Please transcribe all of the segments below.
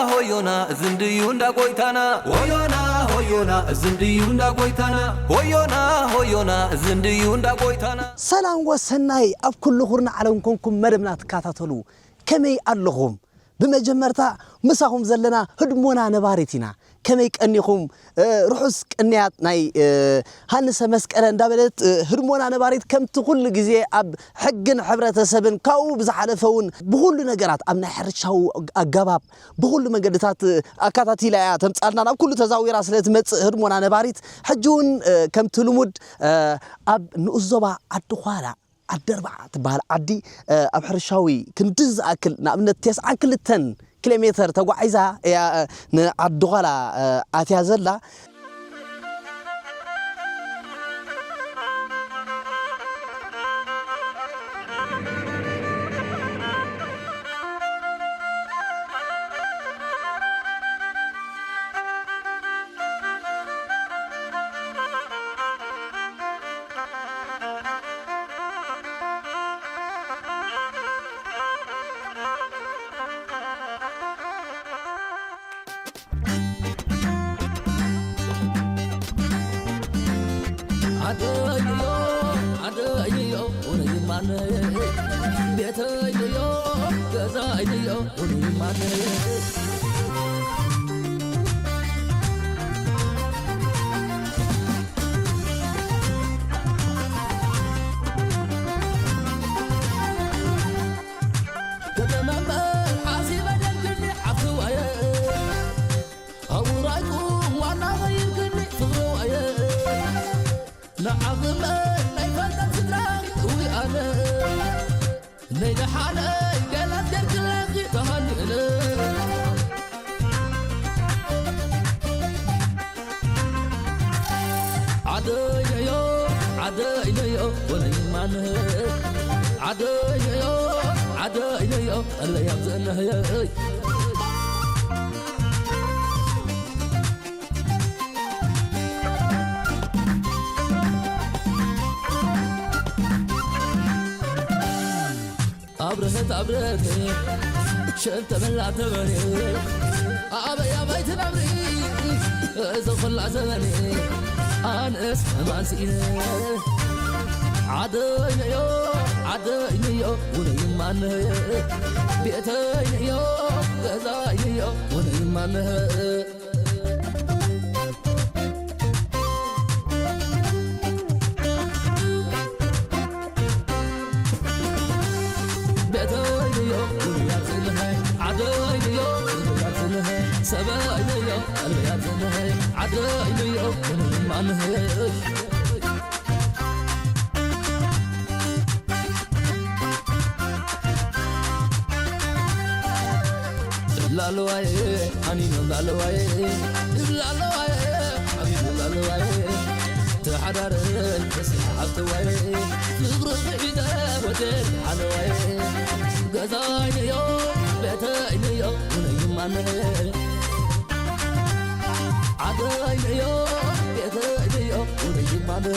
ሆዮና ዝንድዩ እንዳ ጎይታና። ሆዮና ሆዮና ዝንድዩ እንዳ ጎይታና። ሆዮና ሆዮና ዝንድዩ እንዳ ጎይታና። ሰላም ወሰናይ ኣብ ኩሉ ኩርናዕ ዓለም ኮንኩም መደብና ትከታተሉ ከመይ ኣለኹም? ብመጀመርታ ምሳኹም ዘለና ህድሞና ነባሪት ኢና። ከመይ ቀኒኹም? እ፣ ርሑስ ቅንያት ናይ፣ እ፣ ሃንሰ መስቀለ እንዳበለት፣ እ፣ ህድሞና ነባሪት ከምቲ ኩሉ ግዜ ኣብ ሕግን ሕብረተሰብን ካብኡ ብዝሓለፈ እውን ብኹሉ ነገራት ኣብ ናይ ሕርሻዊ ኣገባብ ብኹሉ መንገድታት፣ እ፣ ኣካታቲላ እያ ተምጻልና። ናብ ኩሉ ተዛዊራ ስለ ትመጽእ ህድሞና ነባሪት ሕጂ እውን፣ እ፣ ከምቲ ልሙድ፣ እ፣ ኣብ ንኡስ ዞባ ዓዲ ዃላ ዓዲ ኣርባዓ ትበሃል ዓዲ፣ እ፣ ኣብ ሕርሻዊ ክንዲ ዝኣክል ንኣብነት ተስዓን ክልተን ኪሎ ሜተር ተጓዒዛ እያ፣ እ፣ ንዓዲ ዃላ፣ እ፣ ኣትያ ዘላ። ዓደይዮ ዓደይዮ ውነይ ማነይ ቤተይዮ ገዛይዮ ውነይ ማነይ ከተማ እምበር ሓሲበ ደልግኒ ሓፍትዋየ ኣውራይኩም ዋና ኸይርክኒ ፍቕርዋየ ንዓኽመ ናይ ፈልጠት ስድራ እውይ ኣነ ናይ ደሓነይ ገላት ገርግለኺ ተሃኒእነ ዓደይነዮ ዓደይነዮ ወለይማነ ዓደይነዮ ዓደይነዮ ኣለያም ዘእነህየይ ኣብረሀት ኣብረሀት ሸልተመላ ተበኔ ኣበይ ኣበይ ትነብሪ እዚ ኹላ ዘበኔ ኣነስ ሕማን ስኢነ ዓደይነዮ ዓደይነዮ ውነይማነየ ቤተይነዮ ገዛይነዮ ውነይማነየ ላለዋየ ሃኒኖም ላለዋየ ላለዋየ ሓቢቦም ላለዋየ ተሓዳረ ተስሓብተዋየ ፍቕሪ ሒዘ ወደ ሓለዋየ ገዛይነዮ ቤተይነዮ ውነይማነ ዓደይነዮ ቤተይነዮ ውነይማነ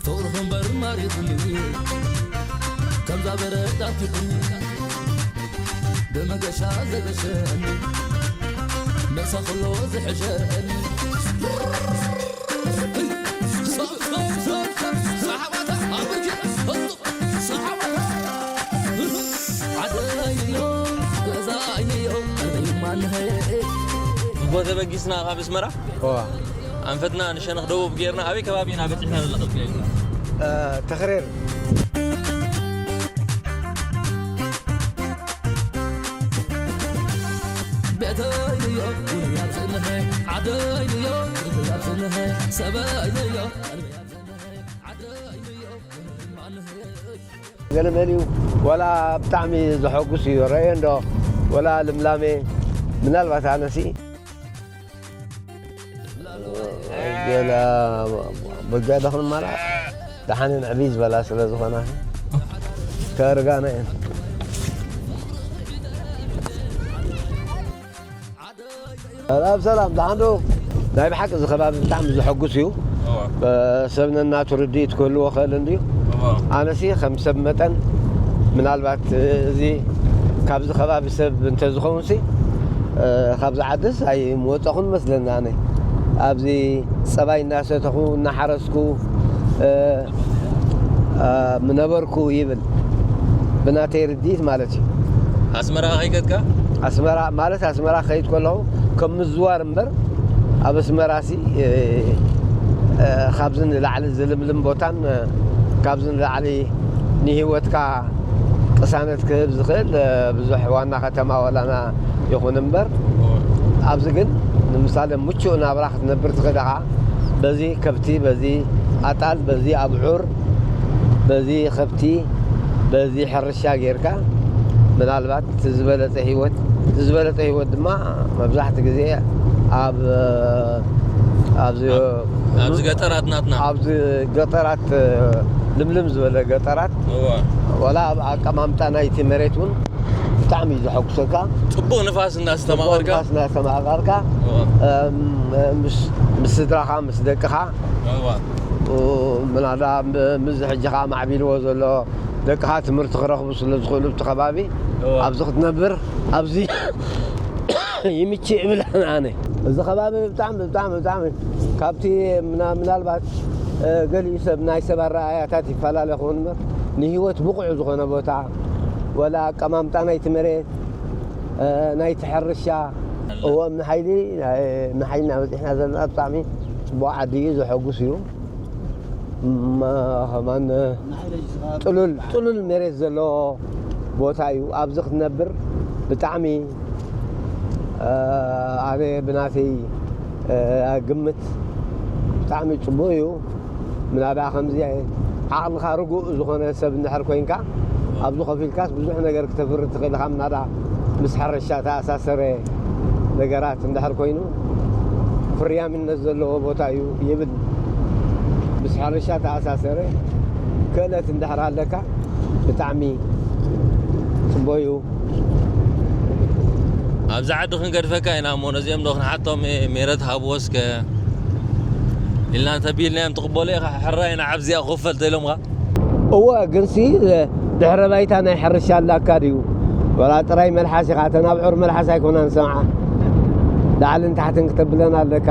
ፍቕርኹም በርማሪኹኒ ከምዛ በረድ ኣቲኹኒ ብመገሻ ዘገሸኒ መሳ ኩሎ ዝሕሸኒ ሰሓባታ ኣብርኪ ሰሓባታ ዓደይዮ ገዛይዮ ማንሀየ እሞ ተበጊስና ካብ ኣስመራ እዋ ኣንፈትና ንሸነኽ ደቡብ ጌርና ኣበይ ከባቢ ኢና በጺሕና ዘለና? ተኽሬር ቤተይዮ ውንያት ዝንሀ ዓደይዮ ውንያት ዝንሀ ሰበይዮ ገለ መን እዩ ዋላ ብጣዕሚ ዘሐጉስ እዩ ረእየ እንዶ ዋላ ልምላሜ ምናልባት ኣነሲ ገለ በጃ ዳኽን ማራ ደሓንን ዕብይ ዝበላ ስለ ዝኾና ከርጋና እየን ሰላም ሰላም ደሓን ዶ ናይ ብሓቂ እዚ ከባቢ ብጣዕሚ ዘሐጉስ እዩ ሰብ ነናቱ ርድኢት ክህልዎ ክእል እንድዩ። ኣነሲ ከም ሰብ መጠን ምናልባት እዚ ካብዚ ከባቢ ሰብ እንተዝኸውን ሲ ካብዚ ዓድስ ኣይምወፀኹን መስለኒ። ኣነ ኣብዚ ፀባይ እናሰተኹ እናሓረስኩ ምነበርኩ ይብል ብናተይ ርድኢት ማለት እዩ። ኣስመራ ከይከድካ? ኣስመራ ማለት ኣስመራ ከይድ ከለኹ ከም ምዝዋር እምበር ኣብ ኣስመራሲ ካብዚ ንላዕሊ ዝልምልም ቦታን ካብዚ ንላዕሊ ንህይወትካ ቅሳነት ክህብ ዝኽእል ብዙሕ ዋና ከተማ ወላና ይኹን እምበር ኣብዚ ግን ንምሳሌ ምቹእ ናብራ ክትነብር ትኽእል ኢኻ። በዚ ከብቲ፣ በዚ ኣጣል፣ በዚ ኣብዑር፣ በዚ ከብቲ፣ በዚ ሕርሻ ጌርካ ምናልባት እቲ ዝበለጸ ህይወት እቲ ዝበለጸ ህይወት ድማ መብዛሕትኡ ግዜ ኣብ ኣብዚ ኣብዚ ገጠራት ናትና ኣብዚ ገጠራት ልምልም ዝበለ ገጠራት እወ። ወላ ኣብ ኣቀማምጣ ናይቲ መሬት እውን ብጣዕሚ እዩ ዘሐጉሰካ። ጽቡቕ ንፋስ እናስተማቐርካ። ጽቡቕ ንፋስ እናስተማቐርካ እወ። እም፣ ምስ ምስ ስድራኻ ምስ ደቅኻ እወ። ምናዳ ምስዚ ሕጂ ከዓ ማዕቢልዎ ዘሎ ደቅኻ ትምህርቲ ክረኽቡ ስለ ዝኽእሉ ኣብቲ ከባቢ እወ። ኣብዚ ክትነብር ኣብዚ ይምችእ ይብል ኣነ። እዚ ከባቢ ብጣዕሚ ብጣዕሚ ብጣዕሚ ካብቲ ምና- ምናልባት እ፣ ገሊኡ ሰብ ናይ ሰብ ኣረኣእያታት ይፈላለ ክኸውን እምበር ንህይወት ብቑዕ ዝኾነ ቦታ ወላ ኣቀማምጣ ናይቲ መሬት እ፣ ናይቲ ሕርሻ እዎ እምኒ ሓይሊ ናይ- እምኒ ሓይልና በፂሕና ዘለና ብጣዕሚ ፅቡቕ ዓዲ እዩ ዘሐጉስ እዩ። ም- ከማን ጥሉል ጥሉል መሬት ዘለዎ ቦታ እዩ። ኣብዚ ክትነብር ብጣዕሚ ኣነ ብናተይ ግምት ብጣዕሚ ፅቡቅ እዩ። ምናዳ ከምዚ ዓቕልኻ ርጉእ ዝኾነ ሰብ እንድሕር ኮይንካ ኣብዚ ኮፍ ኢልካስ ብዙሕ ነገር ክተፍሪ ትኽእል ኢኻ። ምናዳ ምስ ሕርሻ ተኣሳሰረ ነገራት እንድሕር ኮይኑ ፍርያምነት ዘለዎ ቦታ እዩ ይብል። ምስ ሕርሻ ተኣሳሰረ ክእለት እንድሕር ኣለካ ብጣዕሚ ፅቡቅ እዩ። ኣብዚ ዓዲ ክንገድፈካ ኢና እሞ ነዚኦም ዶ ክንሓቶም ሜረት ሃብዎ እስከ ኢልና እንተቢልናዮም ትቕበሎ ኢኻ። ሕራይ ንዓብ እዚኣ ክኽፈል ተኢሎምኻ። እወ ግንሲ ድሕረ ባይታ ናይ ሕርሻ ኣላካ ድዩ? ወላ ጥራይ መልሓስ ኢኻ። እተን ኣብዑር መልሓስ ኣይኮናን ሰምዓ። ላዕልን ታሕትን ክተብለን ኣለካ።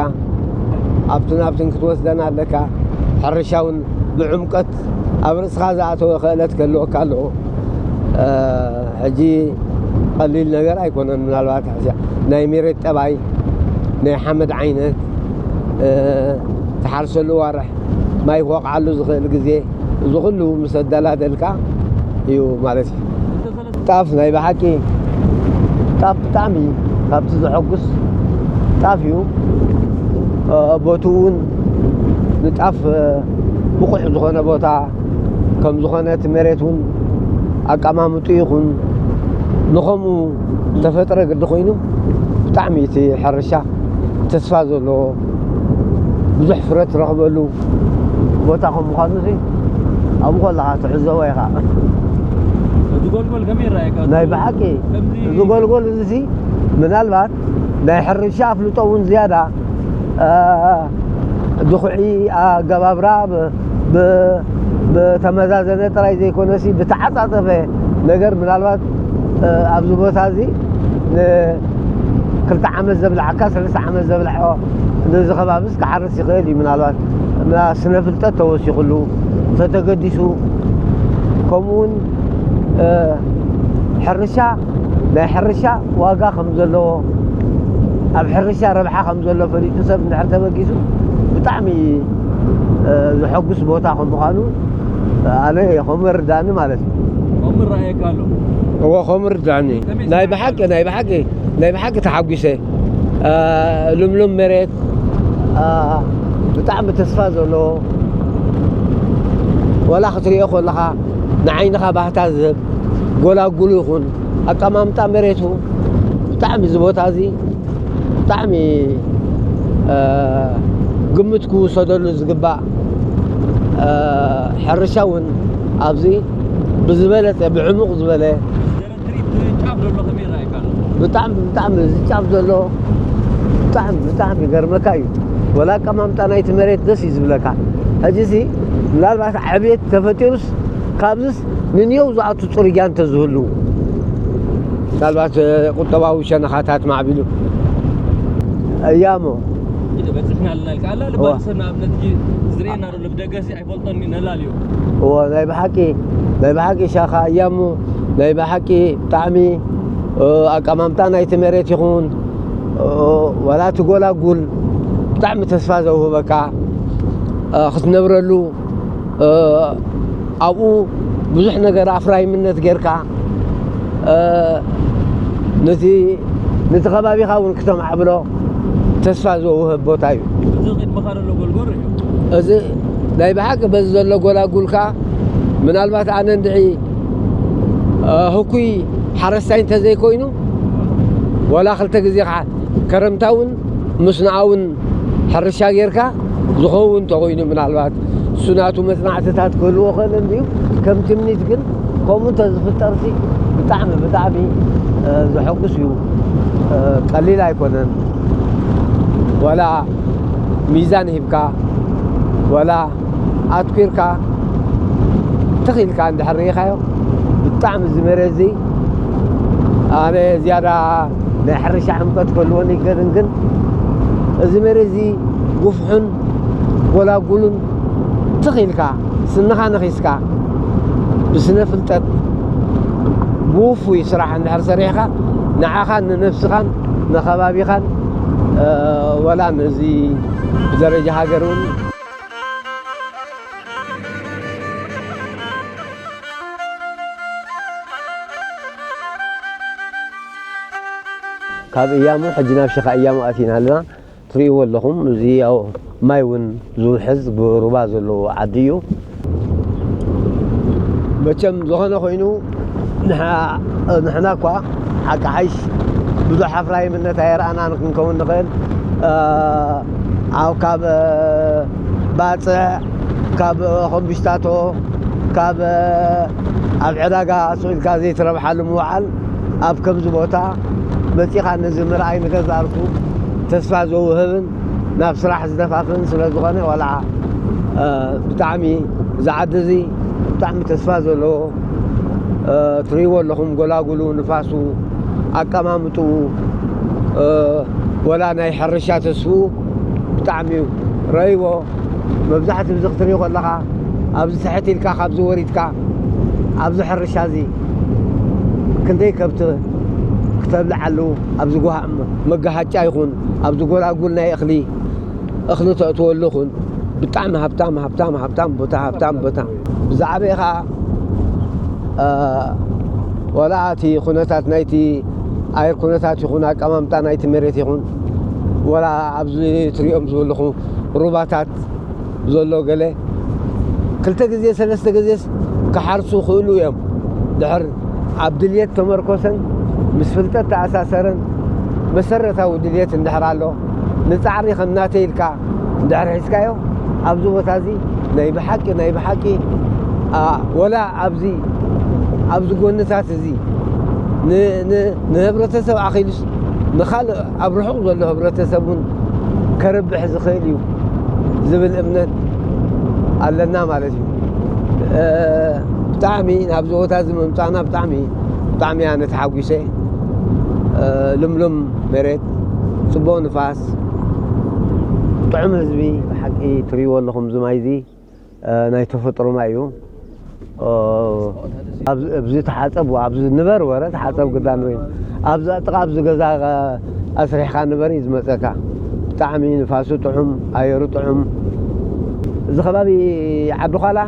ኣብትን ኣብትን ክትወስደን ኣለካ። ሕርሻ እውን ብዕምቀት ኣብ ርእስኻ ዝኣተወ ክእለት ክህልወካ ኣለዎ። ሕጂ ቀሊል ነገር ኣይኮነን። ምናልባት ሕዚ ናይ መሬት ጠባይ ናይ ሓመድ ዓይነት ትሓርሰሉ ዋርሕ ማይ ክወቕዓሉ ዝኽእል ግዜ እዚ ኩሉ ምስ ኣደላደልካ እዩ ማለት እዩ። ጣፍ ናይ ብሓቂ ጣፍ ብጣዕሚ ካብቲ ዘሐጉስ ጣፍ እዩ። ቦትኡ እውን ንጣፍ ብቑዕ ዝኾነ ቦታ ከም ዝኾነ እቲ መሬት እውን ኣቀማምጡ ይኹን ንኸምኡ ተፈጥረ ግዲ ኮይኑ ብጣዕሚ እቲ ሕርሻ ተስፋ ዘለዎ ብዙሕ ፍረ ትረኽበሉ ቦታ ከም ምዃኑ እዚ ኣብኡ ከለኻ ትዕዘቦ ኢኻ። እቲ ጎልጎል ከመይ ይረኣየካ? ናይ ብሓቂ ከምዚ እዚ ጎልጎል እዚ ምናልባት ናይ ሕርሻ ኣፍልጦ እውን ዝያዳ ድኹዒ ኣገባብራ ብተመዛዘነ ጥራይ ዘይኮነሲ ብተዓፃፀፈ ነገር ምናልባት ኣብዚ ቦታ እዚ ንክልተ ዓመት ዘብልዓካ ሰለስተ ዓመት ዘብልዖ ነዚ ከባብስ ክሓርስ ይኽእል እዩ። ምናልባት ስነ ፍልጠት ተወሲኽሉ ተተገዲሱ ከምኡውን ሕርሻ ናይ ሕርሻ ዋጋ ከም ዘለዎ ኣብ ሕርሻ ረብሓ ከም ዘሎ ፈሊጡ ሰብ እንድሕር ተበጊሱ ብጣዕሚ ዘሐጉስ ቦታ ከም ምዃኑ ኣነ ከምኡ ይርዳኒ ማለት እዩ። ከምኡ ይረኣየካ ኣሎ። እዎ ከምኡ ይርዳኒ። ናይ ብሓቂ ናይ ብሓቂ ናይ ብሓቂ ተሓጒሰ። ልምሉም መሬት ብጣዕሚ ተስፋ ዘለዎ ወላ ክትሪኦ ከለኻ ንዓይንኻ ባህታ ዝህብ ጎላጉሉ ይኹን ኣቀማምጣ መሬቱ ብጣዕሚ እዚ ቦታ እዚ ብጣዕሚ ግምት ክውሰደሉ ዝግባእ ሕርሻ እውን ኣብዚ ብዝበለፀ ብዕሙቕ ዝበለ ብጣዕሚ ብጣዕሚ እዚ ጫፍ ዘሎ ብጣዕሚ ብጣዕሚ ይገርመካ እዩ። ወላ ኣቀማምጣ ናይቲ መሬት ደስ እዩ ዝብለካ። ሕጂሲ ምናልባት ዕብየት ተፈጢሩስ ካብዝስ ንንየው ዝኣቱ ጽርግያ እንተዝህሉ፣ ምናልባት ቁጠባዊ ሸነኻታት ማዕቢሉ እያሞ። በፅሕና ኣለና ኢልካ ኣላ ልባል ሰብ ንኣብነት ዝርእየና ዘሎ ብደገሲ ኣይፈልጦን ነላልዮ። እዎ፣ ናይ ብሓቂ ናይ ብሓቂ ሻኻ እያሞ፣ ናይ ብሓቂ ብጣዕሚ ኣቀማምጣ ናይቲ መሬት ይኹን፣ ዋላ እቲ ጎላጉል ብጣዕሚ ተስፋ ዘውህበካ፣ ክትነብረሉ፣ ኣብኡ ብዙሕ ነገር ኣፍራይምነት ጌርካ፣ ነቲ ነቲ ከባቢኻ እውን ክተማዕብሎ ተስፋ ዘውህብ ቦታ እዩ። እዚ ቅድመኻ ዘሎ ጎልጎር እዩ። እዚ ናይ ብሓቂ በዚ ዘሎ ጎላጉል ከኣ ምናልባት ኣነ እንድዒ ህኩይ ሓረስታይ እንተዘይኮይኑ፣ ወላ ክልተ ግዜ ከረምታ እውን ምስንኣ እውን ሕርሻ ጌርካ ዝኸውን ተኾይኑ፣ ምናልባት እሱ ናቱ መጽናዕትታት ክህልዎ ክእል እንድዩ። ከም ትምኒት ግን ከምኡ እንተዝፍጠርሲ ብጣዕሚ ብጣዕሚ ዘሐጉስ እዩ። ቀሊል ኣይኮነን። ዋላ ሚዛን ሂብካ፣ ዋላ ኣትኲርካ ትኽ ኢልካ እንድሕር ርኢኻዮ፣ ብጣዕሚ እዚ መሬት እዚ ኣነ ዝያዳ ናይ ሕርሻ ሕምቀት ክህልወኒ ይገድን፣ ግን እዚ መሬት እዚ ጉፍሑን ጎላጉሉን ትኽ ኢልካ ስንኻ ነኺስካ ብስነ ፍልጠት ብውፉይ ስራሕ እንድሕር ሰሪሕካ ንዓኻን ንነብስኻን ንኸባቢኻን ወላ ነዚ ብደረጃ ሃገር እውን ካብ እያሙ ሕጂ ናብ ሸኻ እያሙ ኣቲና ኣለና። ትርእይዎ ኣለኹም፣ እዚ ያው ማይ እውን ዝውሕዝ ብሩባ ዘለዎ ዓዲ እዩ። መቸም ዝኾነ ኮይኑ ንሕና እኳ ሓቂ ሓይሽ ብዙሕ ኣፍራይምነት ኣየርኣናን ክንከውን ንኽእል። ኣብ ካብ ባፅዕ፣ ካብ ኮምቢሽታቶ፣ ካብ ኣብ ዕዳጋ ስቕ ኢልካ ዘይትረብሓሉ ምውዓል ኣብ ከምዚ ቦታ መፂኻ ነዚ ምርኣይ ንገዛእ ርእሱ ተስፋ ዘውህብን ናብ ስራሕ ዝደፋፍእን ስለ ዝኾነ ዋላ ብጣዕሚ እዚ ዓዲ እዚ ብጣዕሚ ተስፋ ዘለዎ ትርእይዎ ኣለኹም። ጎላጉሉ፣ ንፋሱ፣ ኣቀማምጥኡ፣ ወላ ናይ ሕርሻ ተስፍኡ ብጣዕሚ እዩ። ረእይዎ። መብዛሕትኡ እዚ ክትሪኦ ከለኻ ኣብዚ ትሕት ኢልካ ካብዚ ወሪድካ ኣብዚ ሕርሻ እዚ ክንደይ ከብቲ ክተብልዓሉ ኣብዚ ጓሃዕ መጋሃጫ ይኹን ኣብዚ ጎላጉል ናይ እኽሊ እኽሊ ተእትወሉ ይኹን ብጣዕሚ ሃብታም ሃብታም ሃብታም ቦታ ሃብታም ቦታ ብዛዕባ ኸዓ ወላ እቲ ኩነታት ናይቲ ኣየር ኩነታት ይኹን ኣቀማምጣ ናይቲ መሬት ይኹን ወላ ኣብዚ ትሪኦም ዝበለኹ ሩባታት ዘሎ ገለ ክልተ ግዜ ሰለስተ ግዜስ ክሓርሱ ክእሉ እዮም። ድሕር ኣብ ድልየት ተመርኮሰን ምስ ፍልጠት ተኣሳሰረን መሰረታዊ ድልየት እንድሕር ኣሎ ንፃዕሪ ከም ናተይ ኢልካ እንድሕር ሒዝካዮ ኣብዚ ቦታ እዚ ናይ ብሓቂ ናይ ብሓቂ ወላ ኣብዚ ኣብዚ ጎንታት እዚ ንህብረተሰብ ኣኺሉስ ንኻልእ ኣብ ርሑቕ ዘሎ ህብረተሰብ እውን ከርብሕ ዝኽእል እዩ ዝብል እምነት ኣለና ማለት እዩ። ብጣዕሚ ናብዚ ቦታ እዚ ምምፃእና ብጣዕሚ ብጣዕሚ እያ ነተሓጒሰ። ልምሉም መሬት፣ ፅቡቕ ንፋስ፣ ጥዑም ህዝቢ። ብሓቂ ትሪእዎ ኣለኹም እዚ ማይ እዚ ናይ ተፈጥሮ ማይ እዩ። ኣብዚ ተሓፀብ ኣብዚ ንበር ወረ ተሓፀብ ግዳን ወይ ኣብዚ ጥቃ ኣብዚ ገዛ ኣስሪሕካ ንበር እዩ ዝመፀካ። ብጣዕሚ ንፋሱ ጥዑም፣ ኣየሩ ጥዑም። እዚ ከባቢ ዓዲ ኳላ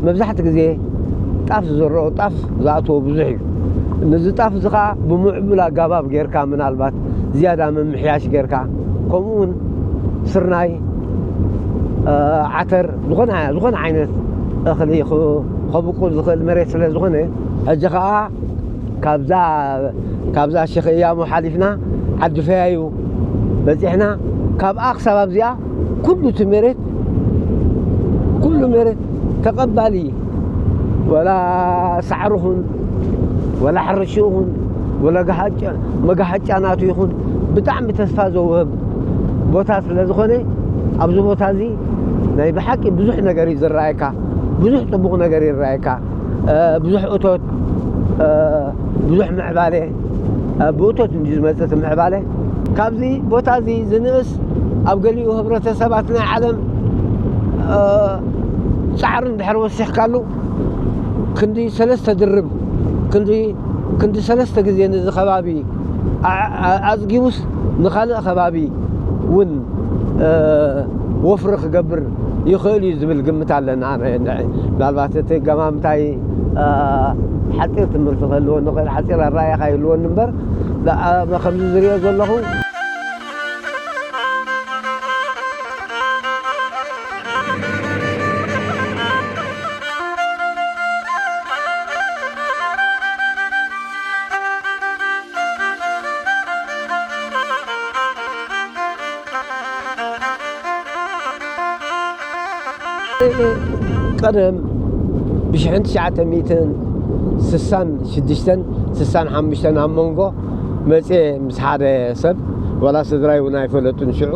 መብዛሕቲ ግዜ ጣፍ ዝዝረኦ ጣፍ ዝኣትዎ ብዙሕ እዩ። ነዚ ጣፍ እዚ ከዓ ብምዕቡል ኣጋባብ ጌርካ ምናልባት ዝያዳ ምምሕያሽ ጌርካ ከምኡ እውን ስርናይ ዓተር ዝኾነ ዓይነት እኽሊ ከብቁል ዝኽእል መሬት ስለ ዝኾነ ሕጂ ከዓ ካብዛ ካብዛ ሸኽ እያሞ ሓሊፍና ዓዲ ፈያዩ በፂሕና ካብኣ ክሳብ ኣብዚኣ ኩሉ እቲ መሬት ኩሉ መሬት ተቐባሊ ወላ ሳዕሪ ኹን ወላ ሕርሽኡ ኹን ወላ መጋሃጫ ናቱ ይኹን ብጣዕሚ ተስፋ ዘውህብ ቦታ ስለ ዝኾነ ኣብዚ ቦታ እዚ ናይ ብሓቂ ብዙሕ ነገር እዩ ዝረኣየካ፣ ብዙሕ ጽቡቕ ነገር ይረኣየካ። እ፣ ብዙሕ እቶት፣ እ፣ ብዙሕ ምዕባለ፣ እ፣ ብእቶት እንድዩ ዝመጽእ እቲ ምዕባለ። ካብዚ ቦታ እዚ ዝንእስ ኣብ ገሊኡ ህብረተሰባት ናይ ዓለም፣ እ፣ ጻዕሪ እንድሕር ወሲኽካሉ ክንዲ ሰለስተ ድርብ፣ ክንዲ፣ ክንዲ ሰለስተ ግዜ ነዚ ከባቢ ኣ-፣ ኣ-፣ ኣጽጊቡስ ንኻልእ ከባቢ እውን፣ እ፣ ወፍሪ ክገብር ይኽእል እዩ ዝብል ግምት ኣለና። ኣነ፣ ንዐ-፣ ምናልባት እቲ ገማምታይ፣ እ፣ ሓጺር ትምህርቲ ክህልወኒ ይኽእል፣ ሓጺር ኣረኣእያ ከይህልወኒ እምበር፣ ኣ-፣ ከምዚ ዝሪኦ ዘለኹ ቀደም ብሽሕን ትሽዓተ ሚእትን ስሳን ሽዱሽተን ስሳን ሓሙሽተን ኣብ መንጎ መጽየ ምስ ሓደ ሰብ፣ ዋላ ስድራይ እውን ኣይፈለጡን ሽዑ፣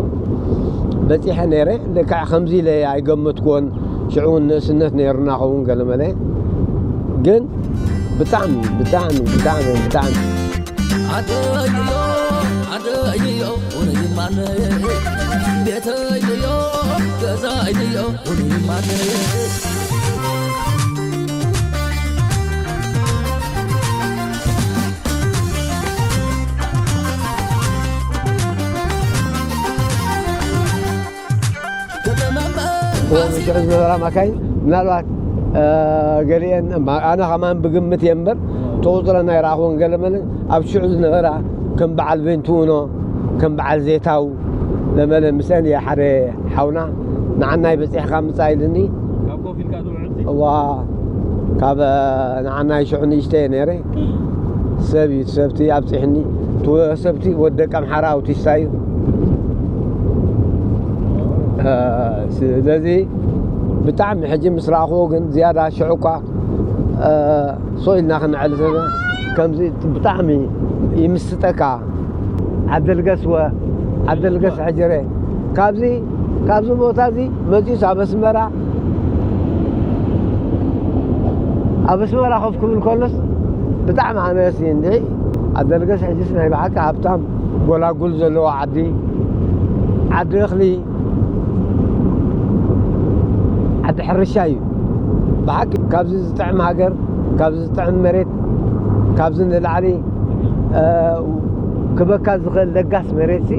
በጺሐ ነይረ። ልክዕ ከምዚ ኢለ ኣይገመትኩዎን። ሽዑ እውን ንእስነት ነይሩና ኸውን ገለመለ። ግን ብጣዕሚ፣ ብጣዕሚ፣ ብጣዕሚ፣ ብጣዕሚ ኣደይዮ፣ ኣደይዮ፣ ውነይ ማነይ፣ ቤተይዮ፣ ገዛይዮ፣ ውነይ ማነይ። እወን ሽዑ ዝነበራ ማካይን ምናልባት፣ እ፣ ገሊአን፣ ማ-፣ ኣነ ከማን ብግምት እየ እምበር፣ ተቑፅረን ኣይረኣኹን። ገለመለ ኣብ ሽዑ ዝነበራ ከም በዓል ቬንትውኖ፣ ከም በዓል ዜታው፣ ለመለ ምስአን እየ ሓደ ሓውና፣ ንዓናይ በፂሕካ ምፃእ ኢልኒ። ካብ ኮፍ ኢልካ ትውዕል? እዋ፣ ካብ፣ እ፣ ንዓናይ ሽዑ ንእሽተይ እየ ነይረ። ሰብ እዩ፣ ሰብቲ ኣብፂሕኒ። እቲ ወ-፣ ሰብቲ ወዲ ደቂ ኣምሓራ ኣውቲስታ እዩ። እ፣ ስለዚ ብጣዕሚ ሕጂ ምስ ረኣኽዎ ግን ዝያዳ ሽዑ እኳ፣ እ፣ ሶ ኢልና ክንዕል ሰብ ከምዚ ብጣዕሚ ይምስጠካ። ዓደልገስ ወ-፣ ዓደልገስ ሕጀረ። ካብዚ፣ ካብዚ ቦታ እዚ መጺኡስ ኣብ ኣስመራ፣ ኣብ ኣስመራ ኮፍ ክብል ከሎስ ብጣዕሚ ኣነስ እንድዒ። ዓደልገስ ሕጅስ ናይ ብሓቂ ሃብታም ጎላጉል ዘለዎ ዓዲ፣ ዓዲ እኽሊ፣ ዓዲ ሕርሻ እዩ። ብሓቂ ካብዚ ዝጥዕም ሃገር፣ ካብዚ ዝጥዕም መሬት፣ ካብዚ ንላዕሊ፣ እ፣ ክበካ ዝኽእል ለጋስ መሬትሲ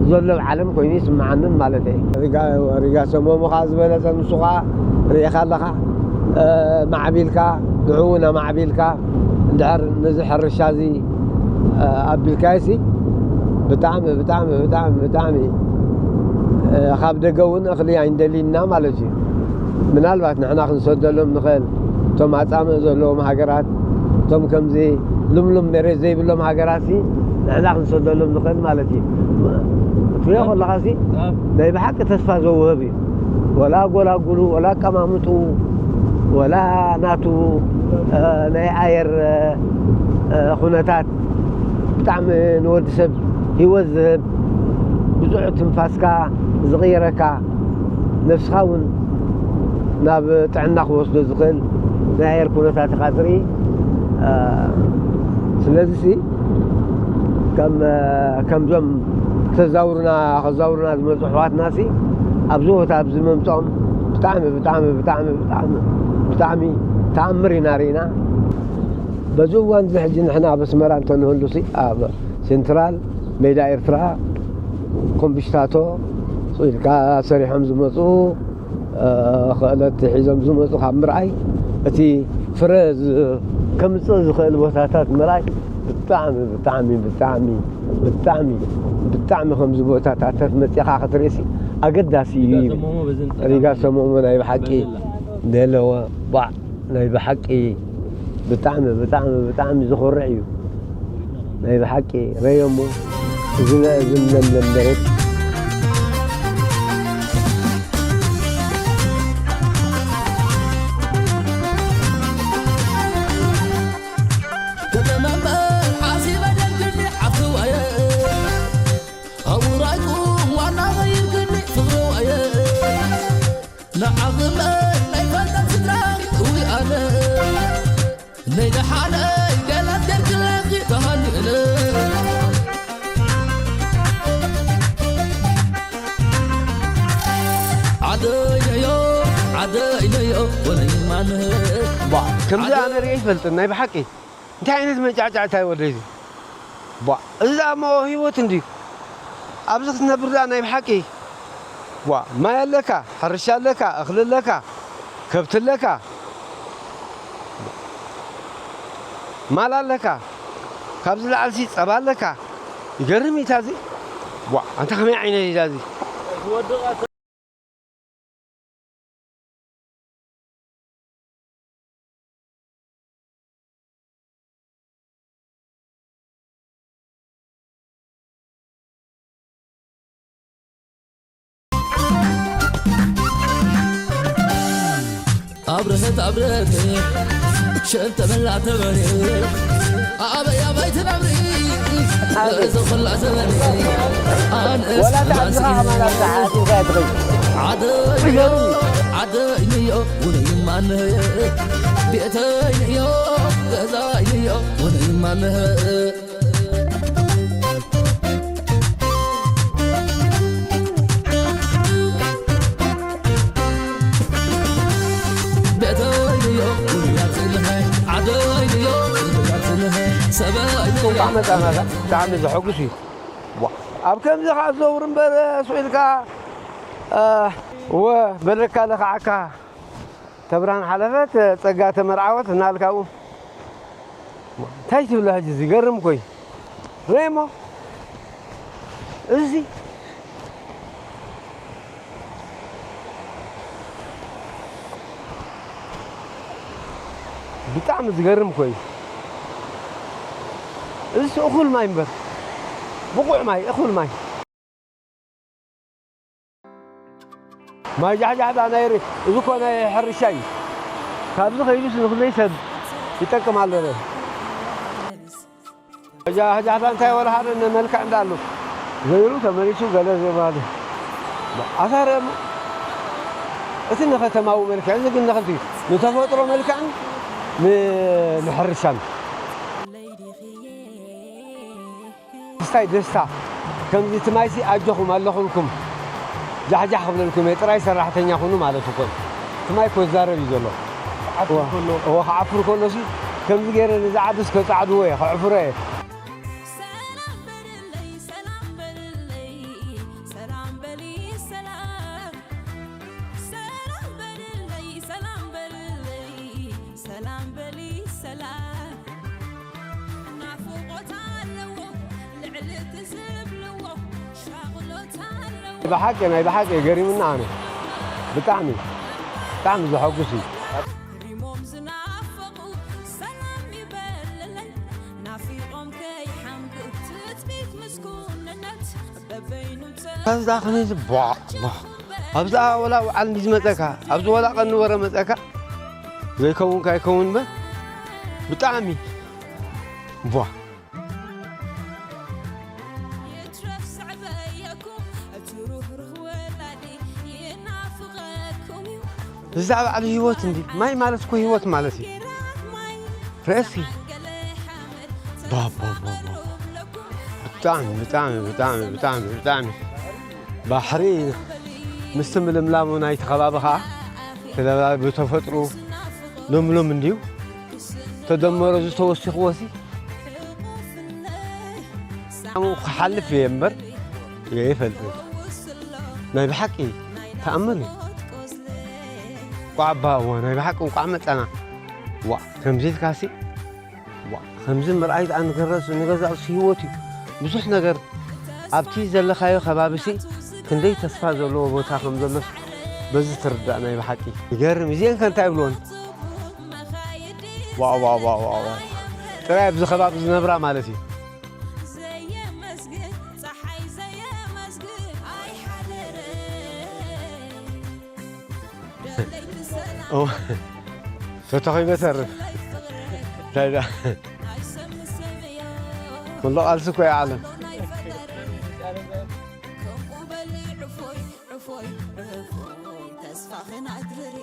ዘሎ ኣብ ዓለም ኮይኑ ይስምዓንን ማለት እየ። ሪጋ፣ ሪጋ ሰሞሙ ኸዓ ዝበለጸ ንሱ ኸዓ ርኢኻ ኣለኻ፣ እ፣ ማዕቢልካ፣ ንዕኡ እውን ኣማዕቢልካ፣ እንድሕር ነዚ ሕርሻ እዚ፣ እ፣ ኣቢልካዮሲ ብጣዕሚ፣ ብጣዕሚ፣ ብጣዕሚ፣ ብጣዕሚ፣ እ፣ ካብ ደገ እውን እኽሊ ኣይንደልይና ማለት እዩ። ምናልባት ንሕና ክንሰደሎም ንኽእል፣ እቶም ኣጻምእ ዘለዎም ሃገራት፣ እቶም ከምዚ ልምሉም መሬት ዘይብሎም ሃገራትሲ ንሕና ክንሰደሎም ንኽእል ማለት እዩ። ትሪኦ ከለኻሲ ናይ ብሓቂ ተስፋ ዘውህብ እዩ። ወላ ኣጎላጉሉ፣ ወላ ኣቀማምጥኡ፣ ወላ ናቱ፣ እ፣ ናይ ኣየር፣ እ፣ እ፣ ኩነታት ብጣዕሚ ንወዲ ሰብ ህይወት ዝህብ፣ ብዙሕ ትንፋስካ ዝቕይረካ፣ ነፍስኻ እውን ናብ ጥዕና ክወስዶ ዝኽእል ናይ ኣየር ኩነታት ኢኻ ትርኢ። እ፣ ስለዚሲ ከም፣ እ፣ ከምዞም ተዛውሩና፣ ከዛውሩና ዝመጹ ኣሕዋትናሲ ኣብዚ ቦታ ኣብዚ ምምጽኦም ብጣዕሚ፣ ብጣዕሚ፣ ብጣዕሚ፣ ብጣዕሚ፣ ብጣዕሚ ተኣምር ኢና ርኢና። በዚ እዋን እዚ ሕጂ ንሕና ኣብ ኣስመራ እንተንህሉሲ ኣብ ሴንትራል ሜዳ ኤርትራ ኮምብሽታቶ ኢልካ ሰሪሖም ዝመጹ፣ እ፣ ክእለት ሒዞም ዝመጹ ካብ ምርኣይ፣ እቲ ፍረ ዝ-፣ ከምጽእ ዝኽእል ቦታታት ምርኣይ ብጣዕሚ፣ ብጣዕሚ፣ ብጣዕሚ፣ ብጣዕሚ፣ ብጣዕሚ ከምዚ ቦታታት መጺኻ ክትርእሲ ኣገዳሲ እዩ። ሪጋ ሰሞሞ በዚ ንጸጋም ሪጋ ሰሞሞ ናይ ብሓቂ በዚ ላ። ደለወ ባዕ ናይ ብሓቂ ብጣዕሚ፣ ብጣዕሚ፣ ብጣዕሚ ዘኹርዕ እዩ። ናይ ብሓቂ ረዮ እሞ፣ እዚ ለ-፣ እዚ ለምለም መሬት። ከተማ እምበር ዓሲበ ደልክኒ ዓፍዋየ። ኣውራይኩም ዋና ቐይርክኒ ፍቕሪ ዋየ። ነይ ደሓነይ ገላት ገርግለኺ ተሃኒእለ። ዓደይ ነዮ፣ ዓደይ ነዮ፣ ወነይ ማንህ። ቧ፣ ከምዚ ኣነ ርእየ ይፈልጥን፣ ናይ ብሓቂ። እንታይ ዓይነት መንጫዕጫዕታ እዩ ወደይ እዚ? ቧ፣ እዚ ደኣ እሞ ህይወት እንድዩ። ኣብዚ ክትነብር ደኣ ናይ ብሓቂ። ቧ፣ ማይ ኣለካ፣ ሕርሻ ኣለካ፣ እኽሊ ኣለካ፣ ከብቲ ኣለካ፣ ማል ኣለካ፣ ካብዚ ላዕልሲ ጸባ ኣለካ። ይገርም እዩ ታዚ። ቧ፣ ኣንታ ከመይ ዓይነት እዩ ታዚ? ኣብርሀት ኣብርሀት ሸል ተበላ ተበሬ ኣበይ ኣበይ ትነብሪ እዚ ኹላ ዘበኔ ኣንእስ ወላ ተዓዝኻ ከማን ኣብዛ ሓቲምካ እያ ትኸይድ። ዓደይንዮ ዓደይንዮ ውነይ ማንህ ቤተይንዮ ገዛይንዮ ውነይ ማንህ እንኳዕ መጻና፣ ብጣዕሚ ዘሐጉስ እዩ። ዋ፣ ኣብ ከምዚ ከኣ ዘውር እምበር፣ ስቕ ኢልካ፣ እ፣ ወ፣ በለካ ለኽዓካ። ተብርሃን ሓለፈት፣ ጸጋ ተመርዓወት እናልካ ኣብኡ። እንታይ ትብሎ ሕጂ? ዝገርም እኮ እዩ። ርእየሞ። እዚ ብጣዕሚ ዝገርም እኮ እዩ። እዚ እኹል ማይ እምበር። ብቑዕ ማይ፣ እኹል ማይ። ማይ ጃሕጃሕታ ናይ ሪ-፣ እዚ እኮ ናይ ሕርሻ እዩ። ካብዚ ከይዱስ ንኹለይ ሰብ ይጠቅም ኣሎ ረ። ጃሕጃሕታ እንታይ ወላ ሓደ መልክዕ እንዳሉ ዘይሩ ተመሊሱ ገለ ዘይበሃሉ። ኣታ ርአ እሞ፣ እቲ ንከተማዊ መልክዕ፣ እዚ ግን ንኸምቲ ንተፈጥሮ መልክዕን ን-፣ ንሕርሻን። ደስታይ ደስታ። ከምዚ እቲ ማይሲ ኣጆኹም ኣለኹልኩም። ጃሕጃሕ ክብለልኩም እየ፣ ጥራይ ሰራሕተኛ ኩኑ ማለት እኮ እዩ። እቲ ማይ እኮ ዝዛረብ እዩ ዘሎ። ክዓፍር ከሎ። እወ፣ ክዓፍር ከሎሲ ከምዚ ገይረ ነዚ ዓድስ ከጻዕድዎ እየ፣ ከዕፍሮ እየ። ሰላም በልለይ፣ ሰላም በልለይ፣ ሰላም በሊ፣ ሰላም። ሰላም በልለይ፣ ሰላም በልለይ፣ ሰላም በሊ፣ ሰላም። ናፍቖት ኣለዎ፣ ልዕሊ እቲ ዝብልዎ፣ ሻቕሎት ኣለዎ። ብሓቂ፣ ናይ ብሓቂ ገሪሙና ኣነ። ብጣዕሚ፣ ብጣዕሚ ዘሐጉስ እዩ። ሪሞም ዝናፈቑ፣ ሰላም ይበልለይ፣ ናፊቖም ከይሓምቁ፣ ትጽቢት ምስኩንነት፣ በበይኑ ጸ- ከዛ ከመይ ዝቧዕ፣ ቧዕ። ኣብዛ ወላ በዓል እንዲ ዝመጸካ፣ ኣብዚ ወላ ቀኒ ወረ መጸካ፣ ዘይከውን ካይከውን በ-፣ ብጣዕሚ ቧ። ይትረፍ ስዕበየኩም፣ እቲ ሩህሩህ ወላዲ ይናፍቐኩም እዩ። እዛ በዓል ህይወት እንዲ፣ ማይ ማለት እኮ ህይወት ማለት እዩ። ጌራት ማይ ርእሲ። ገለ ሓመድ ባ፣ ባ፣ ባ፣ ባ። ተፋቐሩ ብለኩም። ብጣዕሚ፣ ብጣዕሚ፣ ብጣዕሚ፣ ብጣዕሚ፣ ብጣዕሚ። ባሕሪ ምስቲ ምልምላሙ ናይቲ ከባቢ ኸዓ፣ እቲ ከባቢ ብተፈጥሮ ልምሉም እንድዩ። ተደመሮ እዚ ተወሲኽዎ ሲ፣ ክሓልፍ እየ እምበር ይፈልጥ። ናይ ብሓቂ ተኣምር እዩ። ቋዕ ኣባ እዋ፣ ናይ ብሓቂ እንቋዕ መጻና። ዋእ፣ ከምዚ ኢልካ ሲ፣ ዋእ፣ ከምዚ ምርኣይ ደኣ ንገረስ-፣ ንገዛእሲ ህይወት እዩ። ብዙሕ ነገር ኣብቲ ዘለኻዮ ከባቢ ሲ፣ ክንደይ ተስፋ ዘለዎ ቦታ ከም ዘሎስ በዚ ትርዳእ ናይ ብሓቂ። ይገርም። እዚኤን ከ እንታይ ይብልዎን? ዋው፣ ዋው፣ ዋው፣ ዋው፣ ዋው። ጥራይ ኣብዚ ከባቢ ዝነብራ ማለት እዩ። ዘየመስግን፣ ጸሓይ ዘየመስግን ኣይሓደረን። ደለይቲ ሰላም፣ እዋ፣ ተተኺበ ተርፍ። ደለይቲ ፍቕሪ፣ እንታይ ደኣ? ኣይሰምስምዮ። ኩሉ ቃልሲ እኮ እዩ ዓለም። ናይ ፈጣሪ፣ ከምኡ በሊ ዕፎይ፣ ዕፎይ፣ ዕፎይ፣ ተስፋ ክናድሪ።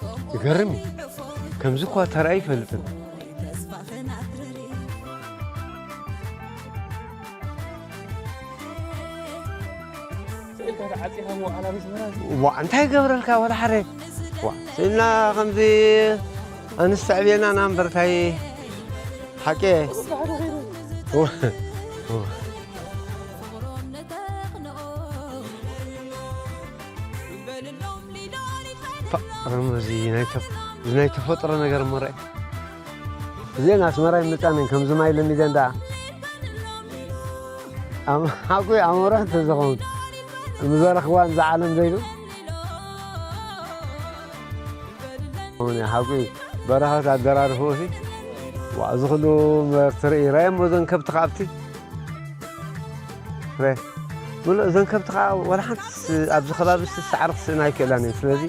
ከምኡ ይገርም እዩ። በሊ ዕፎይ፣ ከምዚ እኳ ተራእዩ ኣይፈልጥን። ዋ፣ እንታይ ገብረልካ? ወላ ሓደ። ዋ፣ ስእልና ከምዚ ኣንስቲ ዕብየና ና እምበር፣ እንታይ ሓቂ። ፋ-፣ እዚ ናይ ተፍ-፣ እዚ ናይ ተፈጥሮ ነገር እሞ ርኣይ። እዚአን ኣስመራ ይመጻን እየን፣ ከምዚ ማይ ለሚደን ደኣ። ኣም-፣ ሓቁ ኣሞራ እንተዝኸውን፣ ምዘረኽዋ እዛ ዓለም ዘይዱ። ሓቁ በረኸት ኣደራርፍኡ ሲ። ዋ፣ እዚ ኩሉ እምበር ትርኢ፣ ራእየሞ እዘን ከብቲ ከኣብቲ። ረ-፣ ምሉእ እዘን ከብቲ ከዓ ወላ ሓንቲ ስ-፣ ኣብዚ ከባቢ ስ-፣ ሳዕሪ ክስእና ኣይክእላን እየን። ስለዚ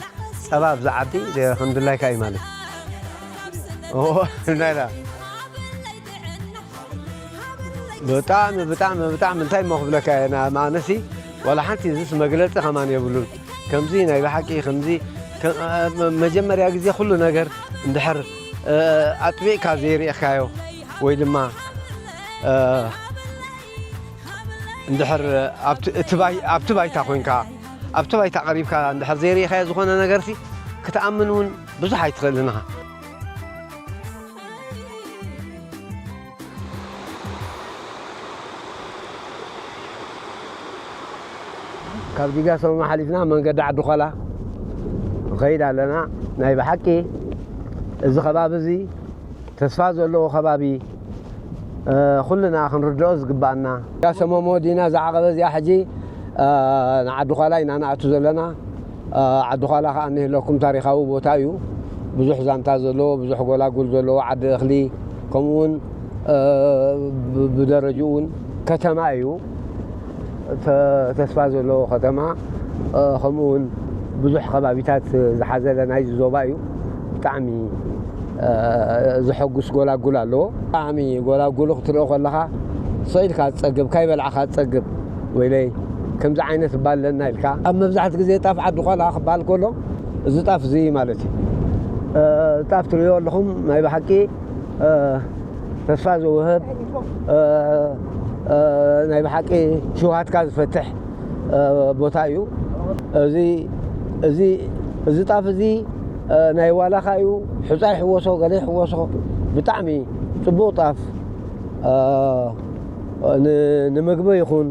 ጸባ ኣብዚ ዓዲ ደ-፣ ከም ድላይካ እዩ ማለት። ኦ፣ ናይ ዳ-፣ ብጣዕሚ፣ ብጣዕሚ፣ ብጣዕሚ እንታይ እሞ ክብለካ እየ፣ ና-፣ ማነሲ ወላ ሓንቲ እዚስ መግለጺ ከማን የብሉን። ከምዚ ናይ ብሓቂ ከምዚ ከ-፣ እ፣ መ-፣ መጀመርያ ግዜ ኩሉ ነገር እንድሕር፣ እ፣ ኣጥቢቕካ ዘይርኢኻዮ ወይ ድማ፣ እ፣ እንድሕር ኣብቲ፣ እቲ ባይ-፣ ኣብቲ ባይታ ኮይንካ፣ ኣብቲ ባይታ ቀሪብካ እንድሕር ዘይርኢኻዮ ዝኾነ ነገርሲ ክትኣምን እውን ብዙሕ ኣይትኽእልን ኢኻ። ካብ ዲጋ ሰሙማ ሓሊፍና መንገዲ ዓዲ ዃላ ንኸይድ ኣለና። ናይ ብሓቂ እዚ ከባቢ እዚ ተስፋ ዘለዎ ከባቢ፣ እ፣ ኩልና ክንርድኦ ዝግባኣና። ዲጋ ሰሙማ ወዲና ዝዓቐበ እዚኣ ሕጂ፣ እ፣ ንዓዲ ዃላ ኢና ንኣቱ ዘለና። እ፣ ዓዲ ዃላ ከኣ እንህለኩም ታሪኻዊ ቦታ እዩ። ብዙሕ ዛንታ ዘለዎ፣ ብዙሕ ጎላጉል ዘለዎ፣ ዓዲ እኽሊ፣ ከምኡ እውን፣ እ፣ ብ-፣ ብደረጅኡ እውን ከተማ እዩ። ተ-፣ ተስፋ ዘለዎ ከተማ፣ እ፣ ከምኡ እውን ብዙሕ ከባቢታት ዝሓዘለ ናይዚ ዞባ እዩ። ብጣዕሚ፣ እ፣ ዘሐጉስ ጎላጉል ኣለዎ። ብጣዕሚ ጎላጉሉ ክትሪኦ ከለኻ ስቕ ኢልካ ትጸግብ፣ ካይበላዕካ ትጸግብ። ወይለይ፣ ከምዚ ዓይነት እባ ኣለና ኢልካ። ኣብ መብዛሕትኡ ግዜ ጣፍ ዓዲ ኳላ ክበሃል ከሎ፣ እዚ ጣፍ እዚ ማለት እዩ። እ፣ ጣፍ ትርእዮ ኣለኹም፣ ናይ ብሓቂ፣ እ፣ ተስፋ ዘውህብ፣ እ፣ እ፣ ናይ ብሓቂ ሽውሃትካ ዝፈትሕ፣ እ፣ ቦታ እዩ። እዚ፣ እዚ፣ እዚ ጣፍ እዚ፣ እ፣ ናይ ዋላኻ እዩ፣ ሑጻ ይሕወሶ፣ ገለ ይሕወሶ፣ ብጣዕሚ ጽቡቕ ጣፍ፣ እ፣ ን-፣ ንምግቢ ይኹን፣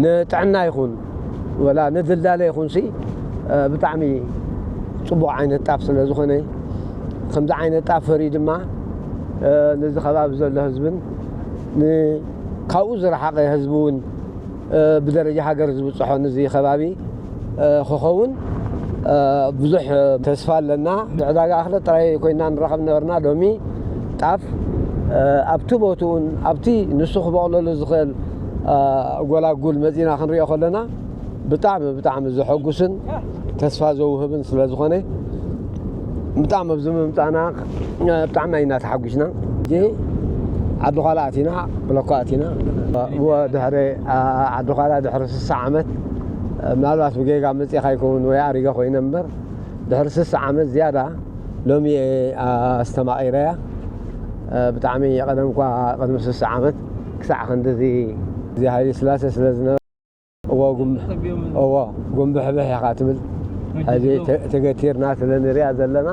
ንጥዕና ይኹን፣ ወላ ንድልዳለ ይኹንሲ፣ እ፣ ብጣዕሚ ጽቡቕ ዓይነት ጣፍ ስለ ዝኾነ፣ ከምዚ ዓይነት ጣፍ ፈርዩ ድማ፣ እ፣ ነዚ ከባቢ ዘሎ ህዝብን ን-፣ ካብኡ ዝረሓቐ ህዝቢ እውን፣ እ፣ ብደረጃ ሃገር ዝብጽሖ ነዚ ከባቢ፣ እ፣ ክኸውን፣ እ፣ ብዙሕ ተስፋ ኣለና። ዕዳጋ እኽሊ ጥራይ ኮይና ንራኸብ ነበርና። ሎሚ ጣፍ፣ እ፣ ኣብቲ ቦትኡን ኣብቲ ንሱ ክበቕለሉ ዝኽእል፣ እ፣ ጎላጉል መጺና ክንሪኦ ከለና ብጣዕሚ፣ ብጣዕሚ ዘሐጉስን ተስፋ ዘውህብን ስለ ዝኾነ፣ ብጣዕሚ ኣብዚ ምምጻእና፣ እ፣ ብጣዕሚ ኢና ተሓጒስና። ሕጂ ዓዲ ዃላ ኣቲና፣ ብሎኮ ኣቲና። እወ፣ ድሕሪ፣ እ፣ ዓዲ ዃላ ድሕሪ ስሳ ዓመት፣ እ፣ ምናልባት ብጌጋ መጺኻ ይከውን ወይ ኣሪገ ኮይነ እምበር፣ ድሕሪ ስሳ ዓመት ዝያዳ ሎሚ እየ፣ እ፣ ኣስተማቒረያ። እ፣ ብጣዕሚ ቀደም እኳ ቅድሚ ስሳ ዓመት ክሳዕ ክንድዚ፣ እዚ ሃይለ ስላሴ ስለ ዝነበረ፣ እዎ፣ ጉም-፣ እዎ፣ ጉምብሕብሕ ኢኻ ትብል። ሕጂ ተ-፣ ተገቲርና ስለ ንሪኣ ዘለና።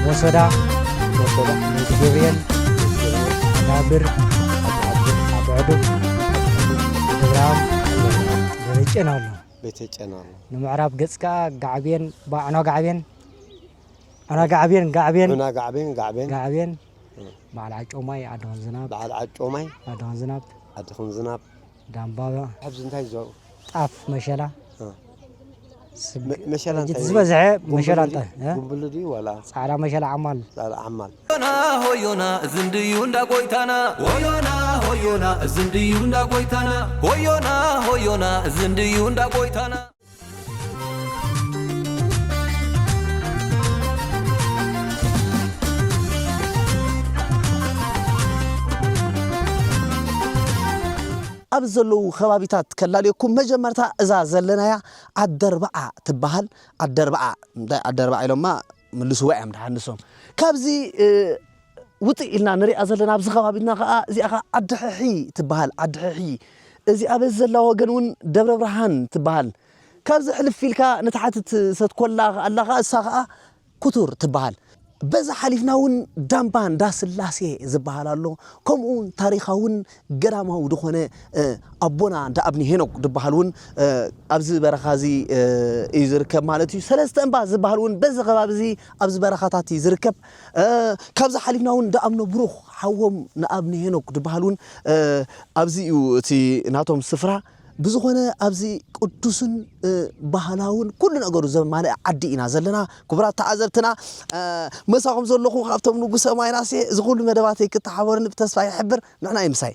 ወሰዳ፣ ወሰዳ፣ ቤተ ገብርኤል፣ መቃብር፣ ኣቡዕዱብ፣ ደብረሃም፣ ደብረጨን ኣሎ። ቤተ ጨን ኣሎ። ንምዕራብ ገጽ ከኣ ጋዕቤን፣ ባዕኖ ጋዕቤን፣ ዑና ጋዕቤን፣ ጋዕቤን፣ ዑና ጋዕቤን፣ ጋዕቤን። ጋዕቤን፣ እ። በዓል ዓጮማይ፣ ዓዲ ኹን ዝናብ። በዓል ዓጮማይ። ዓዲ ኹን ዝናብ። ዓዲ ኹን ዝናብ። ዳምባባ። ሕዚ እንታይ ይዘርኡ? ጣፍ፣ መሸላ። እ። ስግ-፣ መ-፣ መሸላ ሕጂ እንታይ ዝበዝሐ እዩ? መሸላ ጉምብሉ እንታይ? ድዩ? እ? ጉምብሉ ድዩ ዋላ? ጻዕዳ መሸላ ዓማል። ጻዕዳ ዓማል። ሆዮና፣ ሆዮና፣ እዚ እንድዩ እንዳ ጎይታና። ሆዮና፣ ሆዮና፣ እዚ እንድዩ እንዳ ጎይታና። ሆዮና፣ ሆዮና፣ እዚ እንድዩ እንዳ ጎይታና። ኣብ ዘለዉ ከባቢታት ከላልየኩም። መጀመርታ እዛ ዘለናያ ዓደርባዓ ትበሃል። ዓደርባዓ፣ እንታይ ዓደርባዓ ኢሎማ ምልስዋ እዮም ደሓንሶም። ካብዚ፣ እ፣ ውፅእ ኢልና ንሪኣ ዘለና ኣብዚ ከባቢና ኸዓ፣ እዚኣ ኸዓ ዓዲ ሕሒ ትበሃል። ዓዲ ሕሒ፣ እዚኣ በዚ ዘላ ወገን እውን ደብረ ብርሃን ትበሃል። ካብዚ ሕልፍ ኢልካ ንታሕቲ ትሰትኮላ ኸዓ ኣላ ኸዓ፣ እሳ ኸዓ ኩቱር ትበሃል። በዚ ሓሊፍና እውን ዳምባ እንዳ ስላሴ ዝበሃል ኣሎ። ከምኡ እውን ታሪኻውን ገዳማዊ ዝኾነ፣ እ፣ ኣቦና እንዳ ኣብኒ ሄኖክ ዝበሃል እውን፣ እ፣ ኣብዚ በረኻ እዚ፣ እ፣ እዩ ዝርከብ ማለት እዩ። ሰለስተ እምባ ዝበሃል እውን በዚ ከባቢ እዚ ኣብዚ በረኻታት እዩ ዝርከብ። እ፣ ካብዚ ሓሊፍና እውን እንዳ ኣምነ ብሩኽ ሓዎም ንኣብኒ ሄኖክ ዝበሃል እውን፣ እ፣ ኣብዚ እዩ እቲ ናቶም ስፍራ። ብዝኾነ ኣብዚ ቅዱስን፣ እ፣ ባህላውን ኩሉ ነገሩ ዘማልአ ዓዲ ኢና ዘለና። ክቡራት ተዓዘብትና፣ እ፣ ምሳኹም ዘለኹ ካብቶም ንጉሰ ማይናሴ፣ እዚ ኩሉ መደባተይ ክትሓበሩኒ ብተስፋ ይሕብር። ንሕና እዩ ምሳይ።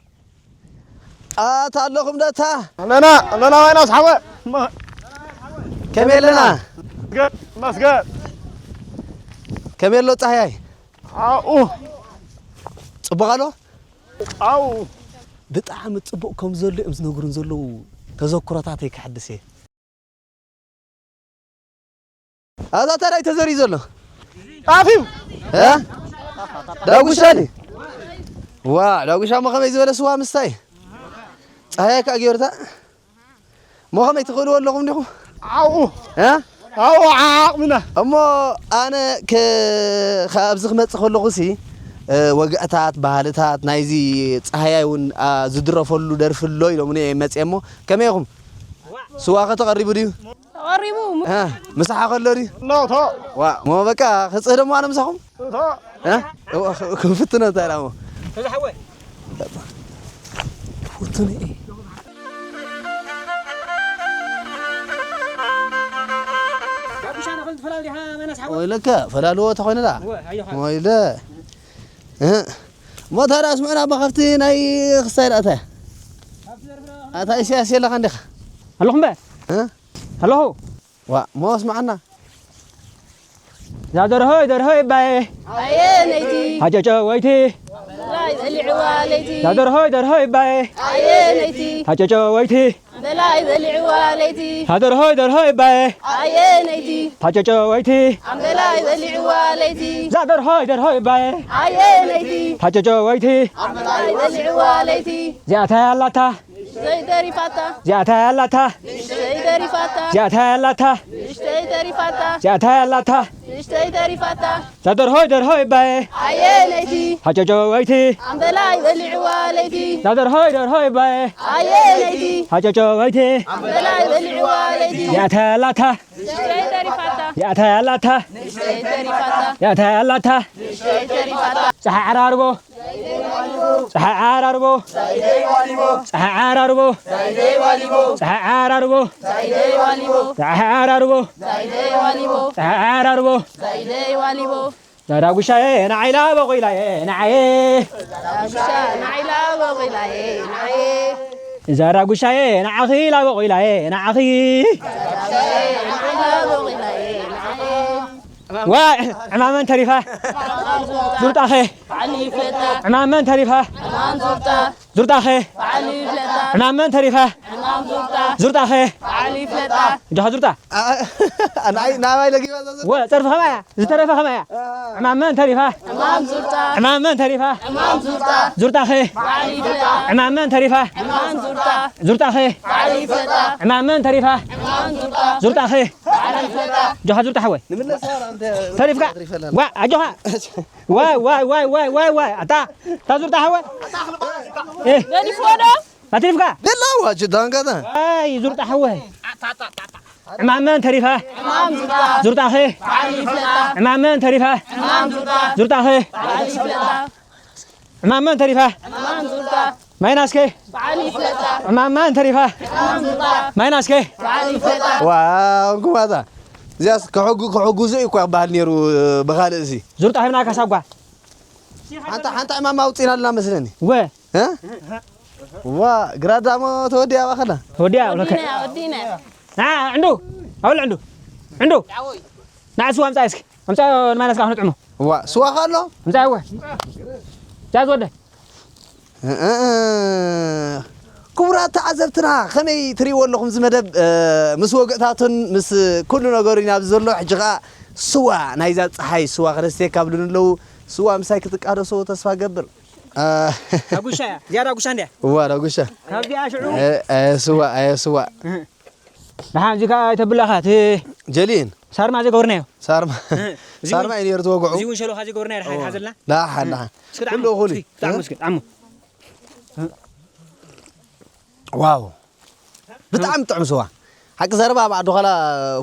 ኣታ ኣለኹም ደታ? ኣለና፣ ኣለና ማይናስ ሓወ። ከመይ ኣለና? መስገን፣ መስገን። ከመይ ኣሎ ጻህያይ? ኣብኡ። ጽቡቕ ኣሎ? ኣብኡ። ብጣዕሚ ጽቡቕ ከም ዘሎ እዮም ዝነግሩን ዘለዉ ተዘክሮታተይ ከሐድስ እየ። ኣታ እንታይ ተዘርዩ ዘሎ? ጣፍ እዩ። እ? ዳጉሻ ድዩ? ዋ፣ ዳጉሻ እሞ ከመይ ዝበለ ስዋ ምስታይ? ጻህያይ ከኣ ገይሩታ። እሞ ከመይ ትኽእልዎ ኣለኹም ዲኹም? ኣብኡ። እ? ኣብኡ ዓቕምና። እሞ ኣነ ከ-፣ ካብ ኣብዚ ክመጽእ ከለኹሲ፣ እ፣ ወግዕታት፣ ባህልታት ናይዚ ጻህያይ እውን፣ ኣ፣ ዝድረፈሉ ደርፊ ኣሎ ኢሎምኒ እየ መጽየ። እሞ ከመይ ኢኹም? ስዋ ከ ተቐሪቡ ድዩ? ተቐሪቡ። እ፣ ምሳሓ ከሎ ድዩ? ኣሎ፣ እቶ። ዋ፣ እሞ በቃ ክጽህ ደሞ ኣነ ምሳኹም? እቶ። እ? እዋ፣ ክፍትኖ እንታይ ደኣ እሞ? እዛ ሓወይ። ክፍትኖ እየ። ጋብሻ ነኽል ትፈላል ዲኻ መነስ ሓወይ? ወይለከ፣ ፈላልዎ ተኾይኑ ደኣ። እወ፣ ኣዮኻ። ወይለ። እ? እሞ ታዲያ ስምዕና እባ ካብቲ ናይ ክስታይ ደኣ እንታይ? ካብቲ ደርፊ ዶ? ኣታ ኢሳያስ የለኻ እንዲኻ? ኣለኹ እምበር። እ? ኣለኹ። ዋ፣ እሞ ስምዓና። እዛ ደርሆይ፣ ደርሆይ እባየ። ኣየ ነይቲ። ሃጨጨወይቲ። በላይ በሊዕዋ ለይቲ። እዛ ደርሆይ፣ ደርሆይ እባየ። ኣየ ነይቲ። ሃጨጨወይቲ። በላይ በሊዕዋ ለይቲ። እዛ ደርሆይ፣ ደርሆይ እባየ። ኣየ ነይቲ። ሃጨጨወይቲ። ኣምበላይ በሊዕዋ ለይቲ። እዛ ደርሆይ፣ ደርሆይ እባየ። ኣየ ነይቲ። ሃጨጨወይቲ። ኣምበላይ በሊዕዋ ለይቲ። እዚኣታ እያ ኣላታ። ንእሽተይ ተሪፋታ። እዚኣታ እያ ኣላታ። ንእሽተይ ተሪፋታ። እዚኣታ እያ ኣላታ። ንእሽተይ ተሪፋታ። እዚኣታ እያ ኣላታ። ንእሽተይ ተሪፋታ። እዛ ደርሆይ፣ ደርሆይ እባየ። ኣየ ነይቲ። ሃጨጨወይቲ። ኣምበላይ በሊዕዋ ለይቲ። እዛ ደርሆይ፣ ደርሆይ እባየ። ኣየ ነይቲ። ሃጨጨወይቲ። ኣምበላይ በሊዕዋ ለይቲ። እዚኣታ እያ ኣላታ። ንእሽተይ ተሪፋታ። እዚኣታ እያ ኣላታ። ንእሽተይ ተሪፋታ። እዚኣታ እያ ኣላታ። ንእሽተይ ተሪፋታ። ጸሓይ ዓራርቦ። ጸሓይ ዓራርቦ። ጸሓይ ዓራርቦ። ጸሓይ ዓራርቦ። ጸሓይ ዓራርቦ። ጸሓይ ዓራርቦ። ዛዳጉሻየ ንዓይላ በቑላየ ንዓየ። ዛዳጉሻ ንዓይላ በቑላየ ንዓየ። ዛዳጉሻየ ንዓኺላ በቑላየ ንዓኺ። ዛዳጉሻየ ንዓይላ በቑላየ ንዓየ። ዋ፣ ዕማመን ተሪፋ። ዙርጣኸ። በዓል ይፍለጣ። ዕማመን ተሪፋ። ዕማም ዙርጣ። ዙርጣኸ። በዓል ይፍለጣ። ዕማመን ተሪፋ። ዕማም ዙርጣ። ዙርጣኸ። በዓል ይፍለጣ። እጆኻ ዙርጣ። ኣ-፣ ናይ፣ ናባይ ለጊባ ዘዘ- ወ፣ ጸርፊ ኸማያ። ዝተረፈ ኸማያ። ኣ። ዕማመን ተሪፋ። ዕማም ዙርጣ። ዕማመን ተሪፋ። ዕማም ዙርጣ። ዙርጣኸ። በዓል ይፍለጣ። ዕማመን ተሪፋ። ዕማም ዙርጣ። ዙርጣኸ። በዓል ይፍለጣ። ዕማመን ተሪፋ። ዕማም ዙርጣ። ዙርጣኸ። በዓል ይፍለጣ። እጆኻ ዙርጣ ሓወይ። ንምለስ ዋላ እንተ ተሪፍካ? ተሪፈላ። ዋ፣ ኣጆኻ። ዋይ፣ ዋይ፣ ዋይ፣ ዋይ፣ ዋይ፣ ዋይ። ኣታ፣ ኣታ ዙርጣ ሓወይ። እ። ገዲፍዎ ዶ? ኣትሪፍካ? ደላ ዋጅ ዳንጋታ። ኣይ፣ ዙርጣ ሓወይ። ዕማመን ተሪፋ። ዕማም ዙርጣ። ዙርጣኸ። በዓል ይፍለጣ። ዕማመን ተሪፋ። ዕማም ዙርጣ። ዙርጣኸ። በዓል ይፍለጣ። ዕማመን ተሪፋ። ዕማም ዙርጣ። ማይናስከ። በዓል ይፍለጣ። ዕማመን ተሪፋ። ዕማም ዙርጣ። ማይናስከ። በዓል ይፍለጣ። ዋ፣ እንኩማታ። እዚያስ ክሕጉ-፣ ክሕጉዙ እዩ እኳ ክበሃል ነይሩ፣ ብኻልእ እዚ። ዙርጣ ሂብናካ ሳጓ። ሓንታ፣ ሓንታ ዕማም ኣውፂእና ኣለና መስለኒ። ወ። እ? ዋ፣ ግራ ዳሞ ተወዲያ ባኸላ። ተወዲያ፣ ወለከ። ወዲና፣ ወዲና። ና፣ ዕንዱ። ኣውል ዕንዱ። ዕንዱ። ና፣ ስዋ ኣምጻእ እስኪ። ኣምጻእ ንማይናስካ ክንጥዕሞ። ዋ፣ ስዋ ካሎ? ኣምጻእ ወ። ጃዝ ወደ። እ፣ እ፣ እ። ክቡራት ተዓዘብትና፣ ከመይ ትርእይዎ ኣለኹም እዚ መደብ? እ፣ ምስ ወግዕታቱን ምስ ኩሉ ነገሩ ኢና ኣብዚ ዘሎ። ሕጂ ኸኣ ስዋ፣ ናይዛ ጸሓይ ስዋ ክነስትየካ ብሉኒ ኣለዉ። ስዋ ምሳይ ክትቃደሶ ተስፋ ገብር። እ፣ ዳጉሻ እያ። እዚኣ ዳጉሻ እንድያ። እዋ፣ ዳጉሻ። ካብዚኣ ሽዑ። እ፣ እ፣ ስዋ፣ እ፣ ስዋ። እህ። ደሓን፣ እዚ ከኣ ኣይተብላኻ፣ እቲ ጀሊን። ሳርማ ዘይገበርናዮ። ሳርማ። እህ፣ እዚ ሳርማ እውን፣ እዩ ነይሩ ተወግዑ። እዚ እውን ሸሎኻ ዘይገበርናዮ፣ ደሓን እዋ። ሓዘልና። ደሓን፣ እህ። ደሓን። እስኪ ጣዕሙ፣ ኩሉ እኹል እዩ። እስኪ ጣዕሙ፣ እ? እስኪ ጣዕሙ። ዋው። ብጣዕሚ ጥዑም ስዋ። ሓቂ ዘረባ ኣብ ዓዲ ዃላ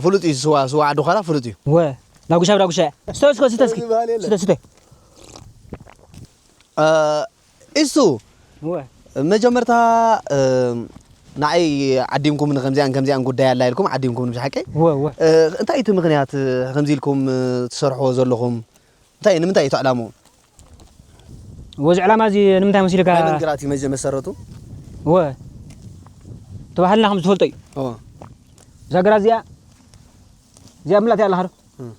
ፍሉጥ እዩ ስዋ፣ ስዋ ዓዲ ዃላ ፍሉጥ እዩ። ወ፣ ዳጉሻ ብዳጉሻ። ስተ እስከ፣ ስተ እስኪ። ዝበሃል የለን። ስተ፣ ስተ። እ፣ ኢሱ፣ ወ። መጀመርታ፣ እ፣ ንዓይ ዓዲምኩምኒ ከምዚኣን ከምዚኣን ጉዳይ ኣላ ኢልኩም ዓዲምኩምኒ ብሓቀይ። ወ፣ ወ። እ፣ እንታይ እቲ ምኽንያት፣ እ፣ ከምዚ ኢልኩም፣ እ፣ ትሰርሕዎ ዘለኹም? እንታይ፣ ንምንታይ እዩ እቲ ዕላምኡ? ወዚ ዕላማ እዚ ንምንታይ መሲልካ? ናይ መን ግራት እዩ መጀ-፣ መሰረቱ? ወ። ተባህልና ከም ዝፈልጦ እዩ። እወ። እዛ ግራት እዚኣ፣ እዚኣ ምላእቲ ኣለኻ ዶ? እም።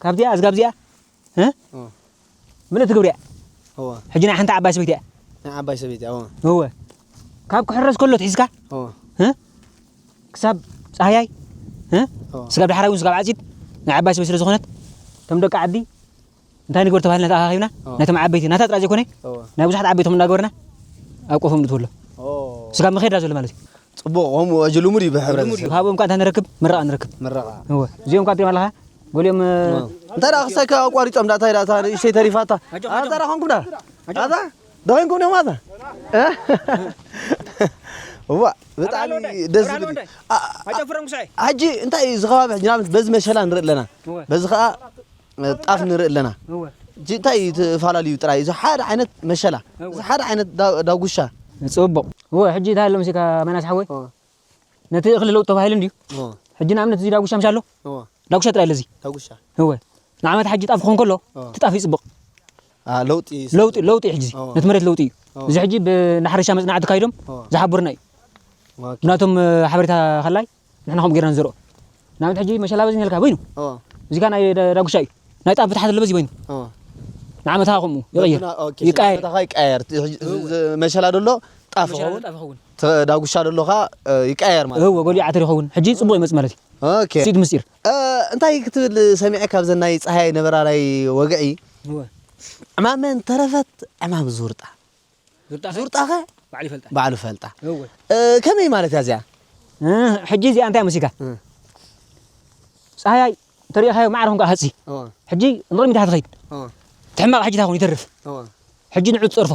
ካብዚኣ፣ እዝጋብ እዚኣ፣ እ? እወ። ምልእቲ ግብሪ እያ። እወ። ሕጂ ናይ ሓንቲ ዓባይ ሰበይቲ እያ። ናይ ዓባይ ሰበይቲ እያ፣ እወ። እወ። ካብ ክሕረስ ከሎ ትሒዝካ፣ እወ። እ? ክሳብ ጻህያይ፣ እ? እወ። ስጋብ ዳሕራይ እውን ስጋብ ዓጺድ ናይ ዓባይ ሰበይቲ ስለ ዝኾነት፣ እቶም ደቂ ዓዲ እንታይ ንግበር ተባሂልና ተኣኻኺብና፣ እወ። ናይቶም ዓበይቲ፣ ናታ ጥራይ ዘይኮነ፣ እወ። ናይ ብዙሓት ዓበይቶም እናገበርና ኣብ ቆፎም ንእትወሎም። ኦ። ስጋብ መኸዳ ዘሎ ማለት እዩ። ጽቡቕ፣ ከምኡ ሕጂ ልሙድ እዩ ብሕብረተሰብ። ልሙድ እዩ። ካብኦም ከኣ እንታይ ንረክብ? ምረቓ ንረክብ። ምረቓ። እወ። እዚኦም ከኣ ትሪኦም ኣለኻ? ገሊኦም፣ እ፣ እወ። እንታይ ደኣ ክሳይ ከ ኣቋሪጾም ደኣ፣ እንታይ ደኣ፣ እታ ንእሽተይ ተሪፋታ። ኣጆ፣ ኣታ ኣጆ። ደኣ ኮንኩም ደኣ? ኣጆ። ኣታ ደኺምኩም ዲኹም ኣታ? እ? እዋ፣ ብጣዕሚ ኣብርሃ ወዳይ፣ ደስ ኣብርሃ ዝብል እዩ። ወዳይ። ኣ-፣ ኣ-፣ ኣጨፍሮም ክሳይ። ሕጂ እንታይ እዩ እዚ ከባቢ ሕጂ ንኣብነት በዚ መሸላ ንርኢ ኣለና። እወ። በዚ ኸኣ ጣፍ ንርኢ ኣለና። እወ። ሕጂ እንታይ እዩ ተፈላለዩ ጥራይ? እዚ ሓደ ዓይነት መሸላ፣ እወ። እዚ ሓደ ዓይነት ዳ-፣ ዳጉሻ። ጽቡቕ። እወ፣ ሕጂ እንታይ ኣሎ መሲልካ መናስ ሓወይ? እወ። ነቲ እኽሊ ለውጢ ተባሂሉ እንድዩ። እወ። ሕጂ ንኣብነት እዚ ዳጉሻ ምሽ ኣሎ? እወ። ዳጉሻ ጥራይ ኣሎ እዚ። ዳጉሻ። እወ። ንዓመት ሓጂ ጣፍ ክኾን ከሎ፣ እወ። እቲ ጣፍ ይጽብቕ። ኣ፣ ለውጢ ለውጢ፣ ለውጢ ሕጂ እዚ። እወ። ነቲ መሬት ለውጢ እዩ። እወ። እዚ ሕጂ ብ-፣ እንዳ ሕርሻ መጽናዕቲ ካይዶም እወ። ዝሓብሩና እዩ። ኦኬ። ብናቶም፣ እ፣ ሓበሬታ ከላይ ንሕና ከምኡ ጌርና ንዘርኦ። ንኣብነት ሕጂ መሸላ በዚ ነልካ በይኑ። እወ። እዚ ከኣ ናይ ዳ-፣ ዳጉሻ እዩ። ናይ ጣፍ ብታሕቲ ዘሎ በዚ በይኑ። እወ። ንዓመታ ከምኡ ይቕየር። በብና-፣ ኦኬ፣ ይቀያየር። ንዓመታ ይቀያየር። እቲ ሕጂ፣ እዚ፣ እወ። እዚ መሸላ ደሎ ጣፍ መሸላ ይኸውን። ጣፍ ይኸውን። ተ-፣ ዳጉሻ ደሎ ከኣ፣ እ፣ ይቀያየር ማለት እዩ። እወ፣ ገሊኡ ዓተር ይኸውን። ሕጂ ጽቡቕ ይመጽእ ማለት እዩ። ኦኬ። ስኢት ምስጢር። እ፣ እንታይ ክትብል ሰሚዐ ካብዘን ናይ ጸሃያይ ነበራ ናይ ወግዒ? እወ። ዕማመን ተረፈት ዕማም ዙርጣ። ዙርጣኸ? ዙርጣኸ? ባዕሉ ይፈልጣ። ባዕሉ ይፈልጣ። እወ። እ፣ ከመይ ማለት እያ እዚኣ? እ፣ ሕጂ እዚኣ እንታይ መሲልካ? እ። ጸሃያይ እንተሪኢኻዮ ማዕረ ኾንካ ሃጺ። እወ። ሕጂ ንቕድሚት ኢኻ ትኸይድ። እወ። እቲ ሕማቕ ሕጂ እንታይ ኾን ይተርፍ? እወ። ሕጂ ንዑ ትጸርፎ።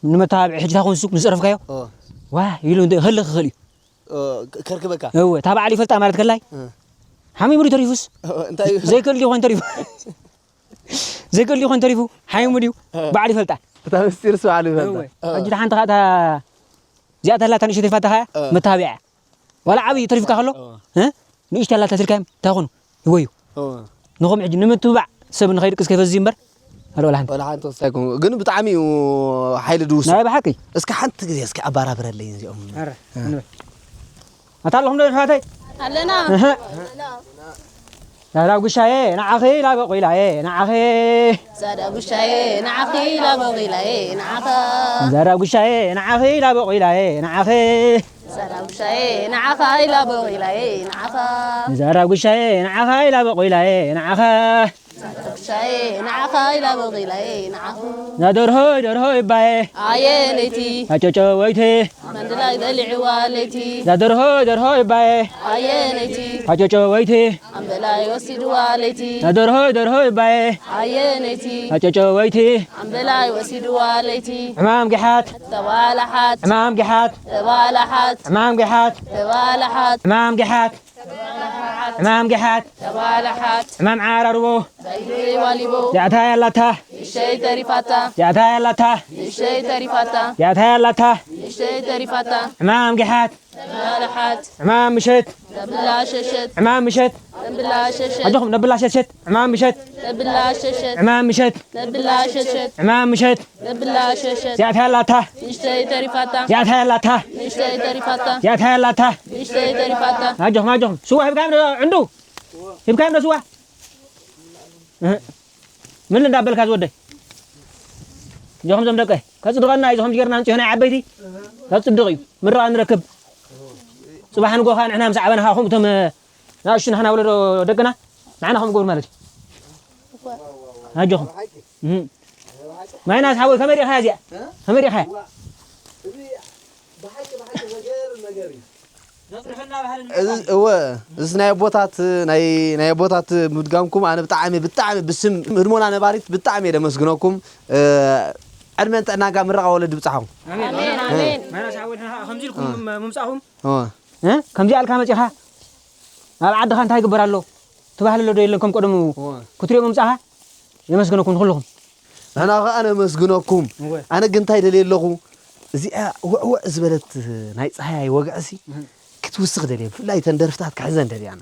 ንመተባብዒ ሕጂ እንታይ ኾን ሱቅ ንዝጸረፍካዮ? እወ። ዋህ ኢሉ እንደ-፣ ክህልኽ ይኽእል እዩ። እ፣ ከ-፣ ከርክበካ። እወ፣ እታ ባዕሉ ይፈልጣ ማለት ከላይ? እ። ሓሚሙ ድዩ ተሪፉስ? እወ፣ እንታይ እዩ? ዘይክእል ድዩ ኾን ተሪፉ? ዘይክእል ድዩ ኾን ተሪፉ? ሓሚሙ ድዩ? እ። ባዕሉ ይፈልጣ። እታ ምስጢር እሱ ባዕሉ ይፈልጣ። እወ። እ። ሕጂ እታ ሓንቲ ኻእ እታ እዚኣ ተላ እታ ንእሽተይ ተሪፋታ ኻያ እ። መተባብዒያ እያ። ዋላ ዓብዪ ተሪፍካ ከሎ፣ እ። እ? ንእሽተይ ኣላ ተትልካዮም እንታይ ኾኑ? ይወዩ። እ። ንኹም ሕጂ ንምትብባዕ ሰብ ንኸይድቅስ ከይፈዚ እምበር፣ ኣለ ዋላ ሓንቲ። ዋላ ሓንቲ ወሳኝ ኮኑ። ግን ብጣዕሚ እዩ ሓይሊ ድውሱ። ናይ ብሓቂ። እስኪ ሓንቲ ግዜ እስኪ ኣባራብረለይ እዚኦም። ኣረ፣ እ። እንበል። ኣታ ኣለኹም ዶ ኣሕዋተይ? ኣለና። እህ። ዛዳ ጉሻዬ ንዓኺ ኢላ በቑላዬ ንዓኺ። ዛዳ ጉሻዬ ንዓኺ ኢላ በቑላዬ ንዓኻ። ዛዳ ጉሻዬ ንዓኺ ኢላ በቑላዬ ንዓኺ። ዛዳ ጉሻዬ ንዓኻ ኢላ በቑላዬ ንዓኻ። ዛዳ ጉሻዬ ንዓኻ ኢላ በቑላዬ ንዓኻ። ዛዳ ጉሻዬ ንዓኻ ኢላ በቑላዬ ንዓኻ። ዛደርሆይ ደርሆይ ባዬ። ኣየነይቲ። ኣጨጨወይቲ። መንድላይ በሊዕዋ ለይቲ። ዛደርሆ ደርሆ ይባየ። ኣየነይቲ። ሓጨጨ ወይቲ። ኣምበላይ ወሲድዋ ለይቲ። ዛደርሆ ደርሆ ይባየ። ኣየነይቲ። ሓጨጨ ወይቲ። ኣምበላይ ወሲድዋ ለይቲ። ዕማም ጊሓት። ተባላሓት። ዕማም ጊሓት። ተባላሓት። ዕማም ጊሓት። ተባላሓት። ዕማም ጊሓት። ዕማም ጊሓት። ተባላሓት። ዕማም ዓራርቦ። ባይዶይ ዋሊቦ። ያታ ያላታ። ንእሽተይ ተሪፋታ። ያታ ያላታ። ንእሽተይ ተሪፋታ። ያታ ያላታ። ንእሽተይ ተሪፋታ። ዕማም ጊሓት። ተባላሓት። ዕማም ምሸት። ተብላሸሸት። ዕማም ምሸት። ተብላሸሸት። ኣጆኹም ነብላሸሸት። ዕማም ምሸት። ተብላሸሸት። ዕማም ምሸት። ነብላሸሸት። ዕማም ምሸት። ነብላሸሸት። ያታ ያላታ። ንእሽተይ ተሪፋታ። ያታ ያላታ። ንእሽተይ ተሪፋታ። ያታ ያላታ። ንእሽተይ ተሪፋታ። ኣጆኹም፣ ኣጆኹም። ስዋ ሂብካዮም ዶ ዕንዱ? ሂብካዮም ዶ ስዋ? እህ። ምን እንዳበልካ ዝወደይ? እዞም ዞም ደቀይ ከጽድቐና እዩ። እዞም ጌርና ኣምጺኦ ናይ ዓበይቲ ከጽድቕ እዩ። ምርቓ ንረክብ። ጽባሕ ንጎ ኸኣ ንሕና ምስ ዓበና ኸኣ ከምኡ እቶም ናእሽቱ ንሕና ወለዶ ደቅና ንዓና ከምኡ ገብሩ ማለት እዩ። ኣጆኹም። እም። ማይናስ ሓወይ ከመይ ርኢኻያ እዚኣ? ከመይ ርኢኻያ? ዘጽርፈና ባህልን እዚ እወ፣ እዚ ናይ ኣቦታት ናይ ናይ ኣቦታት ምድጋምኩም ኣነ ብጣዕሚ ብጣዕሚ ብስም ህድሞና ነባሪት ብጣዕሚ እየ ደመስግነኩም። እ፣ ዕድመን ጥዕናን ካብ ምረቓ ወለዲ ይብጻሕኹም። ኣሜን። ኣሜን። ኣሜን። ማይናስ ሓወይ ንሕና ከምዚ ኢልኩም እወ። ምምጻእኹም እወ። እ? ከምዚ ኣልካ መጺኻ ኣብ ዓድኻ እንታይ ይግበር ኣሎ? ትባህል ኣሎ ዶ የለን ከም ቀደሙ እወ። ክትሪኦ ምምጻእኻ? የመስግነኩም ንኹልኹም። ንሕና ኸኣ ነመስግነኩም። እወ። ኣነ ግን እንታይ ደልየ ኣለኹ? እዚኣ ውዕውዕ ዝበለት ናይ ጸሃያይ ወግዕሲ እህ። ክትውስኽ ደልየ። ብፍላይ እተን ደርፍታት ክሕዘን ደልየ ኣነ።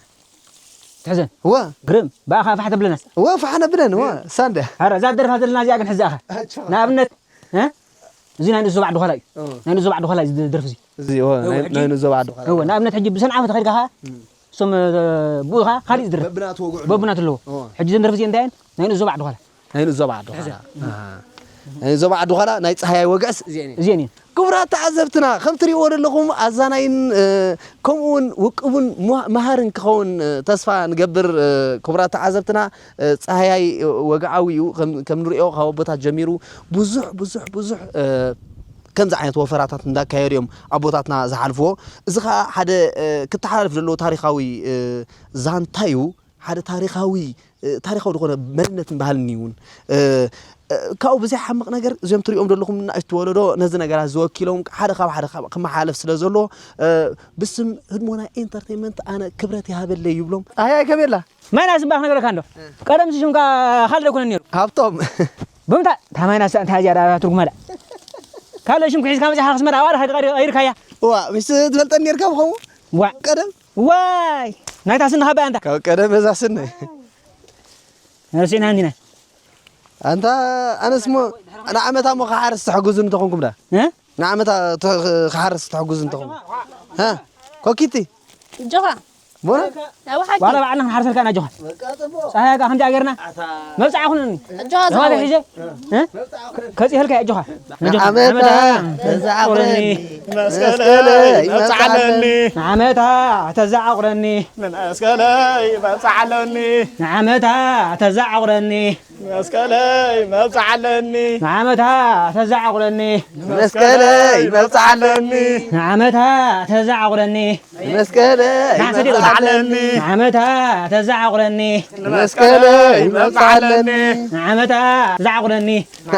ትሕዘን? እወ። ግርም። ብኣኻ ፋሕ ተብለናስ? እወ፣ ፋሕ ነብለን፣ እወ። ሳንደ። ኣረ፣ እዛ ደርፋ ዘለና እዚኣ ግን ሕዛእኻ። ኣቸዋ። ንኣብነት፣ እ? እዚ ናይ ንእስ ዞባ ዓዲ ዃላ እዩ። እወ። ናይ ንእስ ዞባ ዓዲ ዃላ እዩ እዚ ደርፊ እዚ። እዚ፣ እወ፣ እወ፣ ናይ፣ ሕጂ ናይ ንእስ ዞባ ዓዲ ዃላ። እወ፣ ንኣብነት ሕጂ ብሰንዓፈ ተኸድካ ኸኣ፣ እም። እሶም፣ እ፣ ብኡ ኸኣ ካሊእ ዝድርፍ። በብናቱ ወግዑ ኣለዎ። በብናቱ ኣለዎ። እወ። ሕጂ ዘን ደርፊ እዚኤን እንታይ እየን? ናይ ንእስ ዞባ ዓዲ ዃላ። ናይ ንእስ ዞባ ዓዲ ዃላ። ትሕዘን። ኣሃ። ናይ ንእስ ዞባ ዓዲ ዃላ፣ ናይ ጸሃያይ ወግዕስ እዚኤን እየን። እዚኤን እየን። ክቡራት ተዓዘብትና፣ ከም ትሪእዎ ዘለኹም ኣዛናይን፣ እ፣ ከምኡ እውን ውቁብን ሙ-፣ መሃርን ክኸውን፣ እ፣ ተስፋ ንገብር፣ እ፣ ክቡራት ተዓዘብትና። እ፣ ጸሃያይ፣ እ፣ ወግዓዊ እዩ። ከም፣ ከም ንሪኦ ካብ ኣቦታት ጀሚሩ ብዙሕ፣ ብዙሕ፣ ብዙሕ፣ እ፣ ከምዚ ዓይነት ወፈራታት እንዳካየዱ እዮም ኣቦታትና ዝሓልፍዎ። እዚ ኸኣ ሓደ፣ እ፣ ክተሓላለፍ ዘለዎ ታሪኻዊ፣ እ፣ ዛንታ እዩ። ሓደ ታሪኻዊ፣ እ፣ ታሪኻዊ ዝኾነ መንነትን ባህልን እዩ እውን። እ፣ እ፣ ካብኡ ብዘይሓምቕ ነገር እዚኦም ትሪኦም ዘለኹም ንኣሽቱ ወለዶ ነዚ ነገራት ዝወኪሎም ሓደ ካብ ሓደ ካብ ክመሓላለፍ ስለ ዘሎ፣ እ፣ ብስም ህድሞና ኢንተርቴይንመንት ኣነ ክብረት ይሃበለይ ይብሎም። ኣያይ ከመይ ኣላ? ማይናስ እምባ ክነግረካ እንዶ። እ። ቀደም ሽምካ ካልድ ኣይኮነን ነይሩ። ሃብቶም። ብምንታይ? እታ ማይናስ እንታይ እዚኣ ደኣ ትርጉማ ደኣ? ካልድ ሽም ክሒዝካ መጺኻ ክስመር ኣዋርሕ ኣይርካያ። እዋ፣ ምስ ትፈልጠኒ ነርካ ብኸምኡ? ዋ። ቀደም? ዋይ! ናይታ ስኒ ኻበይ ኣንታ? ካብ ቀደም እዛ ስኒ። ረሲዕና እንዲና። ኣንታ ኣነስ እሞ ንዓመታ እሞ ክሓርስ ትሕግዙ እንተኾንኩም ዳ? እ? ንዓመታ ተ-፣ ክሓርስ ትሕግዙ እንተኾንኩም። እ? ኮኪቲ? እጆኻ። ቦና? ኣብ ሓቂ። ዋላ ባዕልና ክንሓርሰልካ ኢና እጆኻ። ጸሃያ ከኣ ከምዚኣ ጌርና። መብጽዓ ኩነኒ። እጆኻ ንዋገ ዝሓወይ። ሒዘ? እ? ከጺሀልካ እጆኻ። ንዓመታ ተዘዓቑረኒ። መስቀለይ መብጽዓለኒ። ንዓመታ ተዘዓቑረኒ። መስቀለይ መብጽዓለኒ። ንዓመታ ተዘዓቑረኒ። መስቀለይ መብጽዓለኒ። ንዓመታ ተዘዓቑረኒ። መስቀለይ መብጽዓለኒ። ንዓመታ ተዘዓቑረኒ። መስቀለይ ናዕሰ ዲኻ? መብጽዓለኒ። ንዓመታ ተዘዓቑረኒ። መስቀለይ መብጽዓለኒ። ንዓመታ ተዘዓቑረኒ።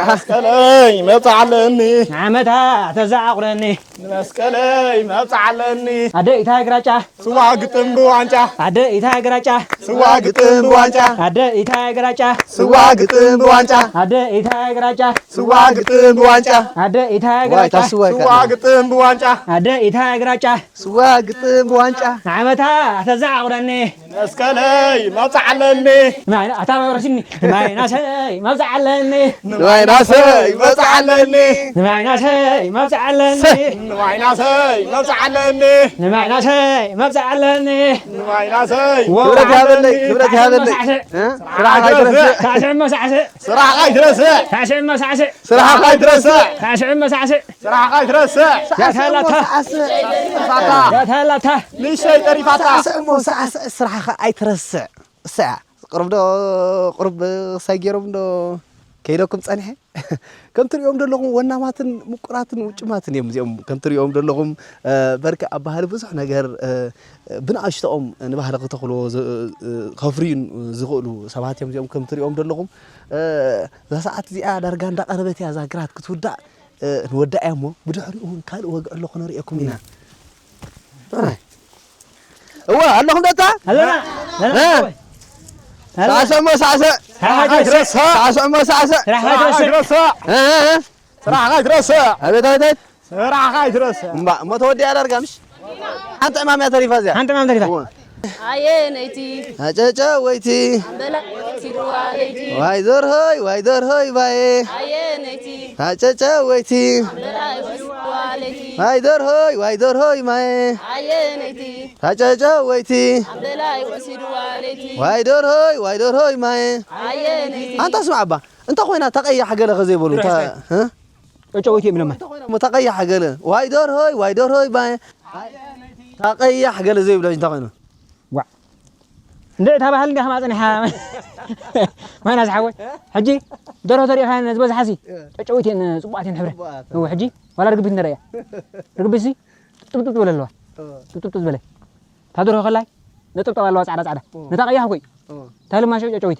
መስቀለይ መብጽዓለኒ። ንዓመታ ተዘዓቑረኒ። መስቀለይ መብጽዓለኒ። ኣደ ኢታይ ግራጫ። ስዋ ግጥም ብዋንጫ። ኣደ ኢታይ ግራጫ። ስዋ ግጥም ብዋንጫ። ኣደ ኢታይ ግራጫ። ስዋ ግጥም ብዋንጫ። ኣደ ኢታይ ግራጫ። ስዋ ግጥም ብዋንጫ። ኣደ ኢታይ ዋይ፣ ግራጫ። ታስዋ ስዋ ኢካ። ግጥም ብዋንጫ። ኣደ ኢታይ ግራጫ። ስዋ ግጥም ብዋንጫ። ንዓመታ ተዘዓቑረኒ። መስቀለይ መብጽዓለኒ። ንማይ-፣ ኣታ መብረሽኒ። ንማይናሰይ መብጽዓለኒ። ንማይናሰይ መብጽዓለኒ። ንማይናሰይ መብጽዓለኒ። ሰ-፣ ንማይናሰይ መብጽዓለኒ። ንማይናሰይ መብጽዓለኒ። ንማይናሰይ ክብረት ይሃበለይ፣ ክብረት ይሃበለይ። ሳዕስዕ። እ? ስራሕ ኣይትረስዕ። ሳዕስዕ እሞ ሳዕስዕ። ስራሕ ኣይትረስዕ። ሳዕስዕ እሞ ሳዕስዕ። ስራሕ ኣይትረስዕ። ሳዕስዕ እሞ ሳዕስዕ። ስራሕኻ ኣይትረስዕ። ያታ ላታ። ያታ ላታ። ንእሽተይ ጠሪፋታ። ሳዕስዕ እሞ ሳዕስዕ፣ ስራሕኻ ኣይትረስዕ። እሰያ፣ ቅሩብ ዶ፣ ቅሩብ ክሳይ ገይሮም ዶ ከይደኩም ጸኒሐ? ከም ትሪኦም ዘለኹም ወናማትን ምቁራትን ውጭማትን እዮም እዚኦም። ከም ትሪኦም ዘለኹም፣ እ፣ በርኪ ኣብ ባህሊ ብዙሕ ነገር፣ እ፣ ብንኣሽቶኦም ንባህሊ ክተኽልዎ ዝ-፣ እ፣ ከፍርዩን ዝኽእሉ ሰባት እዮም እዚኦም። ከም ትሪኦም ዘለኹም፣ እ፣ እዛ ሰዓት እዚኣ ዳርጋ እንዳቐረበት እያ እዛ ግራት ክትውዳእ። እ፣ ንወዳእ እያ እሞ፣ ብድሕሪኡ እውን ካልእ ወግዒ ኣሎ፣ ክነርእየኩም ኢና። እዋ፣ ኣለኹም ደታ? ኣለና። እ? ኣለና። ሳዕስዕ እሞ ሳዕስዕ። ስራሕ ኣይትረስዕ። ሳዕስዕ እሞ ሳዕስዕ። ስራሕ ኣይትረስዕ። እ፣ እ፣ እ። ስራሕኻ ኣይትረስዕ። ኣቤት፣ ኣቤት፣ ኣቤት። ስራሕኻ ኣይትረስዕ። እምባ፣ እሞ ተወዲኣ ዳርጋ ምሽ? ሓንቲ ዕማም እያ ተሪፋ እዚኣ። ሓንቲ ዕማም ተሪፋ። እዋ። ኣየነይቲ ኣጨጨወይቲ። ኣምበላ ወሲድዋ ለይቲ። ዋይ ደርሆይ፣ ዋይ ደርሆይ ባየ። ኣየነይቲ ኣጨጨወይቲ። ኣምበላ ወሲድዋ ለይቲ። ዋይ ደርሆይ፣ ዋይ ደርሆይ ማየ። ኣየነይቲ ኣጨጨወይቲ። ኣምበላ ወሲድዋ ለይቲ። ዋይ ደርሆይ፣ ዋይ ደርሆይ ማየ። ኣየነይቲ ኣንታ ስማዕ ኣባ። እንተ ኮይና ተቐያሕ ገለ ከዘይበሉ እንተ ርሕስተ። እ? ጨጨዊት እዮም ኢሎማ። እንተ ኮይና እሞ ተቐያሕ ገለ ዋይ ደርሆይ ዋይ ደርሆይ ባይ ተቐያሕ ገለ ዘይብሎ እንተ ኮይኑ ዋዕ እንደ እታ ባህል እንዲያ ከማፀኒሓ ማይና ዝሓወይ ሕጂ ደርሆ ተሪእካ ዝበዝሓ ሲ ጨጨዊት እየን ፅቡቃት እየን ሕብረ ጽቡቃት። እዎ ሕጂ ዋላ ርግቢት ንረእያ ርግቢት ሲ ጥብጥብ ዝበለ ኣለዋ ጥብጥብ ዝበለ እታ ደርሆ ከላይ ነጠብጠብ ኣለዋ ፃዕዳ ፃዕዳ ነታ ቀያሕ ኮይ እታ ልማሾ ጨጨዊት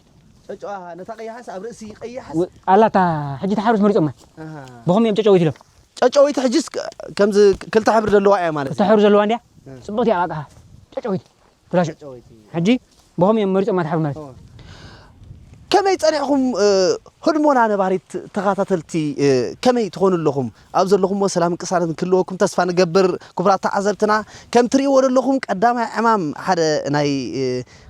ጨጨዋ ነታ ቀያሕስ ኣብ ርእሲ ቀያሕስ ኣላታ ሕጂ ተሓሩስ መሪፆማ ኣሃ። ብኸም እዮም ጨጨዊት ኢሎም ጨጨዊት ሕጂስ ከ- ከምዚ ክልተ ሕብሪ ዘለዋ እያ ማለት ክልተ እዩ። ሕብሪ ዘለዋ እንድያ ፅቡቅቲ እያ ቃቃ ጨጨዊት ብላሽ ጨጨዊት እዩ። ሕጂ ብኸም እዮም መሪፆማ ተሓሩ ማለት እዩ። ከመይ ጸኒሕኹም እ፣ ህድሞና ነባሪት ተኸታተልቲ እ፣ ከመይ ትኾኑ ኣለኹም ኣብ ዘለኹምዎ ሰላምን ቅሳነትን ክህልወኩም ተስፋ ንገብር ክቡራት ተዓዘብትና ከም ትርእይዎ ዘለኹም ቀዳማይ ዕማም ሓደ ናይ እ፣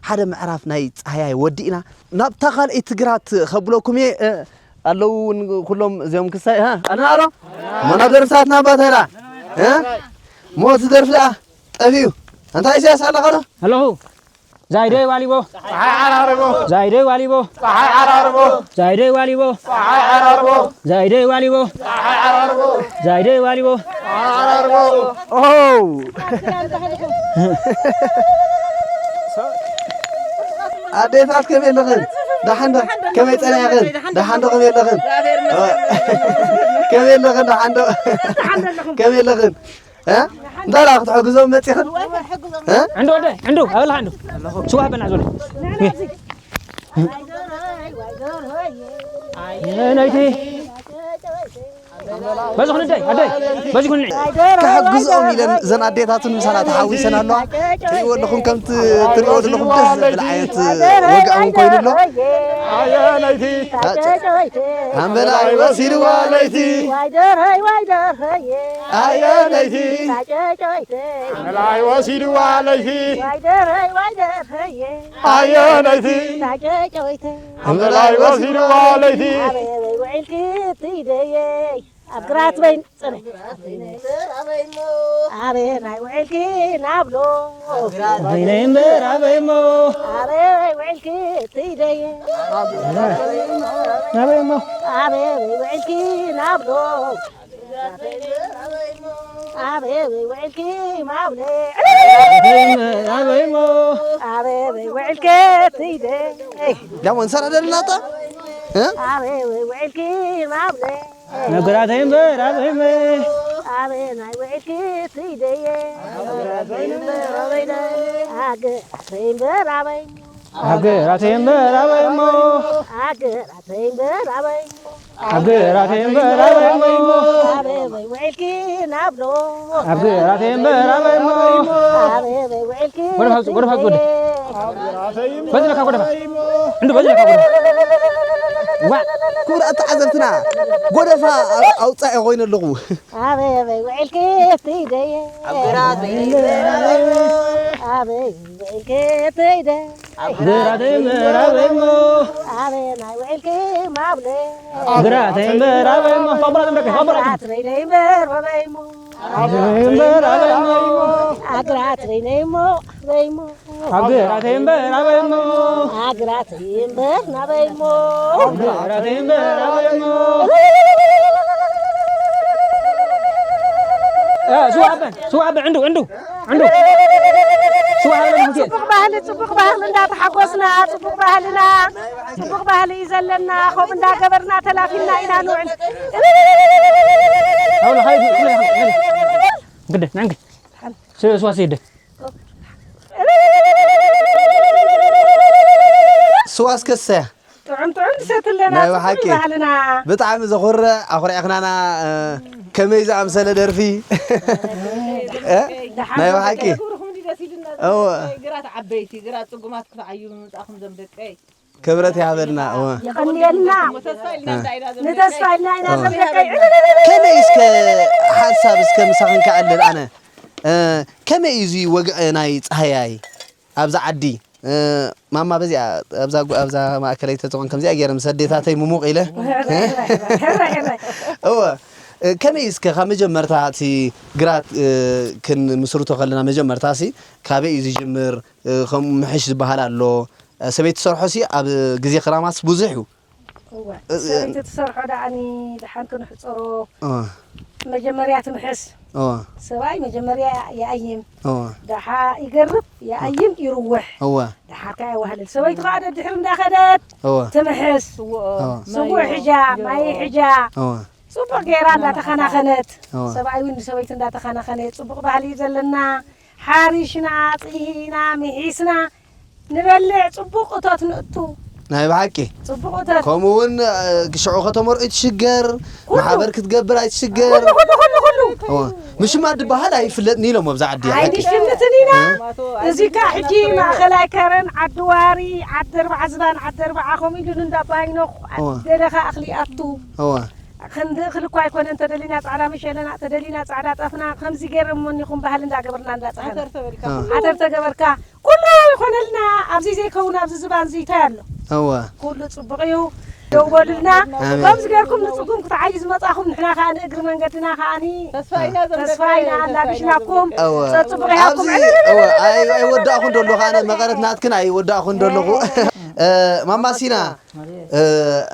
ሓደ ምዕራፍ ናይ ጻህያይ ወዲእና ናብታ ካልኣይቲ ግራት ከብለኩም እየ እ፣ ኣለዉ እውን ኩሎም እዚኦም ክሳይ እ፣ ኣናሮ ሞና ደርፍታትና ኣባተላ እ፣ ሞት ደርፊ ደኣ ጠፊኡ እንታይ ኢሳያስ ኣለኻ ዶ ኣለኹ ዛይደይ ዋሊቦ ፀሓይ ዓራርቦ ዛይደይ ዋሊቦ ፀሓይ ዓራርቦ ዛይደይ ዋሊቦ ፀሓይ ዓራርቦ ዛይደይ ዋሊቦ ፀሓይ ዓራርቦ ዛይደይ ዋሊቦ ፀሓይ ዓራርቦ ኦ ኣዴታት ከመይ ኣለኽን ደሓን ዶ ከመይ ጸኒሕኽን ደሓን ዶ ከመይ ኣለኽን ከመይ ኣለኽን ደሓን ዶ ከመይ ኣለኽን እ እንታይ ደኣ ክትሕግዞም መጺኽን እ ዕንዱ ወደ ዕንዱ ኣበላ ዕንዱ ስዋ በና ዞለ ናይቲ በዚ ኩን ደይ ኣደይ በዚ ኩን ክሕግዝኦም ኢለን እዘን ኣዴታትን ምሳና ተሓዊሰን ኣለዋ ትሪእዎ ኣለኹም ከምቲ ትሪእዎ ዘለኹም ደስ ዘብል ዓይነት ወግዒ እውን ኮይኑ ኣሎ ኣየነይቲ ኣንበላይ ወሲድዋ ለይቲ ኣየነይቲ ኣንበላይ ወሲድዋ ለይቲ ኣየነይቲ ኣንበላይ ወሲድዋ ለይቲ ኣብ ግራት በይን ጽነ ኣበ ናይ ውዕልኪ ናብሎ በይነይ እምበር ኣበይ እሞ ኣበይ ውዕልኪ ትይደየ ናበይ እሞ ኣበይ ውዕልኪ ናብሎ ኣበይ ውዕልኪ ማብለ ኣበይ እሞ ኣበይ ውዕልከ ትይደ ዳሞ እንሰራ ደልናታ ኣበይ ውዕልኪ ማብለ ነገራተይ እምበር ኣበይመ ኣበ ናይ ውዕልኪ ትይደየ ኣገራተይ እምበር ኣበይ ኣገራተይ እምበር ኣበይሞ ኣገራተይ እምበር ኣበይ ኣገራተይ እምበር ኣበይሞ ኣበይ ውዕልኪ ናብሎ ኣገራተይ እምበር ኣበይሞ ኣበይ ውዕልኪ ወደ ፋውጡ ወደ ፋውጡ ወደ በዝለካ ጎደፋ እንዱ በዝለካ ጎደፋ ዋ ክቡራት ተዓዘብትና ጎደፋ ኣውፃኢ ኮይኑ ኣለኹ ኣበበይ ውዕልኪ ትይደየ ኣበይ ውዕልኪ ትይደ ግራተይ ምዕራበይ እሞ ኣበይ ናይ ውዕልኪ ማብለ ግራተይ ምዕራበይ እሞ ተቕበላ ዘምለከ ተቕበላ ኣትረይደይ ምዕራበይ እሞ ምዕራበይ እሞ ኣግራትረይደይ እሞ በይ እሞ ኣብ ግራተይ እምበር ኣበይ እሞ ኣግራተይ እምበር ናበይ እሞ ግራተይ እምበር ኣበይ እሞ ስዋ ኣበ ስዋ ኣበ ዕንዱ ዕንዱ ዕንዱ ስዋ ሃበለ ሙሴ ጽቡቕ ባህሊ ጽቡቕ ባህሊ እንዳተሓጎስና ጽቡቕ ባህልና ጽቡቕ ባህሊ እዩ ዘለና ከምኡ እንዳገበርና ተላፊና ኢና ንውዕል ሃውለ ሃይ ግደ ናንግ ስዋ ስይደ ስዋ እስከሰያ ጥዑም ጥዑም ንሰቲ ኣለና ናይ ብሓቂ ባህልና ብጣዕሚ ዘኹርዕ ኣኹሪዕኽናና ከመይ ዝኣምሰለ ደርፊ ናይ ብሓቂ ግራት ዓበይቲ ግራት ፅጉማት ክትዓዩ ምምፃእኹም ዘም ደቀይ ክብረት ይሃበልና እወ የቐንየልና ንተስፋ ኢልና ኢና ዘም ደቀይ ከመይ እስከ ሓሳብ እስከ ምሳኽን ክዕልል ኣነ ከመይ እዩ እዚ ወግዒ ናይ ፀሃያይ ኣብዛ ዓዲ ማማ በዚኣ ኣብዛ ኣብዛ ማእከለይ ተትኾን ከምዚኣ ገይረ ምስ ኣዴታተይ ምሙቕ ኢለ እወ ከመይ እስከ ካብ መጀመርታ እቲ ግራት ክንምስርቶ ከለና መጀመርታ ሲ ካበይ እዩ ዝጅምር ከምኡ ምሕሽ ዝበሃል ኣሎ ሰበይቲ ትሰርሖ ሲ ኣብ ግዜ ክራማት ብዙሕ እዩ እወ። እ- እ- ሰበይቲ ትሰርሖ ደኣኒ ደሓን ክንሕፀሮ። እወ። መጀመርያ ትምሕስ። እወ። ሰብኣይ መጀመርያ ይኣይም። እወ። ደሓ ይገርፍ፣ ይኣይም፣ ይርውሕ። እወ። ደሓር ከኣ የዋህልል። ሰበይቲ ከኣ ደድሕሪ እንዳኸደት እወ። ትምሕስ። እወ። ስውእ ሕጃ፣ ማይ ሕጃ። እወ። ጽቡቕ ገይራ እንዳተኸናኸነት። እወ። ሰብኣይ እውን ንሰበይቲ እንዳተኸናኸነ ጽቡቕ ባህሊ እዩ ዘለና። ሓሪሽና፣ ጽሂና፣ ምሒስና ንበልዕ፣ ጽቡቕ እቶት ንእቱ። ናይ ብሓቂ። ጽቡቕ እቶት። ከምኡ እውን፣ እ፣ ሽዑ ከተመርዑ ኣይትሽገር፣ ኩሉ። ማሕበር ክትገብር ኣይትሽገር። ኩሉ፣ ኩሉ፣ ኩሉ፣ ኩሉ። እወ። ምሽማት ዝበሃል ኣይፍለጥን ኢሎም ኣብዛ ዓዲ፣ ሓቂ። ኣይንሽምትን ኢና። እ? እዚ ከኣ ሕጂ ማእኸላይ ከረን፣ ዓዲ ዋሪ፣ ዓዲ ኣርባዓ ዝባን፣ ዓዲ ኣርባዓ፣ ከምኡ ኢሉ እንዳ ባይኖኽ፣ እወ። ደለኻ እኽሊ ኣቱ። እወ። ክንዲ እኽሊ እኳ ኣይኮነን፣ ተደሊና ጻዕዳ መሸለና፣ ተደሊና ጻዕዳ ጣፍና፣ ከምዚ ገይረ እሞኒኹም ባህሊ እንዳገበርና እንዳጸሃና። ዓተር ተበልካ። እ። ዓተር ተገበርካ። ኩሉ ይኾነልና፣ ኣብዚ ዘይከውን ኣብዚ ዝባን እዚ እንታይ ኣሎ? እወ። ኩሉ ጽቡቕ እዩ። ደው በሉልና። ኣሜን። ከምዚ ገርኩም ንጽጉም ክትዓዩ ዝመጻኹም ንሕና ከኣ ንእግሪ መንገድና ከኣኒ ተስፋ ኢና ዘምለጠ፣ ተስፋ ኢና ተስፋ ኢና ኣላቢስናኩም። ዘምለጠ። እወ። ጸጽቡቕ ኢሃብኩም። ኣብዚ፣ እወ፣ ኣይ-፣ ኣይወዳእኹን ደለኹ፣ ኣነ መቐረት ናትክን ኣይወዳእኹን ደለኹ። እ፣ ማማ ሲና፣ እ፣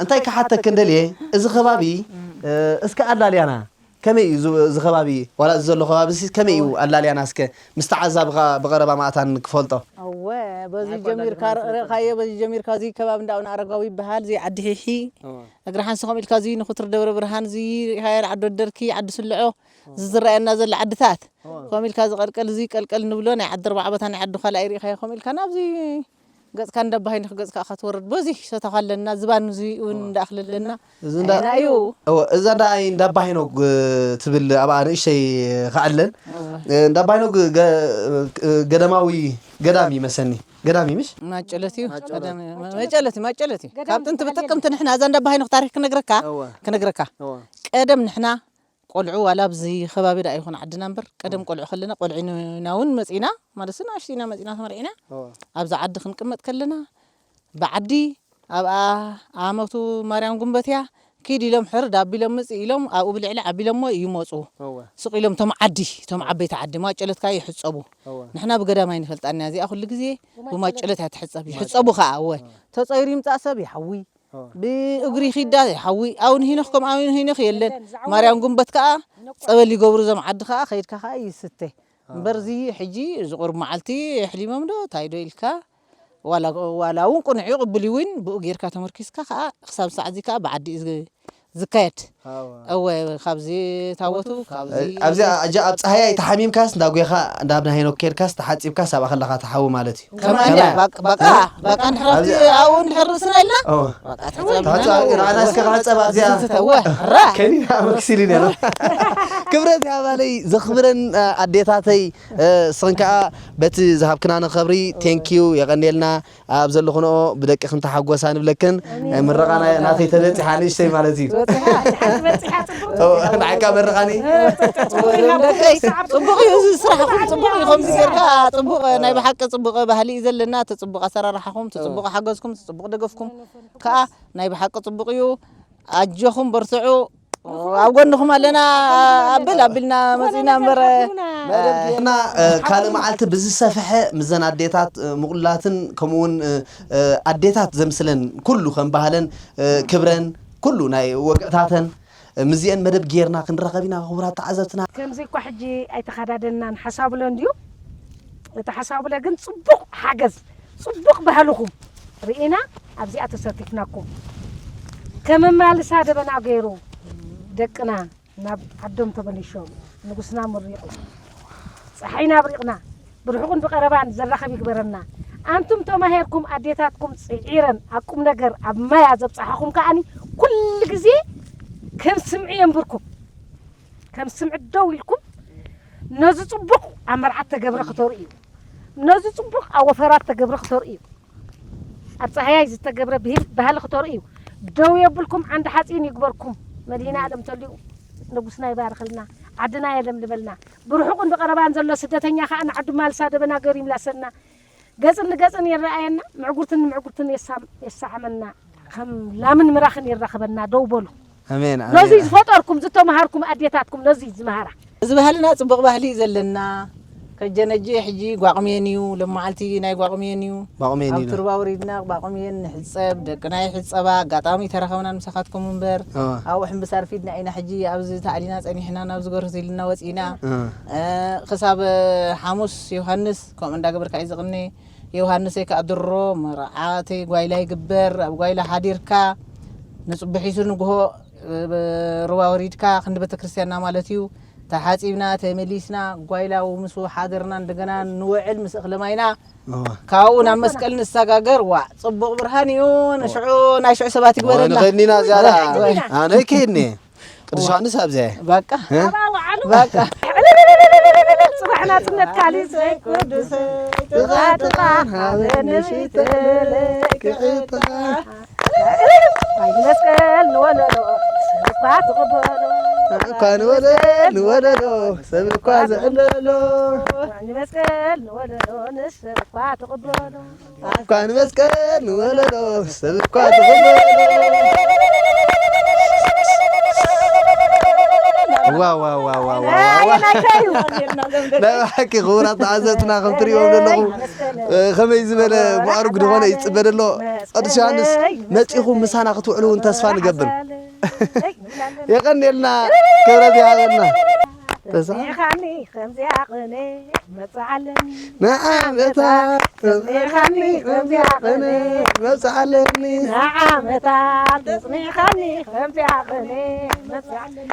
እንታይ ክሓተክን ደልየ፣ እዚ ከባቢ፣ እ፣ እስከ ኣላልያና። ከመይ እዩ እዚ፣ እዚ ከባቢ፣ ዋላ እዚ ዘሎ ከባቢ ሲ ከመይ እዩ ኣላልያና? እስከ ምስ ተዓዛብኻ ብቐረባ ማእታን ክፈልጦ። እወ፣ በዚ ናይ ጀሚርካ ጓዳጉሪ ርእ-፣ ርኢኻዮ፣ በዚ ጀሚርካ እዚ ከባቢ እንዳ ኣቡነ ኣረጋዊ ይበሃል፣ እዚ ዓዲ ሒሒ። እወ። እግሪ ሓንሲ ከምኡ ኢልካ እዚ ንኹትር ደብረ ብርሃን፣ እዚ ሪኢኻዮ ዓዲ ወደርኪ፣ ዓዲ ስልዖ፣ እዚ ዝረኣየና ዘሎ ዓድታት። እወ። ከምኡ ኢልካ እዚ ቀልቀል፣ እዚ ቀልቀል ንብሎ ናይ ዓዲ ኣርባዓ ቦታ ናይ ዓዲ ካልኣይ ሪኢኻዮ፣ ከምኡ ኢልካ ናብዚ ገጽካ እንዳባሃይንኽ ገጽካ ኢኻ ትወርድ። በዚ ሰተኻ ኣለና፣ ዝባን እዚ እውን እንዳኣኽለ ኣለና። እዚ እንዳ-፣ ኣይና እዩ። እወ፣ እዛ እንዳ ኣይ እንዳባሃይኖ ግ-፣ ትብል ኣብኣ ንእሽተይ ከኣለን። እወ። እ፣ እንዳባሃይኖ ግ-፣ ገ-፣ እ፣ ገዳማዊ ገዳም ይመሰኒ። ገዳም ይምሽ? ማጨለት እዩ። ማጨለት። ቀደም-፣ መጨለት እዩ፣ ማጨለት እዩ። ገዳም ካብ ጥንቲ ዝበሃል ብጥቅምቲ ንሕና እዛ እንዳባሃይኖ ታሪኽ ክነግረካ፣ እወ። ክነግረካ። እወ። ቀደም ንሕና ቆልዑ ዋላ ኣብዚ ከባቢ ደኣ ይኹን ዓድና እምበር፣ ቀደም እም። ቆልዑ ከለና፣ ቆልዑ ኢና እውን መጺና፣ ማለት ንኣሽቱ ኢና መጺና ተመርዒና። እወ። ኣብዚ ዓዲ ክንቅመጥ ከለና፣ ብዓዲ ኣብኣ ኣመቱ ማርያም ጉንበት እያ፣ ኪድ ኢሎም ሕርድ ኣቢሎም ምጽእ ኢሎም፣ ኣብኡ ብልዕሊ ኣቢሎሞ ይመጹ። እወ። ስቕ ኢሎም፣ እቶም ዓዲ፣ እቶም እወ። ዓበይቲ ዓዲ፣ ማጨለትካ ይሕጸቡ። እወ። ንሕና ብገዳም ኣይንፈልጣን እያ እዚኣ፣ ኩሉ ግዜ ብማጨለት እያ ትሕጸብ። ብማጨለት። ይሕጸቡ ከኣ፣ እወ። እወ። ተጸይሩ ይምጻእ ሰብ ይሓዊ። እወ። ብእግሪ ይኺዳ ሓዊ፣ ኣውን ሂኖኽ ከም ኣውን ሂኖኽ የለን። የለን፣ ዛዕዋ ማርያም የለን። ጉንበት ከኣ ጸበል ይገብሩ፣ እዞም ዓዲ ከኣ ከይድካ ከኣ ይስተ። እወ። እምበር እዚ ሕጂ እዚ ቁሩብ መዓልቲ ኣሕሊሞም ዶ ታይ ዶ ኢልካ፣ ዋላ፣ ዋላ እውን ቅኑዕ እዩ፣ ቅቡል እዩ እውን፣ ብኡ ጌርካ ተመርኪስካ ከኣ ክሳብ ሰዓት እዚ ከኣ ብዓዲ እዩ ዝግ-፣ ዝካየድ። እወ። እወ፣ ካብዚ ታቦቱ፣ ካብዚ ኣብዚ ኣጃ ኣብ ጸሃያይ ተሓሚምካስ፣ እንዳ ጒኻ፣ እንዳ ኣብነ ሄኖክ ኬድካስ፣ ተሓጺብካስ፣ ኣብኣ ከለኻ ትሓዊ ማለት እዩ። ከማን ከማን። ባቅ-፣ ባቃ፣ ባቃ እንድሕር ኣብቲ ኣብዚ ኣብኡ እንድሕር ርእስና ኢልና፣ እወ። ባቃ ትሕጸብ ትሕጸብ፣ ኢና። ንዓና እስከ ክሕጸብ ኣብዚኣ። ዝትተ፣ እወ፣ ራ። ከኒና መክሲሊ ነይሩ። ክብረት ያባለይ፣ ዘኽብረን፣ እ፣ ኣዴታተይ፣ እ፣ ስኽን ከኣ በቲ ዝሃብክናነ ኸብሪ፣ ቴንኪዩ፣ የቐንየልና። ኣብ ዘለኹንኦ ብደቅኽን ተሓጎሳ ንብለክን። ኣሜን። ምረቓ ናይ-፣ ናተይ ተበጺሓ ንእሽተይ ማለት እዩ። በጺሓ፣ በጺሓ ጽቡቕ። ኦ፣ ንዓካ መርቓኒ። ጽቡቕ እዩ፣ እዚ ስራሕኩም ጽቡቕ እዩ። ከምዚ ጌርካ ጽቡቕ፣ ናይ ብሓቂ ጽቡቕ ባህሊ እዩ ዘለና። እቲ ጽቡቕ ኣሰራርሓኹም፣ እቲ ጽቡቕ ሓገዝኩም፣ እቲ ጽቡቕ ደገፍኩም ከኣ ናይ ብሓቂ ጽቡቕ እዩ። ኣጆኹም በርትዑ። ኣብ ጎንኹም ኣለና፣ ኣብል ኣቢልና መጺና እምበር። መደብ ጌርና፣ እ፣ ካልእ መዓልቲ ብዝሰፍሐ ምስዘን ኣዴታት፣ እ፣ ምቑላትን ከምኡ እውን፣ እ፣ እ፣ ኣዴታት ዘምስለን ኩሉ ከም ባህለን፣ እ፣ ክብረን ኩሉ ናይ ወግዕታተን፣ እ፣ ምስዚአን መደብ ጌርና ክንራኸብ ኢና ክቡራት ተዓዘብትና። ከምዚ እኳ ሕጂ ኣይተኻዳደናን ሓሳብሎ እንድዩ። እቲ ሓሳብሎ ግን ጽቡቕ ሓገዝ፣ ጽቡቕ ባህልኹም ርኢና ኣብዚኣ ተሰቲፍናኩም። ከመማልሳ ደበና ገይሩ ደቅና ናብ ዓዶም ተመሊሾም፣ ንጉስና መሪቑ፣ ጸሓይና ኣብሪቕና፣ ብርሑቕን ብቐረባን ዘራኽብ ይግበረና። ኣንቱም ተማሄርኩም፣ ኣዴታትኩም ጽዒረን ኣብ ቁም ነገር ኣብ ማያ ዘብጽሓኹም ከኣኒ ኩሉ ግዜ ከም ስምዒ የንብርኩም። ከም ስምዒ ደው ኢልኩም ነዚ ጽቡቕ ኣብ መርዓት ተገብረ ክተርእዩ፣ ነዚ ጽቡቕ ኣብ ወፈራት ተገብረ ክተርእዩ፣ ኣብ ጸሃያይ ዝተገብረ ብሂል ባህሊ ክተርእዩ፣ ደው የብልኩም፣ ዓንዲ ሓጺን ይግበርኩም። መድኃኔ ዓለም ተሊኡ ንጉስና ይባርኽልና፣ ዓድና የለምልመልና። ብርሑቕን ብቐረባን ዘሎ ስደተኛ ኸኣ ንዓዱ ማልሳ ደበና ገሩ ይምላሰልና። ገጽን ንገጽን ይረኣየና፣ ምዕጉርትን ንምዕጉርትን የሳም-፣ የሳዕመና። ከም ላምን ምራኽን ይራኸበና። ደው በሉ። ኣሜን፣ ነዚ ኣሜን። ዝፈጠርኩም፣ ዝተማሃርኩም ኣዴታትኩም ነዚ ዝመሃራ። እዚ ባህልና ጽቡቕ ባህሊ እዩ ዘለና። ከጀነጂ ሕጂ ጓቕምየን እዩ፣ ሎማዓልቲ ናይ ጓቕምየን እዩ። ባቑሜን ኣብቲ እዩ ሩባ ወሪድና ጓቕምየን ንሕጸብ፣ ደቅና ይሕጸባ። ኣጋጣሚ ተረኸብና ምሳኻትኩም እምበር እዋ። ኣብኡ ሕምብስ ኣርፊድና ኢና። ሕጂ ኣብዚ ተኣሊና ጸኒሕና ናብዚ ጎርህ ኢልና ወጺእና። እዋ። እ፣ ክሳብ ሓሙስ ዮሃንስ ከምኡ እንዳገበርካ እዩ ዝቕኒ። ዮሃንሰይ ከኣ ድሮ መርዓተይ ጓይላ ይግበር። ኣብ ጓይላ ሓዲርካ ንጽቡሒቱ ንግሆ እ፣ ሩባ ወሪድካ ክንዲ ቤተክርስትያንና ማለት እዩ። ተሓጺብና ተመሊስና ጓይላው ምስ ሓደርና እንደገና ንውዕል ምስ እኽለ ማይና እዋ። ካብኡ ናብ መስቀል ንሰጋገር። ዋ ጽቡቕ ብርሃን እዩ። ንሽዑ ናይ ሽዑ ሰባት ይግበረና። ንኸድኒና ዝያዳ ኣነ ከይድኒ ቅዱስ ዮሃንስ ኣብዚያ በቃ እ? በቃ ጽባሕ ናጽነት ካሊ ዘይቅዱስ ጥቓ ጥቓ ሓዘን ምሽት ክዕጥቓ መስቀል ንወለሎ እኳ ትቕበሎ እኳ ንወለሎ ንወለሎ ሰብ እኳ ዝዕለሎ መስቀል ንወለሎ ንሰብ እኳ ትቕበሎ እኳ ንመስቀል ንወለሎ ሰብ እኳ ዝቕበሎ ዋዋዋዋዋዋ ናይ ብሓቂ ክቡራት ተዓዘብትና ከም ትሪእዎም ዘለኹም እ፣ ከመይ ዝበለ ማዕሩግ ዝኾነ ይፅበ ዘሎ ቅዱስ ዮሃንስ መፂኹም ምሳና ክትውዕሉ እውን ተስፋ ንገብር የቐንየልና ክብረት ይሃበልና ተሳ ተስሚኻኒ ከምዚኣ ቅኔ መጽዓለኒ ንዓመታት ተስሚኻኒ ከምዚኣ ቅኔ መብፅዓለኒ ንዓመታት ተስሚኻኒ ከምዚኣ ቅኔ መጽዓለኒ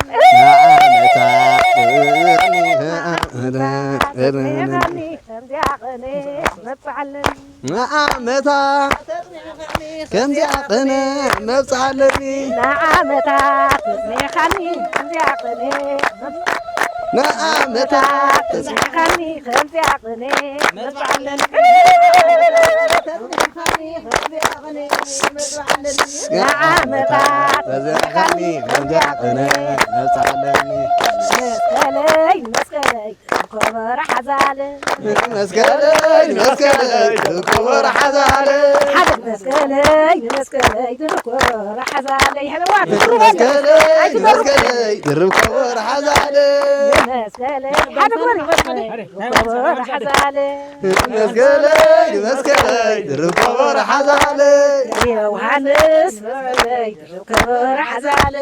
ተስሚኻኒ ከምዚኣ ቅኔ መጽዓለኒ ንዓመታት ከምዚኣ ቅነ መብፅዓለኒ ንዓመታት ተስሚኻኒ ከምዚኣ ቅኔ ንዓመታት ተስሚኻኒ ከምዚኣ ቅኔ ንዓመታት ተዘኻኒ ከምዚኣ ቅነ መብፅዓለኒ መስቀለይ መስቀለይ ከበሮ ሓዛለ መስቀለይ መስቀለይ ከበሮ ሓዛለ ሓደ መስቀለይ መስቀለይ ከበሮ ሓዛለ ይሕለዋ መስቀለይ መስቀለይ ድርብ ከበሮ ሓዛለ መስቀለይ ሓደ ጎሪ ከበሮ ሓዛለ መስቀለይ መስቀለይ ድርብ ከበሮ ሓዛለ ዮሃንስ መስቀለይ ከበሮ ሓዛለ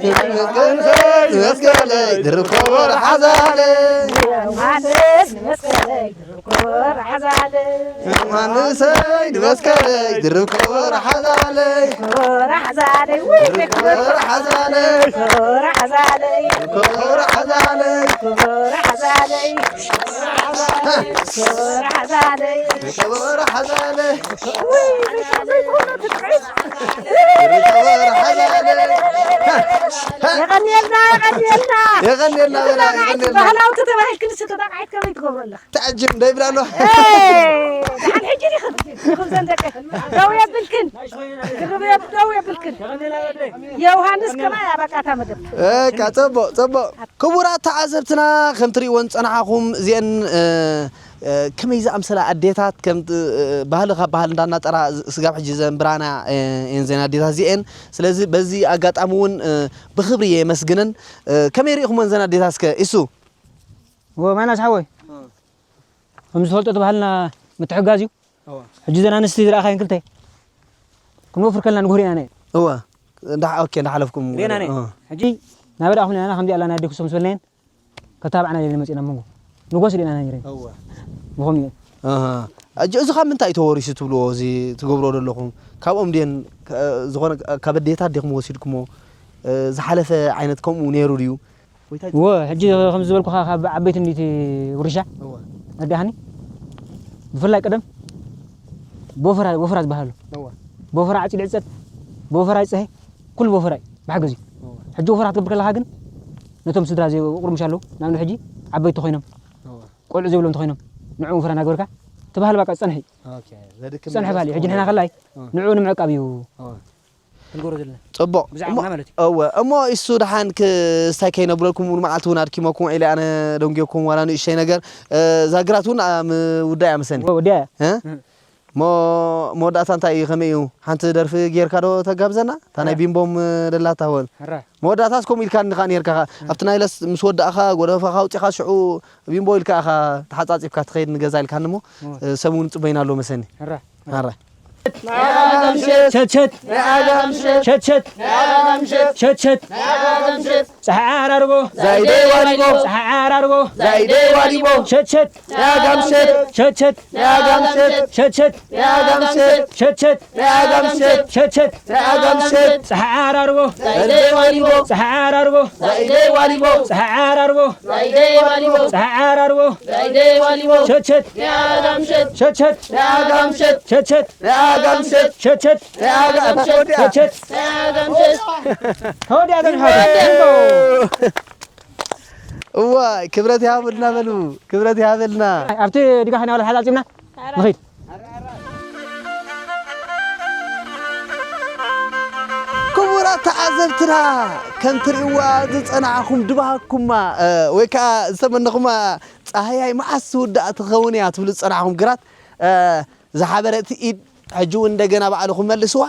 መስቀለይ መስቀለይ ድርብ ከበሮ ሓዛለ ዮሃንስ መስቀለይ ከበሮ ሓዛለ ዮሃንሰይ ንመስቀለይ ድርብ ከበሮ ሓዛለይ ከበሮ ሓዛለ ወይ ከበሮ ከበሮ ሓዛለይ ከበሮ ሓዛለ ከበሮ ሓዛለይ ከበሮ ሓዛለ ከበሮ ሓዛለ ከበሮ ሓዛለይ ወይ ዘይኮነ ትጥዕስ ከበሮ ሓዛለይ የቐንየልና የቐንየልና የቐንየልና በላ የቐንየልና ባህላዊ ተተባሂልክን ስተጣቃዒት ከመይ ትገብሮ ኣለኻ ተዓጅብ እንዳይብላ ኣሎ ደሓን ሕጂ ዲኽም ዲኹም ዘንደቀ ደው የብልክን ግርብ ደው የብልክን የዮሃንስ ከማይ ኣበቃታ መደብ እካ ጽቡቕ ጽቡቕ ክቡራት ተዓዘብትና ከም ትሪእዎን ዝጸናሓኹም እዚአን እ፣ እ፣ ከመይ ዝኣምሰላ ኣዴታት ከም እ፣ ባህሊ ካብ ባህሊ እንዳናጠራ ስጋብ ሕጂ ዘንብራና እ፣ እየን ዘን ኣዴታት እዚአን ስለዚ በዚ ኣጋጣሚ እውን እ፣ ብክብሪ የመስግነን እ፣ ከመይ ርኢኹመን ዘን ኣዴታት እስከ እሱ ወ ማናስ ሓወይ ከም ዝፈልጦ እቲ ባህልና ምትሕጋዝ እዩ ሕጂ ዘን ኣንስቲ ዝረኣኻየን ክልተ ክንወፍር ከልና ንጉህር ኢና ነየን እወ እንዳ ኦኬ እንዳሓለፍኩም ርኤና ነየን እ። ሕጂ ናበዳ ኣኹም ሌና ከምዚ ኣላ ናይ ኣዴ ክሶም ዝበልናየን ከተባዕና ሌና መፂና መንጎ ንጎስ ሌና ነይረን እወ ብኸም እየን ኣሃ። ኣጆ፣ እዚ ካብ ምንታይ እዩ ተወሪሱ ትብልዎ? እዚ ትገብርዎ ዘለኹም ካብኦም ድየን ከ-፣ ዝኾነ ካብ ኣዴታት ዲኹም ወሲድኩሞ? እ፣ ዝሓለፈ ዓይነት ከምኡ ነይሩ ድዩ? ወይ እንታይ እወ ሕጂ ከም ዝበልኩኻ ካብ ዓበይቲ እንዲቲ ውርሻ እወ፣ ኣዳሃኒ ብፍላይ ቀደም ቦፈራ ቦፈራ ዝበሃል ኣሎ እወ፣ ቦፈራ ዓፂድ ዕፀት ቦፈራ ይፀሀ ኩሉ ቦፈራ እዩ ብሓገዝ እዩ እወ፣ ሕጂ ወፈራ ክትገብር ከለኻ ግን ነቶም ስድራ ዘይቁርምሽ ኣለዉ ናብ ሕጂ ዓበይቲ ኮይኖም እወ። ቆልዑ ዘይብሎም እንተኮይኖም ንዕኡ ወፈራ እናገበርካ እቲ ባህሊ በቃ ዝፀንሐ እዩ ኦኬ፣ ዘድክም ዝፀንሐ ነገር ባህሊ እዩ ሕጂ እስከ ንሕና ከላይ እ። ንዕኡ ንምዕቃብ እዩ እወ። ክንገብሮ ዘለና ጽቡቕ ብዛዕባ እሞ- ማለት እዩ እወ እሞ እሱ ደሓን ክስታይ ከይነብረልኩም እውን መዓልቲ እውን ኣድኪመኩም ኢለ ኣነ ደንጊኩም ዋላ ንእሽተይ ነገር እ፣ እዛ ግራት እውን ኣ፣ ምውዳእ እያ መሰኒ ወዲያ እ? ሞ መወዳእታ እንታይ እዩ፣ ከመይ እዩ? ሓንቲ ደርፊ ጌርካ ዶ ተጋብዘና? እታ ናይ ቢምቦም ደላታ ወን። መወዳእታስ ከምኡ ኢልካ እንኻ ኔርካ። ኣብቲ ናይ ለስ ምስ ወዳእኻ ጎደፋኻ ኣውጺኻ ሽዑ ቢምቦ ኢልካ ኢኻ ተሓጻጺፍካ ትኸይድ ንገዛ ኢልካኒ እሞ፣ ሰብ እውን ጽበይና ኣሎ መሰኒ። ኣራ። ሸትሸት። ሸትሸት። ሸትሸት። ጸሓይ ዓራርቦ። ዛይደ ዋሊቦ። ጸሓይ ዓራርቦ። ዛይደ ዋሊቦ። ሸትሸት። ሸትሸት። ሸትሸት። ሸትሸት። ጸሓይ ዓራርቦ። ዛይደ ዋሊቦ። ጸሓይ ዓራርቦ። ዛይደ ዋሊቦ። ጸሓይ ዓራርቦ። ዛይደ ዋሊቦ። ጸሓይ ዓራርቦ። ዛይደ ዋሊቦ። ሸትሸት። ሸትሸት። ሸትሸት። ሸትሸት። ሸትሸት። ተወዲኣ ተንሓ። እዋይ ክብረት ይሃበልና በሉ፣ ክብረት ይሃበልና። ኣብቲ ድጋፍ ናይ ወላ ሓጻጺብና ንኺድ። ክቡራት ተዓዘብትና፣ ከም ትርእይዋ ዝጸናዕኹም ድባሃኩማ፣ እ፣ ወይ ከኣ ዝተመነኹማ ጻህያይ መዓስ ትውዳእ ትኸውን እያ ትብሉ ዝጸናዕኹም ግራት፣ እ፣ ዝሓበረት ኢድ ሕጂ እውን እንደገና ባዕልኹም መልስዋ፣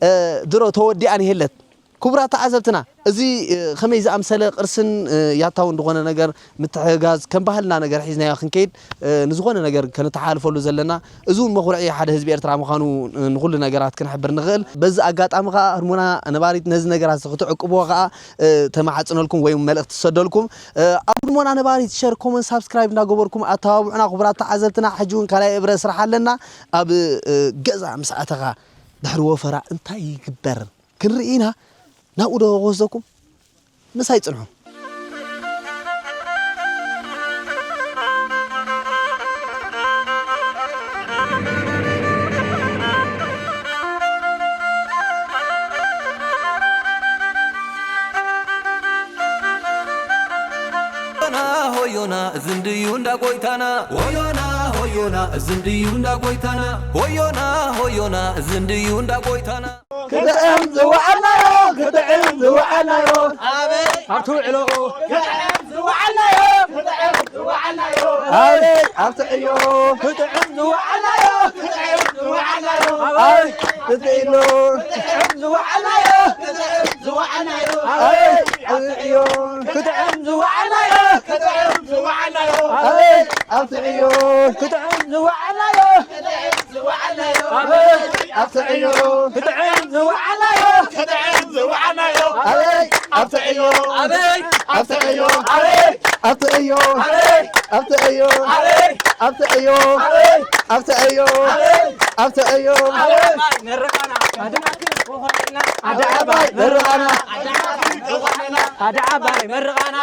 እ፣ ድሮ ተወዲኣ ንሄለት። ክቡራት ተዓዘብትና፣ እዚ፣ እ፣ ከመይ ዝኣምሰለ ቅርስን፣ እ፣ ያታውን ዝኾነ ነገር ምትሕግጋዝ ከም ባህልና ነገር ሒዝናዮ ክንከይድ፣ እ፣ ንዝኾነ ነገር ከነተሓላልፈሉ ዘለና፣ እዚ እውን መኹርዒ ሓደ ህዝቢ ኤርትራ ምዃኑ፣ እ፣ ንኹሉ ነገራት ክንሕብር ንኽእል። በዚ ኣጋጣሚ ኸኣ ህድሞና ነባሪት ነዚ ነገራት እዚ ክትዕቅብዎ ኸኣ፣ እ፣ ተማሓጽነልኩም ወይ መልእኽቲ ትሰደልኩም። እ፣ ኣብ ህድሞና ነባሪት ሸር፣ ኮመንት፣ ሳብስክራይብ እንዳገበርኩም ኣተባብዑና ክቡራት ተዓዘብትና። ሕጂ እውን ካልኣይ እብረ ስራሕ ኣለና። ኣብ፣ እ፣ ገዛ ምስ ኣተኻ ድሕሪ ወፈራ እንታይ ይግበር? ክንርኢ ኢና። ናብኡ ዶ ክወስደኩም? ምሳይ ጽንሑ። ሆዮና ሆዮና ዝንድዩ እንዳ ጎይታና። ሆዮና ሆዮና ዝንድዩ እንዳ ጎይታና። ሆዮና ሆዮና ዝንድዩ እንዳ ጎይታና። ክጥዕም ዝወዓልናዮ፣ ክጥዕም ዝወዓልናዮ። ኣበይ ኣብቲ ውዕሎኡ። ክጥዕም ዝወዓልናዮ፣ ክጥዕም ዝወዓልናዮ። ኣበይ ኣብቲ ዕዮ። ክጥዕም ዝወዓልናዮ፣ ክጥዕም ዝወዓልናዮ። ኣበይ ትጥዒሎ። ክጥዕም ዝወዓልናዮ፣ ክጥዕም ዝወዓልናዮ። ኣበይ ኣብቲ ዕዮ። ክጥዕም ዝወዓልናዮ፣ ክጥዕም ዝወዓልናዮ። ኣበይ ኣብቲ ዕዮ። ክጥዕም ዝወዓልናዮ፣ ክጥዕም ዝወዓልናዮ። ኣበይ ኣብቲ ዕዮ። ክጥዕም ዝወዓልናዮ፣ ክጥዕም ዝወዓልናዮ። ኣበይ ኣብቲ ዕዮ። ኣበይ ኣብቲ ዕዮ። ኣበይ ኣብቲ ዕዮ። ኣበይ ኣብቲ ዕዮ። ኣበይ ኣብቲ ዕዮ። ኣበይ ኣብቲ ዕዮ። ኣበይ ኣብቲ ዕዮ። ኣበይ መረቃና። ኣደ ዓባይ መርቓና። ኣደ ዓባይ መርቓና።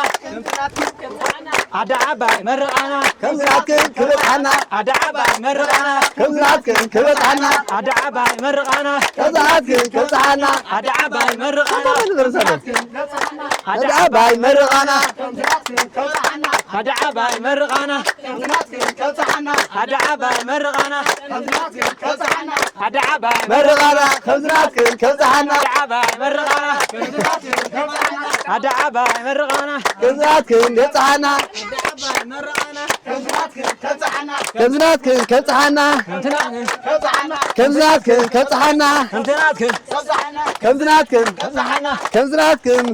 ኣደ ዓባይ መርቓና። ከምዚ ናትክን ክበጽሓና። ኣደ ዓባይ መርቓና። ከምዚ ናትክን ክበጽሓና። ኣደ ዓባይ መርቓና። ከምዚ ናትክን ከብጽሓና። ኣደ ዓባይ መርቓና። ኣደ ዓባይ መርቓና። ኣደ ዓባይ መርቓና። ኣደ ዓባይ መርቓና። ኣደ ዓባይ መርቓና። ከምዚ ናትክን ከብጽሓና። ኣደ ዓባይ መርቓና። ኣደ ዓባይ መርቓና። ከምዚ ናትክን ከብጽሓና። ከምዚ ናትክን ከብጽሓና። ከምዚ ናትክን ከብጽሓና። ከምዚ ናትክን ከብጽሓና። ከምዚ ናትክን ከብጽሓና። ከምዚ ናትክን ከብጽሓና። ከምዚ ናትክን ከብጽሓና። ከምዚ ናትክን።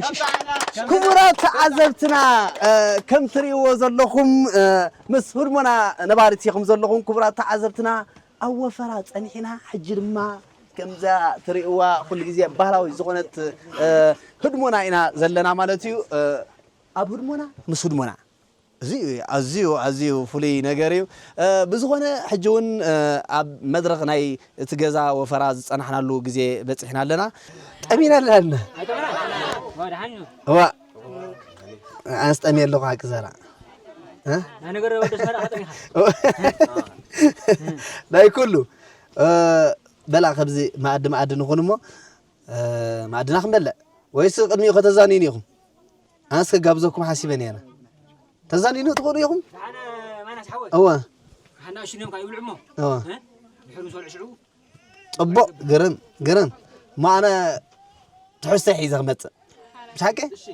ክቡራት ተዓዘብትና፣ እ፣ ከም ትርእይዎ ዘለኹም፣ እ፣ ምስ ህድሞና ነባሪት ኢኹም ዘለኹም። ክቡራት ተዓዘብትና፣ ኣብ ወፈራ ጸኒሕና፣ ሕጂ ድማ ከምዛ ትርእይዋ ኩሉ ግዜ ባህላዊ ዝኾነት፣ እ፣ ህድሞና ኢና ዘለና ማለት እዩ። እ፣ ኣብ ህድሞና ምስ ህድሞና። እዚ ኣዝዩ፣ ኣዝዩ ፍሉይ ነገር እዩ። እ፣ ብዝኾነ ሕጂ እውን፣ እ፣ ኣብ መድረኽ ናይ እቲ ገዛ ወፈራ ዝጸናሕናሉ ግዜ በጺሕና ኣለና። ጠሚና ኣለና። እዋ፣ ኣነስ ጠምየ ኣለኹ ሓቂ ዘራ። እ? ናይ ነገር ወደ ሰራ ጠሚኻ። ናይ ኩሉ፣ እ፣ በላ ከብዚ መኣዲ መኣዲ ንኹን እሞ፣ እ፣ መኣድና ክንበልዕ ወይስ ቅድሚኡ ከተዛንዩኒ ኢኹም? ኣነስ ከጋብዘኩም ሓሲበ ነይረ። ተዛንዩ ትኽእሉ ኢኹም? ኣነ ማናስ ሓወይ። እወ። ሓና ሽኖም ካይ ይብልዑ እሞ። እወ። እ? ድሕሪ ምስ በልዑ ሽዑ። ጽቡቕ፣ ግርም፣ ግርም። እሞ ኣነ ትሕዝቶ ሒዘ ክመጽእ። ብሓቂ? እሺ።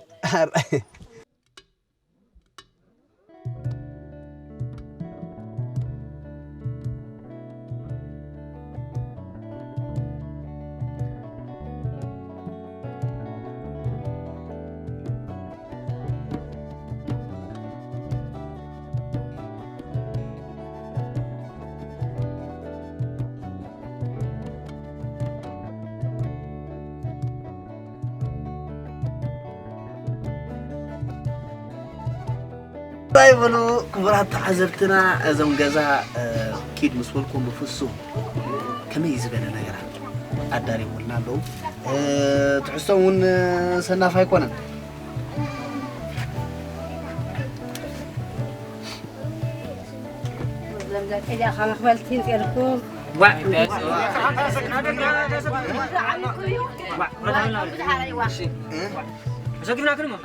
እንታይ በሉ ክቡራት ተዓዘብትና፣ እዞም ገዛ እ፣ ኪድ ምስ በልኩም ብፍጹም ከመይ ዝበለ ነገራት ኣዳሊዎልና ኣለዉ። እ፣ ትሕዝቶም እውን እ፣ ሰናፍ ኣይኮነን።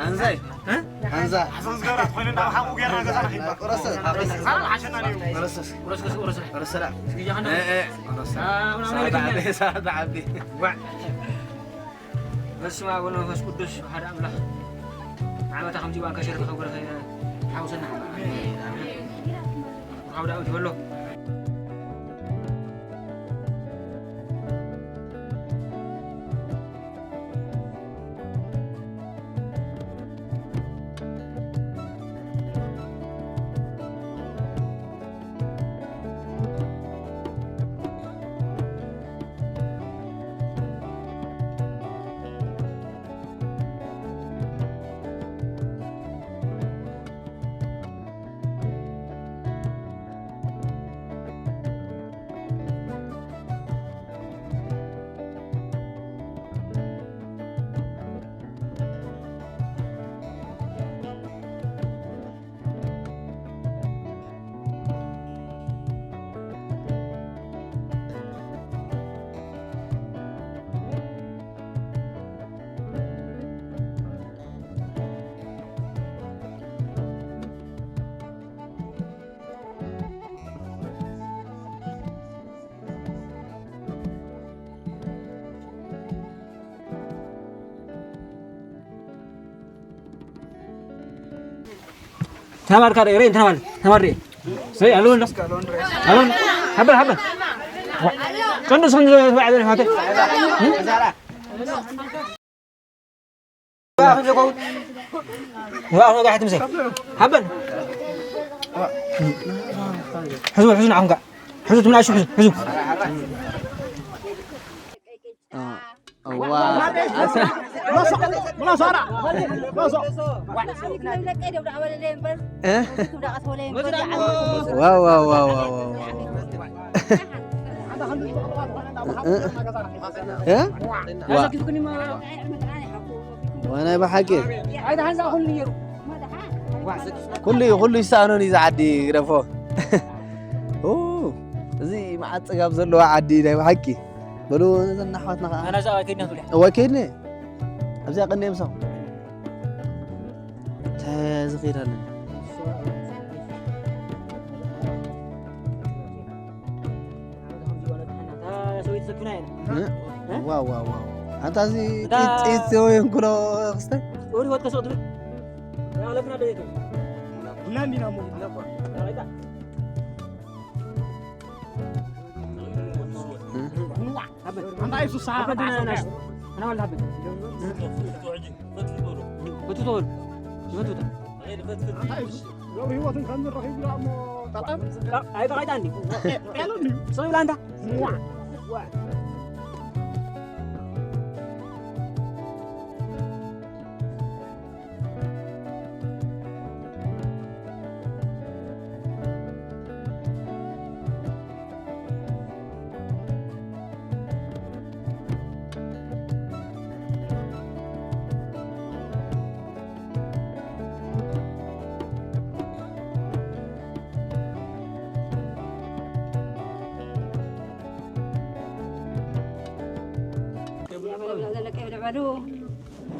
ኣንዛይ፣ ኣንዛ። ቁረስ፣ ቁረስ፣ ቁረስ። እ፣ እ፣ ቁረስ። ሰዓት ዓቢ፣ ሰዓት ዓቢ። በስመ አብ ወወልድ ወመንፈስ ቅዱስ ሓደ ኣምላኽ። ዓመታ ከምዚ እዋን ከሸርፍ ከጉረፈ ሓውሰና። ዓውደ ዓመት ይበሎ። ተማር ካደ ሬ ተማር ተማር ሬ ሰይ ኣሉ እንዶ ኣሉ ሓበል ሓበል ቅዱስ ክንዘ ተባዕደ ፋተ ዋእኹ ጋሕት ምሰ ሓበል ሕዙ ሕዙ ንዓኹም ጋር ሕዙ ትምናሹ ሕዙ ሕዙ ዋናይ ብሓቂ ኩሉ ኩሉ ይሰኣኖን እዩ ዝዓዲ ግደፎ እዚ መዓት ፅጋብ ዘለዋ ዓዲ ናይ ብሓቂ በሉ ነዘን ኣሕዋትና ከዓ ኣነ እዛ ኣዋይ ከይድና ትብልያ እዋይ ከይድኒ ኣብዚኣ ቀኒየ ምሳኹም ተዝኽይድ ኣለኒ ሰበይቲ ሰኪና ኢና ዋው ዋው ዋው ኣንታ እዚ ጢጢ ወይ እንኩሎ ክስተ ወዲ ወድ ከሰው ትብል ያለፍና ደይቱ ሁላንዲና ሞ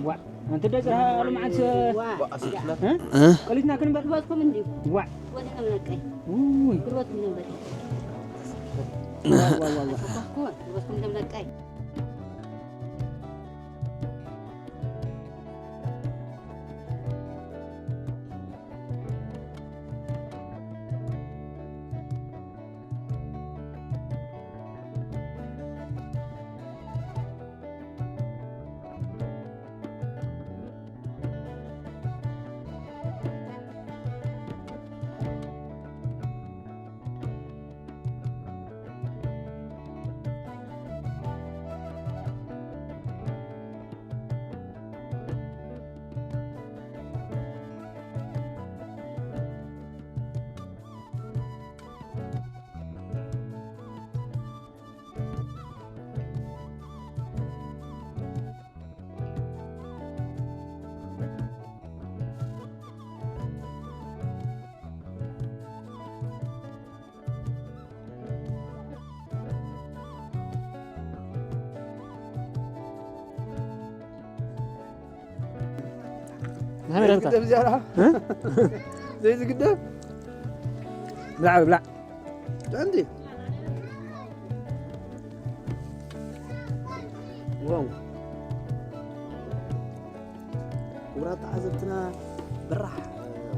ዋዕ ኣንቲ ደቂ ኣሉ መዓት ቀሊትና ክንበር ክበትኩም እንዲ ዋዕ ወዲና ምነቀይ ውይ ክበትኩም ነበር ዋዕ ዋዕ ዋዕ ክበትኩም ነበር ዘይዝግደፍ ዝያዳ። ዘይዝግደፍ። ብላዕ፣ ብላዕ። እንዲ። ዋው። ክቡራት ተዓዘብትና፣ ብራሕ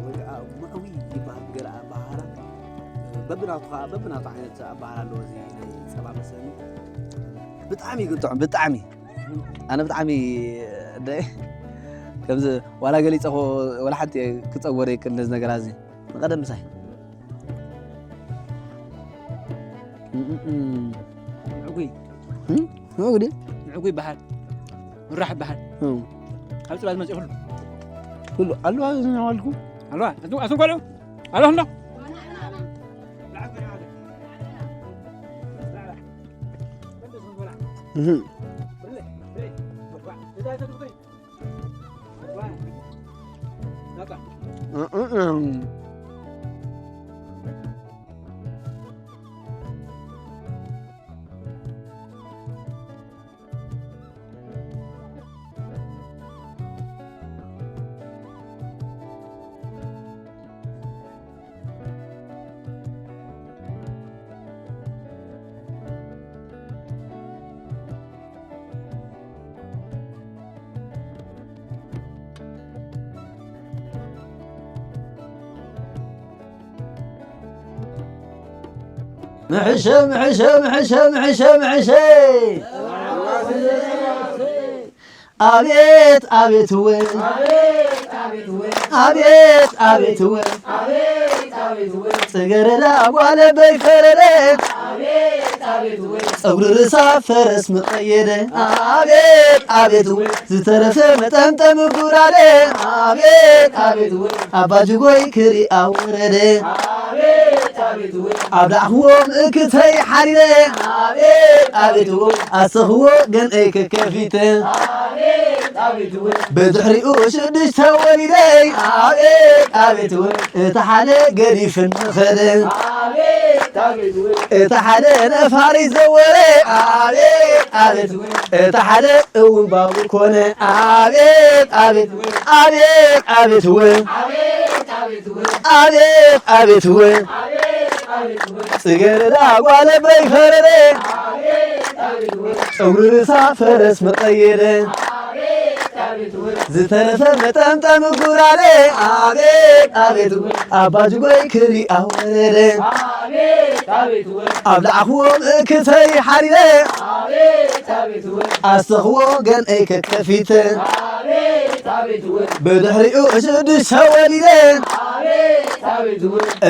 ወይ ከዓ መዕዊ ይበሃል ብገለ ኣበሃህላ። በብናቱ ከዓ፣ በብናቱ ዓይነት ኣበሃህላ ኣለዎ እዚ ናይ ጸባ መሰኒ። ብጣዕሚ እዩ ግን ጥዑም፣ ብጣዕሚ። ኣነ ብጣዕሚ ደ-፣ ከምዚ ዋላ ገሊጸ እኮ ዋላ ሓንቲ ክጸወር ይክእል ነዚ ነገራት እዚ። ንቐደም ምሳይ። እም፣ እም፣ እም። ዕጉይ። እም? ንዕጉ ድዩ? ንዕጉ ይበሃል። ምራሕ ይበሃል። እም። ካብ ጽባ ዝመጽእ ኩሉ። ኩሉ ኣለዋ፣ እዚ ነው ኣልኩ። ኣለዋ፣ ኣቱም፣ ኣቱም ቆልዑ። ኣለኹም ዶ? እህ። እ፣ እ፣ እ። ምሕሸ፣ ምሕሸ፣ ምሕሸ፣ ምሕሸ፣ ምሕሸ። ኣቤት፣ ኣቤት እውን። ኣቤት፣ ኣቤት እውን። ጽገረዳ ጓል ኣቦይ ፈረደ። ጸጉሪ ርእሳ ፈረስ መቐየደ። ኣቤት፣ ኣቤት እውን። ዝተረፈ መጠምጠሚ ጉራደ። ኣቤት፣ ኣቤት እውን። ኣባ ጅጎይ ክሪኣ ወረደ። ኣብ ዳዕኽዎ ምእክተይ ሓሪረ። ኣቤት፣ ኣቤት እውን። ኣሰኽዎ ገንኤይ ከከፊተ። ብድሕሪኡ ሽዱሽተ ወሊደ። ኣቤት፣ ኣቤት እውን። እቲ ሓደ ገዲፍኒ ኸደ። እቲ ሓደ ነፋሪት ዘወረ። ኣቤት፣ ኣቤት እውን። እቲ ሓደ እውን ባቡር ኮነ። ኣቤት፣ ኣቤት እውን። ኣቤት፣ ኣቤት እውን። ኣቤት፣ ኣቤት እውን። ጽጌረዳ ጓል ኣቦይ ፈረደ። ጸጉሪ ርእሳ ፈረስ መቐየደ። ዝተረፈ መጠምጠሚ ጉራደ። ኣቤት፣ ኣቤት እውን። ኣባ ጅጎይ ክሪኣ ወረደ። ኣብ ላዕኽዎ ምእክተይ ሓሪረ። ኣስተኽዎ ገንኤይ ከከፊተ። ብድሕሪኡ ሽዱሽተ ወሊደ።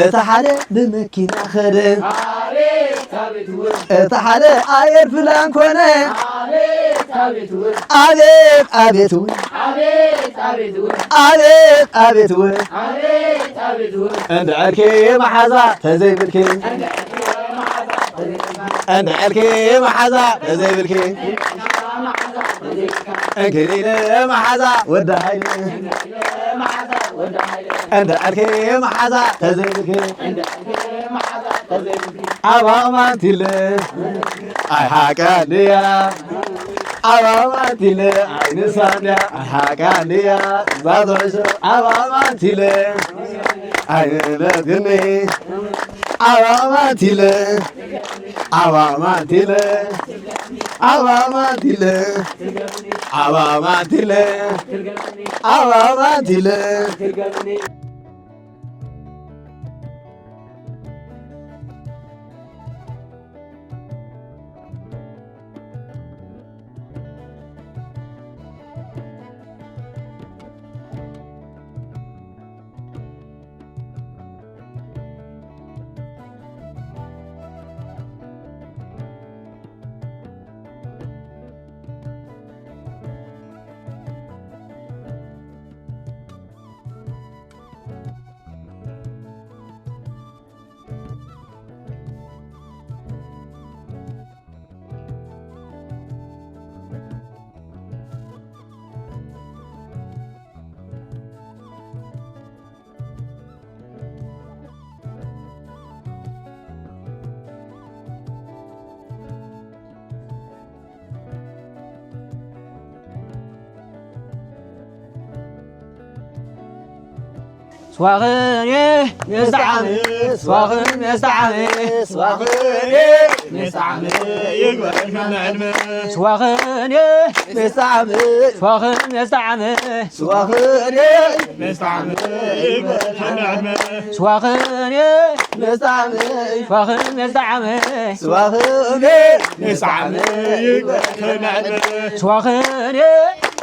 እቲ ሓደ ብመኪና ኸደ። እቲ ሓደ ኣየርፕላን ኮነ። ኣቤት፣ ኣቤት እውን። ኣቤት፣ ኣቤት እውን። ኣቤት፣ ኣቤት እውን። እንድዕርኪ መሓዛ ተዘይብልኪ። እንድዕርኪ መሓዛ ተዘይብልኪ። እንክሊለ መሓዛ ወዲ ሃይለ። እንድዕርኪ መሓዛ ተዘይብልኪ። ኣባማንቲለ ኣይሓቃ ድያ። ኣባማንቲለ ኣይንሳንያ ኣይሓቃ ድያ። ዛዞ ዕሾ ኣባማንቲለ ኣይንለግኒ። ኣባማንቲለ ኣባማንቲለ ኣባማንቲለ ኣባማንቲለ ኣባማንቲለ። ስዋኽን እየ ምስጣዕሚ፣ ስዋኽን ምስጣዕሚ፣ ስዋኽን እየ ምስጣዕሚ፣ ይግበረልክን ዕድመ። ስዋኽን እየ ምስጣዕሚ፣ ስዋኽን ምስጣዕሚ፣ ስዋኽን እየ ምስጣዕሚ፣ ይግበረልክን ዕድመ። ስዋኽን እየ ምስጣዕሚ፣ ስዋኽን ምስጣዕሚ፣ ስዋኽን እየ ምስጣዕሚ፣ ይግበረልክን ዕድመ። ስዋኽን እየ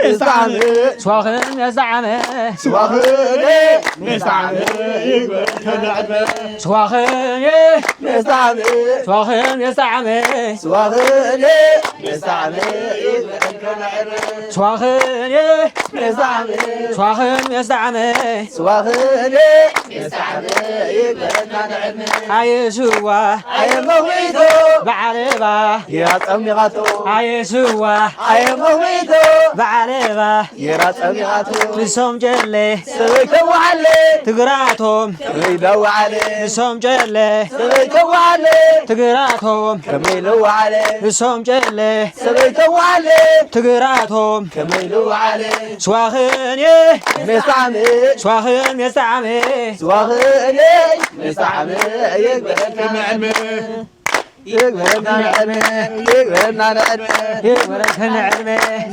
ምስጣዕሚ፣ ስዋኽን ምስጣዕሚ፣ ስዋኽን እየ ምስጣዕሚ፣ ይግበረልክን ዕድመ። ስዋኽን እየ ምስጣዕሚ፣ ስዋኽን ምስጣዕሚ፣ ስዋኽን እየ ምስጣዕሚ፣ ይግበረልክን ዕድመ። ስዋኽን እየ ምስጣዕሚ፣ ስዋኽን ምስጣዕሚ፣ ስዋኽን እየ ምስጣዕሚ፣ ይግበረልና ንዕድመ። ኣየ ስዋ፣ ኣየ መኽቢቶ፣ በዓለባ፣ ጌራ ጸሚቓቶ። ኣየ ስዋ፣ ኣየ መኽቢቶ፣ በዓለባ፣ ጌራ ጸሚቓቶ። ንሶም ጨለ፣ ሰበይ ተዋዓለ፣ ትግራቶም፣ ከመይ ለዋዓለ። ንሶም ጨለ፣ ሰበይ ተዋዓለ፣ ትግራቶም፣ ከመይ ለዋዓለ። ንሶም ጨለ፣ ሰበይ ተዋዓለ፣ ትግራቶም፣ ከመይ ለዋዓለ። ስዋኽን እየ ምስጣዕሚ፣ ስዋኽን ምስጣዕሚ፣ ስዋኽን እየ ምስጣዕሚ፣ ይግበረልክን ዕድመ። ይግበረልና ንዕድመ፣ ይግበረልና ንዕድመ፣ ይግበረልክን ዕድመ፣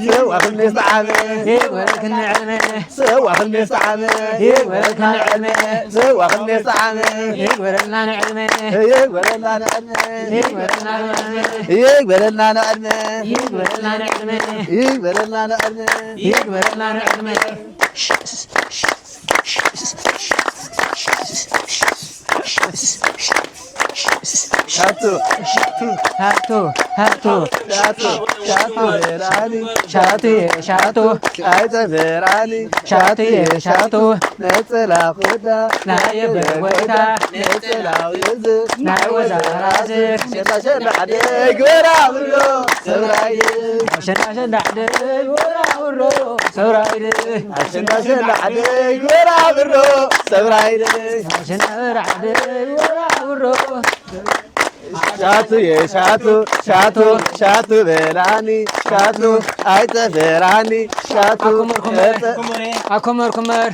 ስዋኽን ምስጣዕሚ፣ ይግበረልክን ዕድመ፣ ስዋኽን ምስጣዕሚ፣ ይግበረልክን ዕድመ፣ ስዋኽን ምስጣዕሚ፣ ይግበረልና ንዕድመ፣ ይግበረልና ንዕድመ፣ ይግበረልና ንዕድመ፣ ይግበረልና ንዕድመ፣ ይግበረልና ንዕድመ፣ ይግበረልና ንዕድመ፣ ይግበረልና ንዕድመ። ሻቱ፣ ሻቱ፣ ሻቱ፣ ሻቱ፣ ሻቱ፣ ሻቱ፣ ሻቱ፣ ሻቱ፣ ሻቱ፣ ሻቱ፣ ሻቱ፣ ነጸላ ኹዳ፣ ናይ የበ ጎይታ፣ ነጸላ ውዝ፣ ናይ ወዛ ራዝ፣ ሸንዳ ሸንዳ ዓደይ ግበራ ብሎ፣ ሰብራይ፣ ሸንዳ ሸንዳ ዓደይ ግበራ ብሎ፣ ሰብራይ፣ ኣሸንዳ ሸንዳ ዓደይ ጎራ ብሮ ሰብራይለ። ኣሸንዳ ሸንዳ ዓደይ ጎራ ብሮ። ሻቱ የሻቱ ሻቱ ሻቱ በላኒ ሻቱ ኣይጠፈራኒ ሻቱ ኣኩምር ኩምር፣ ኣኩምር ኩምር፣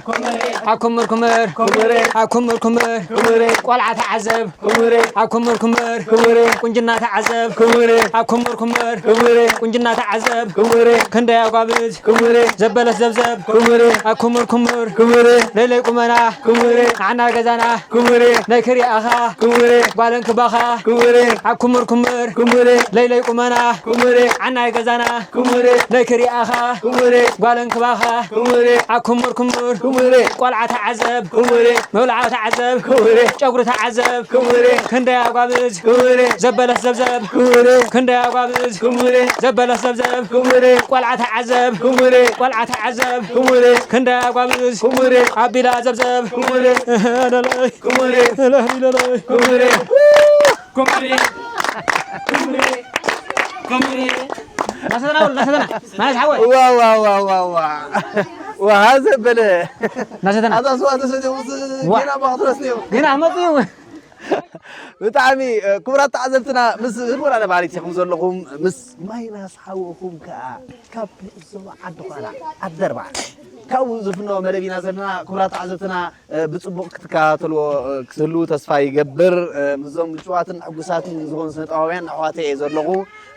ኣኩምር ኩምር፣ ኩምሬ፣ ኣኩምር ኩምር፣ ኩምሬ፣ ቆልዓ ተዓዘብ። ክቡሬ፣ ኣብ ክምር ክምር፣ ክቡሬ፣ ቁንጅና ተዓዘብ። ክቡሬ፣ ኣብ ክምር ክምር፣ ክቡሬ፣ ቁንጅና ተዓዘብ። ክቡሬ፣ ክንደይ ኣጓብዝ፣ ክቡሬ፣ ዘበለት ዘብዘብ። ክቡሬ፣ ኣብ ክምር ክምር፣ ክቡሬ፣ ለይለይ ቁመና። ክቡሬ፣ ንዓና ገዛና። ክቡሬ፣ ናይ ክሪኣኻ። ክቡሬ፣ ጓለን ክባኻ። ክቡሬ፣ ኣብ ክምር ክምር፣ ክቡሬ፣ ለይለይ ቁመና። ክቡሬ፣ ዓናይ ገዛና። ክቡሬ፣ ናይ ክሪኣኻ። ክቡሬ፣ ጓለን ክባኻ። ክቡሬ፣ ኣብ ክምር ክምር። ክቡሬ፣ ቆልዓ ተዓዘብ። ክቡሬ፣ መብልዓ ተዓዘብ። ክቡሬ፣ ጨጉሪ ተዓዘብ። ክቡሬ፣ ክንደይ ኣጓብዝ። ክቡሬ፣ ዘበለስ ዘብዘብ። ክቡሬ፣ ክንደይ ኣጓብዝ። ክቡሬ፣ ዘበለስ ዘብዘብ። ክቡሬ፣ ቆልዓ ተዓዘብ። ክቡሬ፣ ቆልዓ ተዓዘብ። ክቡሬ፣ ክንደይ ኣጓብዝ። ክቡሬ፣ ኣቢላ ዘብዘብ። ክቡሬ፣ እህ፣ ለለይ። ክቡሬ፣ ለለይ፣ ለለይ። ክቡሬ፣ ክቡሬ፣ ክቡሬ፣ ክቡሬ። ናሰተና፣ ናሰተና። ማለሽ ሓወይ። ዋ፣ ዋ፣ ዋ፣ ዋ፣ ዋ። ዋ፣ ዘበለ። ናሰተና። ኣታ ስዋ ተሰዲቑ ስ-፣ ዋ። ጌና ባኽትረስ ነይሩ። ጌና መፅኡ። ብጣዕሚ፣ እ፣ ክቡራት ተዓዘብትና፣ ምስ ህድሞና ነባሪት ኢኹም ዘለኹም፣ ምስ ማይናስ ሓውኹም ከኣ ካብ ዞባ ዓዲ ዃላ፣ ኣደርባ። ካብኡ ዝፍኖ መደብ ኢና ዘለና። ክቡራት ተዓዘብትና፣ እ፣ ብጽቡቕ ክትከታተልዎ፣ እ፣ ክትህልዉ ተስፋ ይገብር። እ፣ ምስዞም ምጭዋትን ሕጉሳትን ዝኾኑ ስነ-ጥበባውያን ኣሕዋተይ እየ ዘለኹ።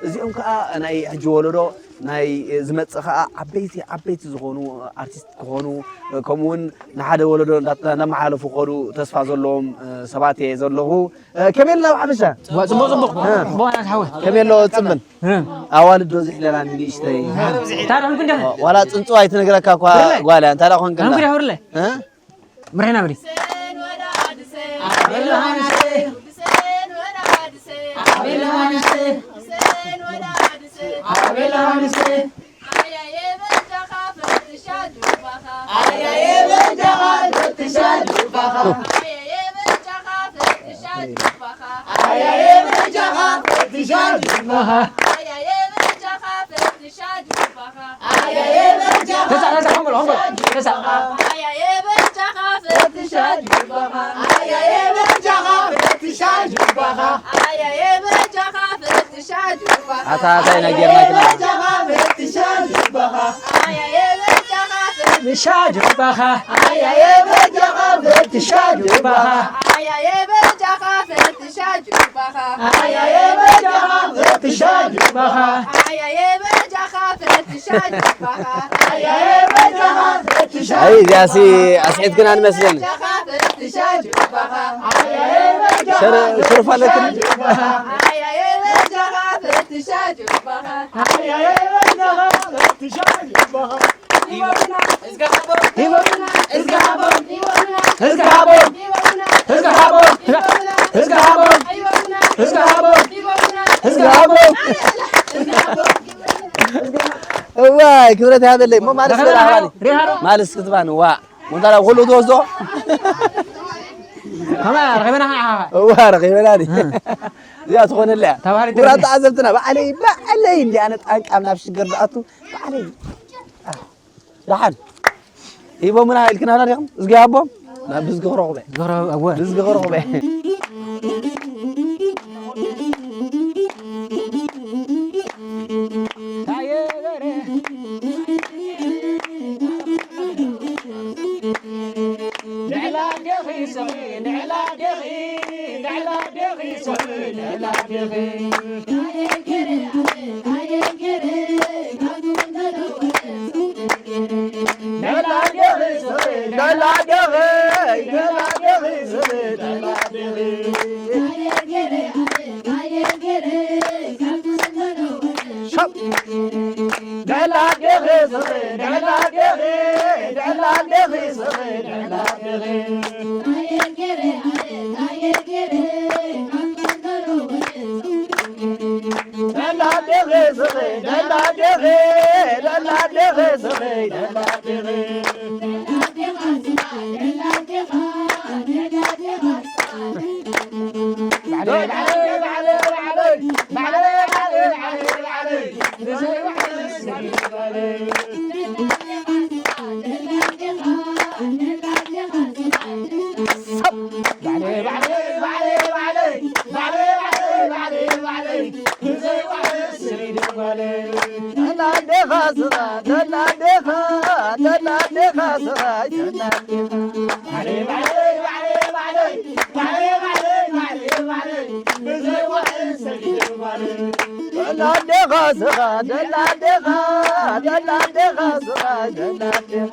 እዚኦም ከኣ ናይ ሕጂ ወለዶ፣ ናይ ዝመጽእ ከኣ ዓበይቲ፣ ዓበይቲ ዝኾኑ ኣርቲስት ክኾኑ፣ እ፣ ከምኡ እውን ንሓደ ወለዶ እንዳተ-፣ እንዳመሓላለፉ ክኸዱ ተስፋ ዘለዎም፣ እ፣ ሰባት እየ ዘለኹ። እ፣ ከመይ ኣለና ኣብ ሓፈሻ? ዋ፣ ጽቡቕ፣ ጽቡቕ። እ። ጽቡቕ ናት ሓወይ። ከመይ ኣሎ ጽምን? እ። ኣዋልድ ዶ ዝሕለላ ንእሽተይ? ታዲያ ምንኩ እንዲያ? ዋላ ጽንጽዋ ኣይትነግረካ እኳ ብርለ። ጓል እያ። እንታይ ደኣ ኮንክላ? ምንኩ እንዲያ ብርለ? እ? ምርሕና ብሪ። ተሳ፣ ተሳ፣ ሆምበል፣ ሆምበል፣ ተሳ። ኣታ፣ ኣታ፣ ኢና ጌርና ግና። ፈትሻ ጁባኻ፣ ኣያየ በጃኻ ፈትሻ ጁባኻ፣ ኣያየ በጃኻ ፈትሻ ጁባኻ፣ ኣያየ በጃኻ ፈትሻ ጁባኻ፣ ኣያየ በጃኻ ፈትሻ ጁባኻ፣ ኣያየ በጃኻ ፈትሻ ኣይ፣ እዚኣሲ ኣስዒድክና ንመስለኒ። በጃኻ ፈትሻ ጁባኻ፣ ኣያየ በጃኻ ሸረ-፣ ሸረፍ ኣለክን? ፈትሻ ጁባኻ፣ ኣያየ በጃኻ ፈትሻ ጁባኻ፣ ኣያየ በጃኻ ፈትሻ ጁባኻ። እዋይ ክብረት ያበለይ። እሞ ማልስ ሪሃሮ፣ በላ ሃባኒ። ሪሃሮ። ማልስ ክትባኒ፣ ዋ። ሞንታላ ኩሉ ትወስዶ? ከማ ረኺበና። እዋ፣ ረኺበና ዲ። እዚኣ ትኾነላ እያ። ተባሃሪ ክቡራት ትግርኛ። ተዓዘብትና፣ ባዕለይ፣ ባዕለይ እንዲ ኣነ ጣንቃም ናብ ሽግር ዝኣቱ፣ ባዕለይ። ደሓን ሂቦምና ኢልክናና ዲኹም? እዝጊ ሃቦም? ናብ ብዝጊ ክረኽበ። ዝኽረ-፣ እወ። ብዝጊ ክረኽበ። ደላዴኻ ስኻ፣ ደላዴኻ፣ ደላዴኻ ስኻ፣ ደላዴኻ።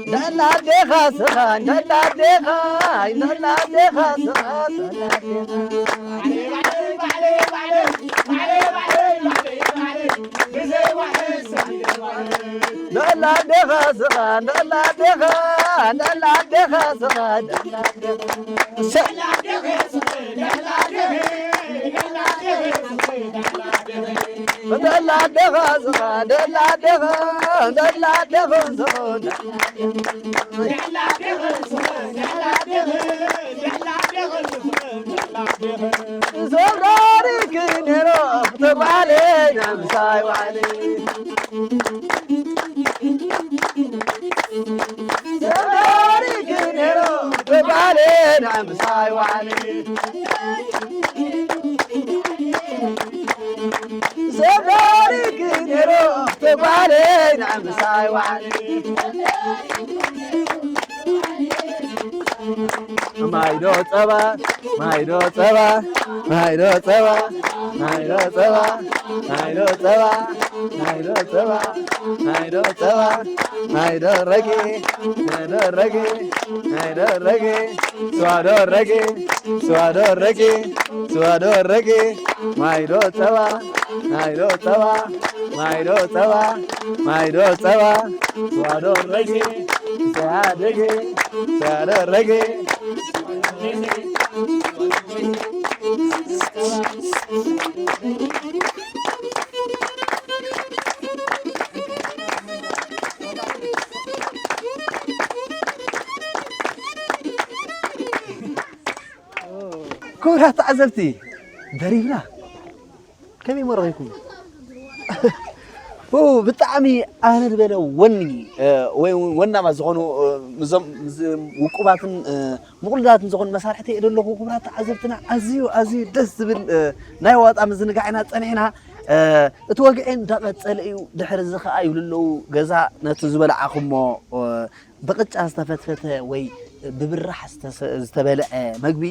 ደላዴኻ ስኻ፣ ደላዴኻ፣ ደላዴኻ ስኻ፣ ደላዴኻ። ደላዴኻ ስኻ፣ ደላዴኻ፣ ደላዴኻ ስኻ፣ ደላዴኻ። ደላዴኻ ስኻ፣ ደላዴኻ፣ ደላዴኻ ስኻ፣ ዘውራሪክ ነይሮ ተጓለ ናምሳይ ዋዕለ። ዘውራሪክ ነይሮ ተጓለ ናምሳይ ዋዕለ። ዘውራሪክ ነይሮ ተጓለ ናምሳይ ዋዕለ። ማይዶ ጸባ ማይዶ ጸባ ማይዶ ጸባ ማይዶ ጸባ ማይዶ ጸባ ማይዶ ጸባ ማይዶ ጸባ ማይዶ ረጌ ማይዶ ረጌ ማይዶ ረጌ ስዋዶ ረጌ ስዋዶ ረጌ ስዋዶ ረጌ ማይዶ ጸባ ማይዶ ጸባ ማይዶ ጸባ ማይዶ ጸባ ስዋዶ ረጌ ስዋዶ ረጌ ስዋዶ ረጌ ክቡራት ተዓዘብቲ ደሪብና ከመይ መረኺኩም? ው ብጣዕሚ ኣነ ዝበለ ወኒ ወይ እውን ወናማ ዝኾኑ እዞም ውቁባትን ምቑሉላትን ዝኾኑ መሳርሕቲ እየ ዘለኹ። ክቡራት ተዓዘብትና ኣዝዩ ኣዝዩ ደስ ዝብል ናይ ዋጣ ምዝንጋዕ ኢና ጸኒሕና። እቲ ወግዒ እንዳቐጸለ እዩ። ድሕሪ እዚ ኸዓ ይብሉ ኣለዉ ገዛ ነቲ ዝበላዓኹሞ ብቕጫ ዝተፈትፈተ ወይ ብብራሕ ዝተበልዐ መግቢ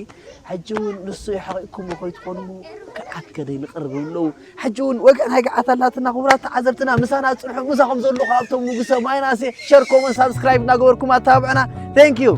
ሕጂ እውን ንሱ የሕቒቕኩሞ ከይትኾኑ ከዓት ከደይ ንቕርብ ይብለዉ። ሕጂ እውን ወግዒ ናይ ገዓት ኣላትና። ክቡራት ተዓዘብትና ምሳና ፅንሑ። ምሳኹም ዘለኹ ኣብቶም ንጉሰ ማይናሴ። ሸር ኮመን ሳብስክራይብ እናገበርኩም ኣተባብዕና። Thank you።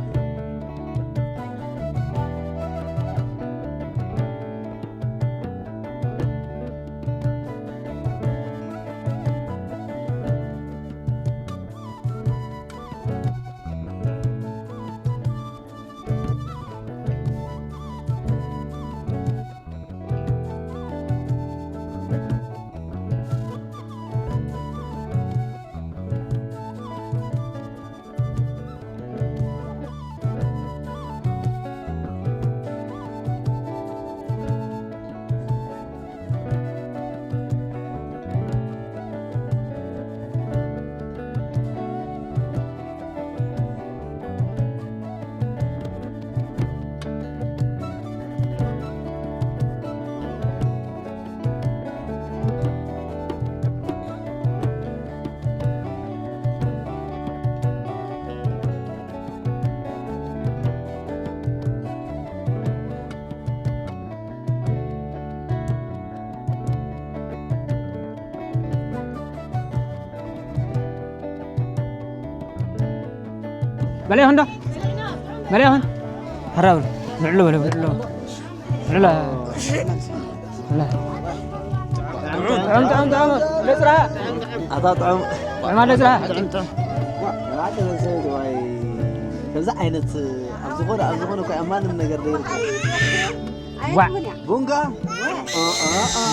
በለ ይኹን ዶ? በለ ይኹን። ሐራ በሉ። ንዕሉ በለ፣ ንዕሉ። ንዕሉ። ጥዑም፣ ጥዑም፣ ጥዑም። ለጽራ። ኣታ ጥዑም። ጥዑም ኣለ ጽራ። ከምዚ ዓይነት ኣብ ዝኾነ፣ ኣብ ዝኾነ እኮ ኣብ ማንም ነገር ዘይርከብ። ዋ። ቡንጋ? ኦ፣ ኦ፣ ኦ።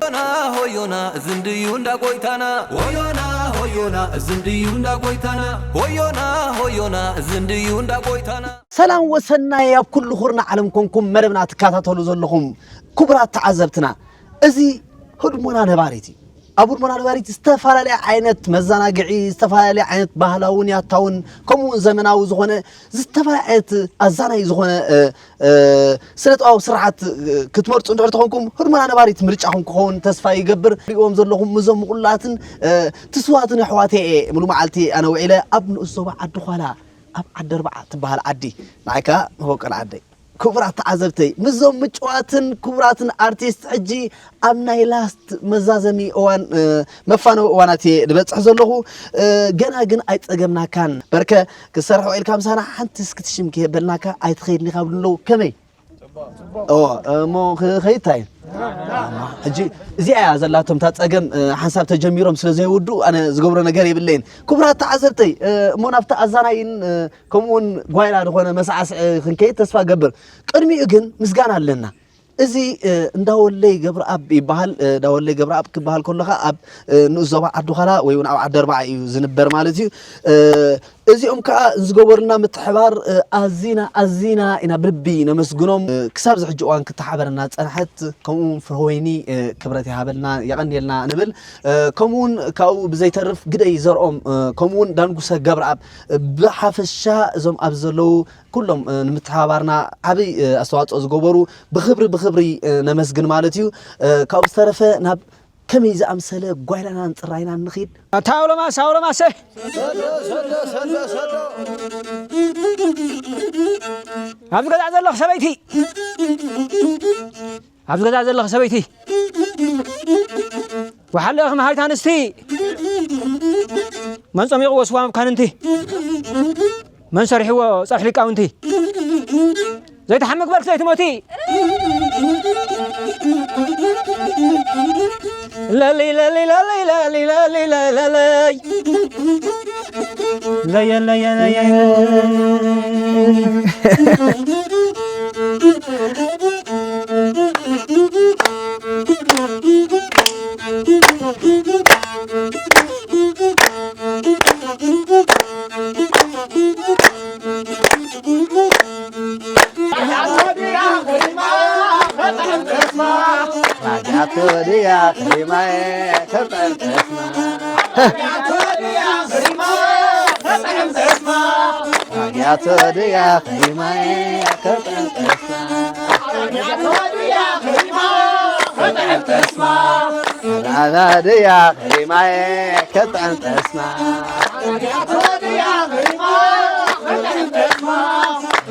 ሆዮና፣ ሆዮና፣ እዚ እንድዩ እንዳ ጎይታና። ሆዮና፣ ሆዮና፣ እዚ እንድዩ እንዳ ጎይታና። ሆዮና፣ ሆዮና፣ እዚ እንድዩ እንዳ ጎይታና። ሰላም ወሰናይ ኣብ ኩሉ ኩርናዕ ዓለም ኮንኩም መደብና ትከታተሉ ዘለኹም ክቡራት ተዓዘብትና፣ እዚ ህድሞና ነባሪት እዩ። ኣብ ህድሞና ነባሪት ዝተፈላለየ ዓይነት መዘናግዒ፣ ዝተፈላለየ ዓይነት ባህላውን ያታውን ከምኡ እውን ዘመናዊ ዝኾነ ዝተፈላለየ ዓይነት ኣዛናይ ዝኾነ፣ እ፣ እ፣ ስነ ጥበባዊ ስርሓት፣ እ፣ ክትመርጹ እንድሕር ተኾንኩም ህድሞና ነባሪት ምርጫኹም ክኸውን ተስፋ ይገብር። ሪእዎም ዘለኹም እዞም ምቑላትን፣ እ፣ ትስዋትን ኣሕዋተይ እየ። ሙሉ መዓልቲ ኣነ ውዒለ ኣብ ንኡስ ዞባ ዓዲ ዃላ ኣብ ዓዲ ኣርብዓ ትበሃል ዓዲ። ንዓይ ከኣ መበቆል ዓደይ። ክቡራት ተዓዘብተይ፣ ምስዞም ምጭዋትን ክቡራትን ኣርቲስት ሕጂ ኣብ ናይ ላስት መዛዘሚ እዋን፣ እ፣ መፋነዊ እዋናት እየ ዝበጽሕ ዘለኹ። እ፣ ገና ግን ኣይጸገምናካን። በርከ ክትሰርሕ ውዒልካ ምሳና ሓንቲ እስኪ ትሽም ከየበልናካ ኣይትኸይድን ኢኻ ብሉ ኣለዉ። ከመይ? እዎ፣ እሞ ክ-፣ ከይድ እንታይ? ሕጂ እዚኣ እያ ዘላቶም እታ ጸገም፣ እ፣ ሓንሳብ ተጀሚሮም ስለ ዘይውድኡ ኣነ ዝገብሮ ነገር የብለይን። ክቡራት ተዓዘብተይ፣ እ፣ እሞ ናብቲ ኣዛናይን፣ እ፣ ከምኡ እውን ጓይላ ዝኾነ መሳዕስዒ ክንከይድ ተስፋ እገብር። ቅድሚኡ ግን ምስጋና ኣለና። እዚ፣ እ፣ እንዳወለይ ገብረኣብ ይበሃል። እ፣ እንዳወለይ ገብረኣብ ክበሃል ከሎ ኸኣ ኣብ፣ እ፣ ንኡስ ዞባ ዓዲ ዃላ ወይ እውን ኣብ ዓዲ ኣርብዓ እዩ ዝንበር ማለት እዩ። እ፣ እዚኦም ከኣ ዝገበሩልና ምትሕባር፣ እ፣ ኣዚና፣ ኣዚና ኢና ብልቢ ነመስግኖም። እ፣ ክሳብ እዚ ሕጂ እዋን ክትሓበረና ዝጸንሐት፣ ከምኡ እውን ፍረወይኒ፣ እ፣ ክብረት ይሃበልና፣ የቐንየልና ንብል። እ፣ ከምኡ እውን ካብኡ ብዘይተርፍ ግደይ ዘርኦም፣ እ፣ ከምኡ እውን ዳንጉሰ ገብረኣብ፣ እ፣ ብሓፈሻ እዞም ኣብዚ ዘለዉ ኩሎም፣ እ፣ ንምትሕባባርና ዓብይ፣ እ፣ ኣስተዋጽኦ ዝገበሩ ብኽብሪ፣ ብኽብሪ፣ እ፣ ነመስግን ማለት እዩ። እ፣ ካብኡ ዝተረፈ ናብ ከመይ ዝኣምሰለ ጓይላናን ጽራይናን ንኺድ። ኣታ ኣውሎማስ፣ ኣውሎማሰ! ሰዶ፣ ሰዶ፣ ሰዶ፣ ሰዶ። ኣብዚ ገዛ ዘለኹ ሰበይቲ፣ ኣብዚ ገዛ ዘለኹ ሰበይቲ፣ ወሓለ ኢኺ መሃሪት ኣንስቲ፣ መን ጸሚቑዎ ስዋ መብካንንቲ፣ መን ሰሪሕዎ ጸብሒ ሊቃውንቲ፣ ዘይትሓሚ ግበርኪ ዘይትሞቲ። ለለይ፣ ለለይ፣ ለለይ፣ ለለይ፣ ለለይ፣ ለለይ፣ ለለይ። ለየ፣ ለየ፣ ለየ። ራጃቶ ድያ ከሪማዬ ከጠንጠስማ። ራጃቶ ድያ ከሪማዬ ከጠንጠስማ። ራጃቶ ድያ ከሪማዬ ከጠንጠስማ።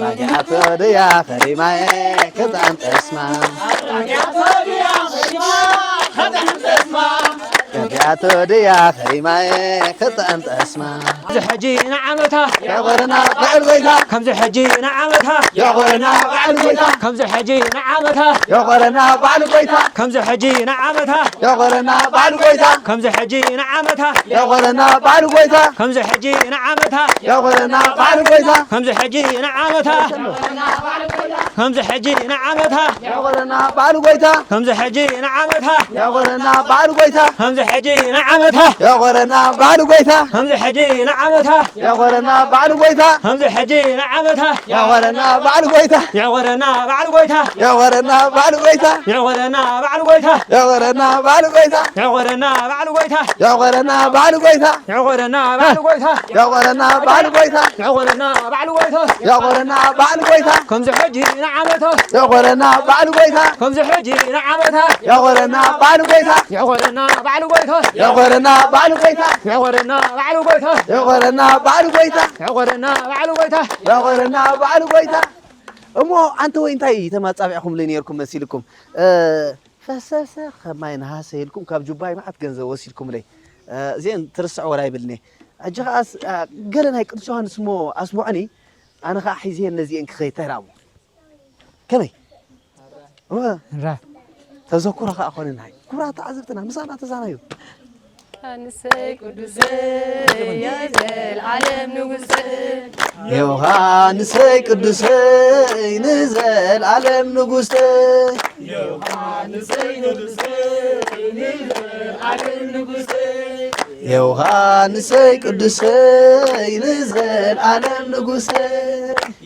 ራጃቶ ድያ ከሪማዬ ከጠንጠስማ። ራጃቶ ድያ ከሪማዬ ከጠንጠስማ። ከምዚ ሕጂ ንዓመታ ያጎረና በዓል ጎይታ። ከምዚ ሕጂ ንዓመታ ያጎረና በዓል ጎይታ። ከምዚ ሕጂ ንዓመታ ያጎረና በዓል ጎይታ። ከምዚ ሕጂ ንዓመታ ያጎረና በዓል ጎይታ። ከምዚ ሕጂ ንዓመታ ያጎረና በዓል ጎይታ። ከምዚ ሕጂ ንዓመታ ያጎረና በዓል ጎይታ። ከምዚ ሕጂ ንዓመታ ከምዚ ሕጂ ንዓመታ ያጎረና በዓል ጎይታ። ከምዚ ሕጂ ንዓመታ ያጎረና በዓል ጎይታ። ከምዚ ሕጂ ንዓመታ ያጎረና በዓል ጎይታ። ከምዚ ሕጂ ንዓመታ ያጎረና በዓል ጎይታ። ከምዚ ሕጂ ንዓመታ ያጎረና በዓል ጎይታ። ያጎረና በዓል ጎይታ። ያጎረና በዓል ጎይታ። ያጎረና በዓል ጎይታ። ያጎረና በዓል ጎይታ። ያጎረና በዓል ጎይታ። ያጎረና በዓል ጎይታ። ያጎረና በዓል ጎይታ። ያጎረና በዓል ጎይታ። ያጎረና በዓል ጎይታ። ያጎረና በዓል ጎይታ። ከምዚ ሕጂ ንዓመታ ያጎረና በዓል ጎይታ። ከምዚ ሕጂ ንዓመታ ያጎረና በዓል ጎይታ። ያጎረና በዓል ጎይታ። ያጎረና በዓል ጎይታ። ያጎረና በዓል ጎይታ። ያጎረና በዓል ጎይታ። ያጎረና በዓል ጎይታ። ያጎረና በዓል ጎይታ። እሞ ኣንተ ወይ እንታይ ተማጻቢዕኹምለይ ነይርኩም መሲልኩም? እ፣ ፈሰሰ ከማይ ነሃሰ ኢልኩም ካብ ጁባይ መዓት ገንዘብ ወሲድኩምለይ። እ፣ እዚአን ትርስዕወን ኣይብልኔ። ሕጂ ኸኣስ፣ እ፣ ገለ ናይ ቅዱስ ዮሃንስ እሞ ኣስምዑኒ፣ ኣነ ኸኣ ሒዝየን ነዚአን ክኸይድ። እንታይ ደኣ እሞ? ከመይ? እወ። ራ። ተዘክሮ ኸኣ ኾነና። ክቡራት ተዓዘብትና፣ ምሳና ተዛናዩ። ዮሃንሰይ ቅዱሰይ ናይ ዘልዓለም ንጉሰይ። ዮሃንሰይ ቅዱሰይ ንዘልዓለም ንጉሰይ። ዮሃንሰይ ቅዱሰይ ንዘልዓለም ንጉሰይ። ዮሃንሰይ ቅዱሰይ ንዘልዓለም ንጉሰይ።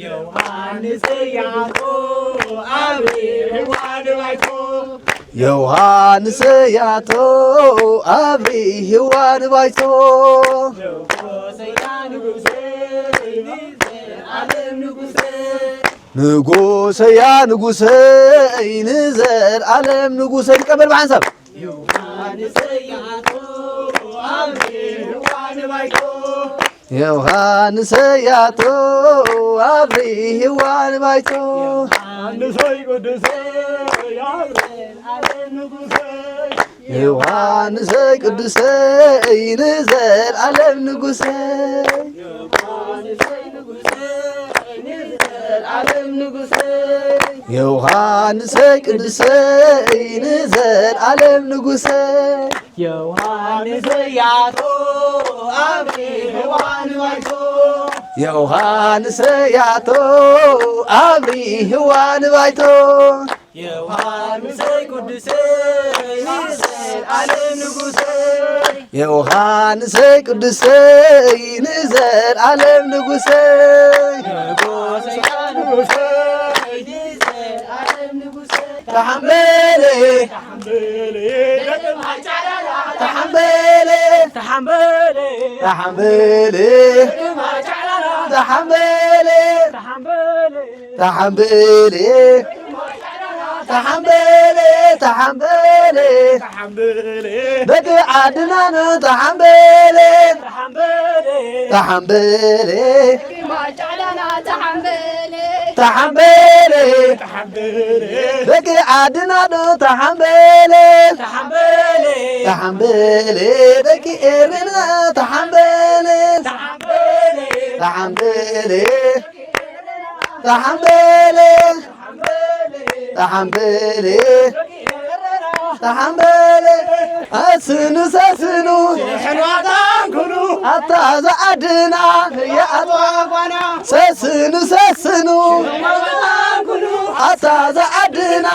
ዮሃንሰይ ያቶ ኣብሪ ህዋ ንባይቶ። ዮሃንሰይ ያቶ ኣብሪ ህዋ ንባይቶ። ንጉሰያ ንጉሰይ ንዘልዓለም ንጉሰይ። ንጉሰያ ንጉሰይ ንዘልዓለም ንጉሰይ። ንቀበል ብሓንሳብ። ዮሃንሰይ ያቶ ኣብሪ ህዋ ንባይቶ። ዮሃንሰይ ያቶ ኣብሪ ህዋ ንባይቶ። ዮሃንሰይ ቅዱሰይ ኣብሪ ንጉሰይ። ዮሃንሰይ ቅዱሰይ ንዘልዓለም ንጉሰይ። ዮሃንሰይ ንጉሰይ ንዘልዓለም ንጉሰይ። ዮሃንሰይ ቅዱሰይ ንዘልዓለም ንጉሰይ። ዮሃንሰይ ያቶ ኣብሪ ህዋ ንባይቶ። ዮሃንሰይ ያቶ ኣብሪ ህዋ ንባይቶ። ዮሃንሰይ ቅዱሰይ ንዘልዓለም ንጉሰይ። ዮሃንሰይ ቅዱሰይ ንዘልዓለም ንጉሰይ። ንጉሰይ ንጉሰይ ንዘልዓለም ንጉሰይ። ተሓምበለ ተሓምበለ ተሓምበለ ተሓምበለ ተሓምበለ ተሓምበለ ተሓምበሌ፣ ተሓምበሌ፣ ተሓምበሌ፣ ደቂ ዓድናን ተሓምበሌ፣ ተሓምበሌ፣ ተሓምበሌ፣ ደቂ ማጫዕዳና ተሓምበሌ፣ ተሓምበሌ፣ ተሓምበሌ፣ ደቂ ዓድናን ተሓምበሌ፣ ተሓምበሌ፣ ተሓምበሌ፣ ደቂ ኤርና ተሓምበሌ፣ ተሓምበሌ፣ ተሓምበሌ፣ ተሓምበሌ፣ ተሓምበሌ፣ ተሓምበሌ፣ ኣስኑ ሰስኑ፣ ሕልዋታን ኩሉ፣ ኣታ ዝዓድና፣ ህያ ኣትዋ ጓና። ሰስኑ ሰስኑ፣ ሕልዋታን ኩሉ፣ ኣታ ዝዓድና፣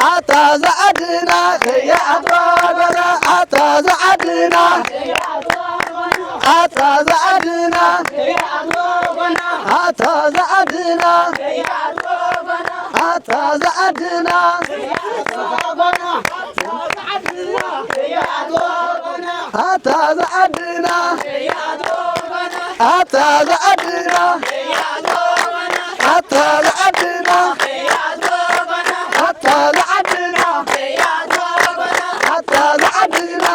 ኣታ ዝዓድና፣ ህያ ኣትዋ ጓና። ኣታ ዝዓድና፣ ኣታ ዝዓድና፣ ኣታ ዝዓድና፣ ኣታ ዝዓድና፣ ኣታ ዝዓድና፣ ኣታ ዝዓድና፣ ኣታ ዝዓድና፣ ኣታ ዝዓድና፣ ኣታ ዝዓድና፣ ኣታ ዝዓድና፣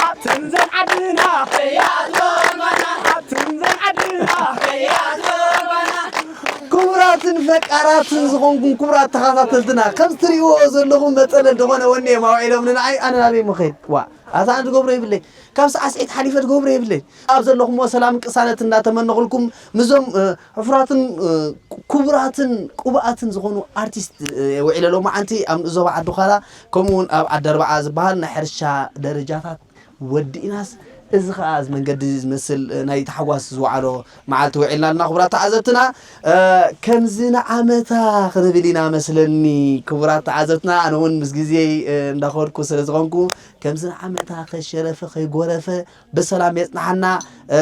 ኣትንዘን ዓድና፣ ኣትንዘን ዓድና፣ ክቡራትን ፈቃራትን ዝኾንኩም ክቡራት ተኸታተልትና፣ ከም ትሪእዎ ዘለኹም መጠነ ዝኾነ ወኔ የማውዒሎምኒ ንዓይ። ኣነ ናበይ ምኸይድ? ዋ፣ ኣታ ኣነ ዝገብሮ የብለይ። ካብ ሰዓት ስዒት ሓሊፈ ዝገብሮ የብለይ። ኣብ ዘለኹምዎ ሰላም ቅሳነት እንዳተመነኹልኩም፣ ምዞም፣ እ፣ ሕፉራትን፣ እ፣ ክቡራትን ቅቡኣትን ዝኾኑ ኣርቲስት፣ እ፣ ውዒለ ሎማዓንቲ ኣብ ንኡስ ዞባ ዓዲ ዃላ፣ ከምኡ እውን ኣብ ዓዲ ኣርብዓ ዝበሃል ናይ ሕርሻ ደረጃታት ወዲእናስ፣ እዚ ኸኣ እዚ መንገዲ ዝመስል፣ እ፣ ናይ ታሕጓስ ዝወዓሎ መዓልቲ ውዒልና ኣለና። ክቡራት ተዓዘብትና፣ እ፣ ከምዚ ንዓመታ ክንብል ኢና መስለኒ። ክቡራት ተዓዘብትና፣ ኣነ እውን ምስ ግዜይ፣ እ፣ እንዳኸድኩ ስለ ዝኾንኩ፣ ከምዚ ንዓመታ ከይሸረፈ ከይጎረፈ ብሰላም የጽንሓና። እ፣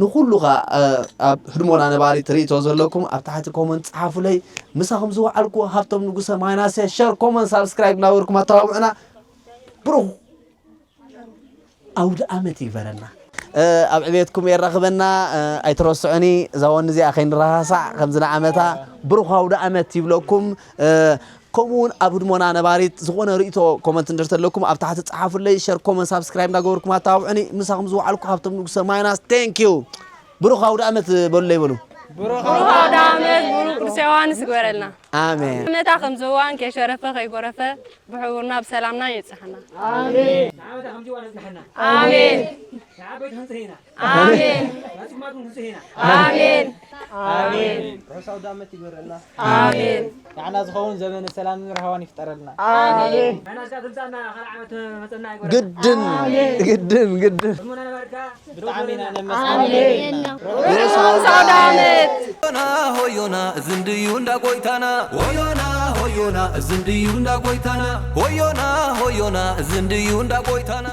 ንኹሉ ኸኣ፣ እ፣ ኣብ ህድሞና ነባሪት ርእይቶ ዘለኩም ኣብ ታሕቲ ኮመንት ጸሓፉለይ። ምሳኹም ዝወዓልኩ ሃብቶም ንጉሰ ማይናስ እየ። ሸር፣ ኮመንት፣ ሳብስክራይብ እናገበርኩም ኣተባብዑና። ብሩኽ ኣውደ ኣመት ይግበረልና። እ፣ ኣብ ዕቤትኩም የራኽበና። እ፣ ኣይትረስዑኒ። እዛ ወኒ እዚኣ ከይንረሳሳዕ ከምዚ ንዓመታ ብሩኽ ኣውደ ኣመት ይብለኩም። እ፣ ከምኡ እውን ኣብ ህድሞና ነባሪት ዝኾነ ርእይቶ ኮመንት እንድሕር ተለኩም ኣብ ታሕቲ ጸሓፉለይ። ሸር፣ ኮመንት፣ ሳብስክራይብ እንዳገበርኩም ኣተባብዑኒ። ምሳኹም ዝወዓልኩ ሃብቶም ንጉሰ ማይናስ። ቴንክ ዩ። ብሩኽ ኣውደ ኣመት በሉለይ በሉ። ብሩኽ ኣውደ ኣመት፣ ብሩኽ ቅዱስ ዮሃንስ ይግበረልና። ኣሜን። ዓመታ ከምዚ እዋን ከይሸረፈ ከይጎረፈ ብሕቡርና ብሰላምና የብጽሓና። ኣሜን። ንዓመታ ከምዚ እዋን የጽንሓና። ኣሜን። ንዓበይቲ ክንጽህ ኢና። ኣሜን። ንጽጉማት እውን ክንጽህ ኢና። ኣሜን። ኣሜን። ርሑስ ኣውደ ኣመት ይግበረልና። ኣሜን። ንዓና ዝኸውን ዘመነ ሰላምን ራህዋን ይፍጠረልና። ኣሜን። ንዓና ዝካ ትምጻና ካልእ ዓመት መጸና ኣይጎረና። ግድን፣ ኣሜን። ግድን፣ ግድን። ህድሞና ነባሪት ከኣ ብጣዕሚ ኢና ነመስግን። ኣሜን። ርሑስ ኣውደ ኣመት። ሆዮና ሆዮና፣ እዚ እንድዩ እንዳ ጎይታና። ሆዮና ሆዮና፣ እዚ እንድዩ እንዳ ጎይታና። ሆዮና ሆዮና፣ እዚ እንድዩ እንዳ ጎይታና።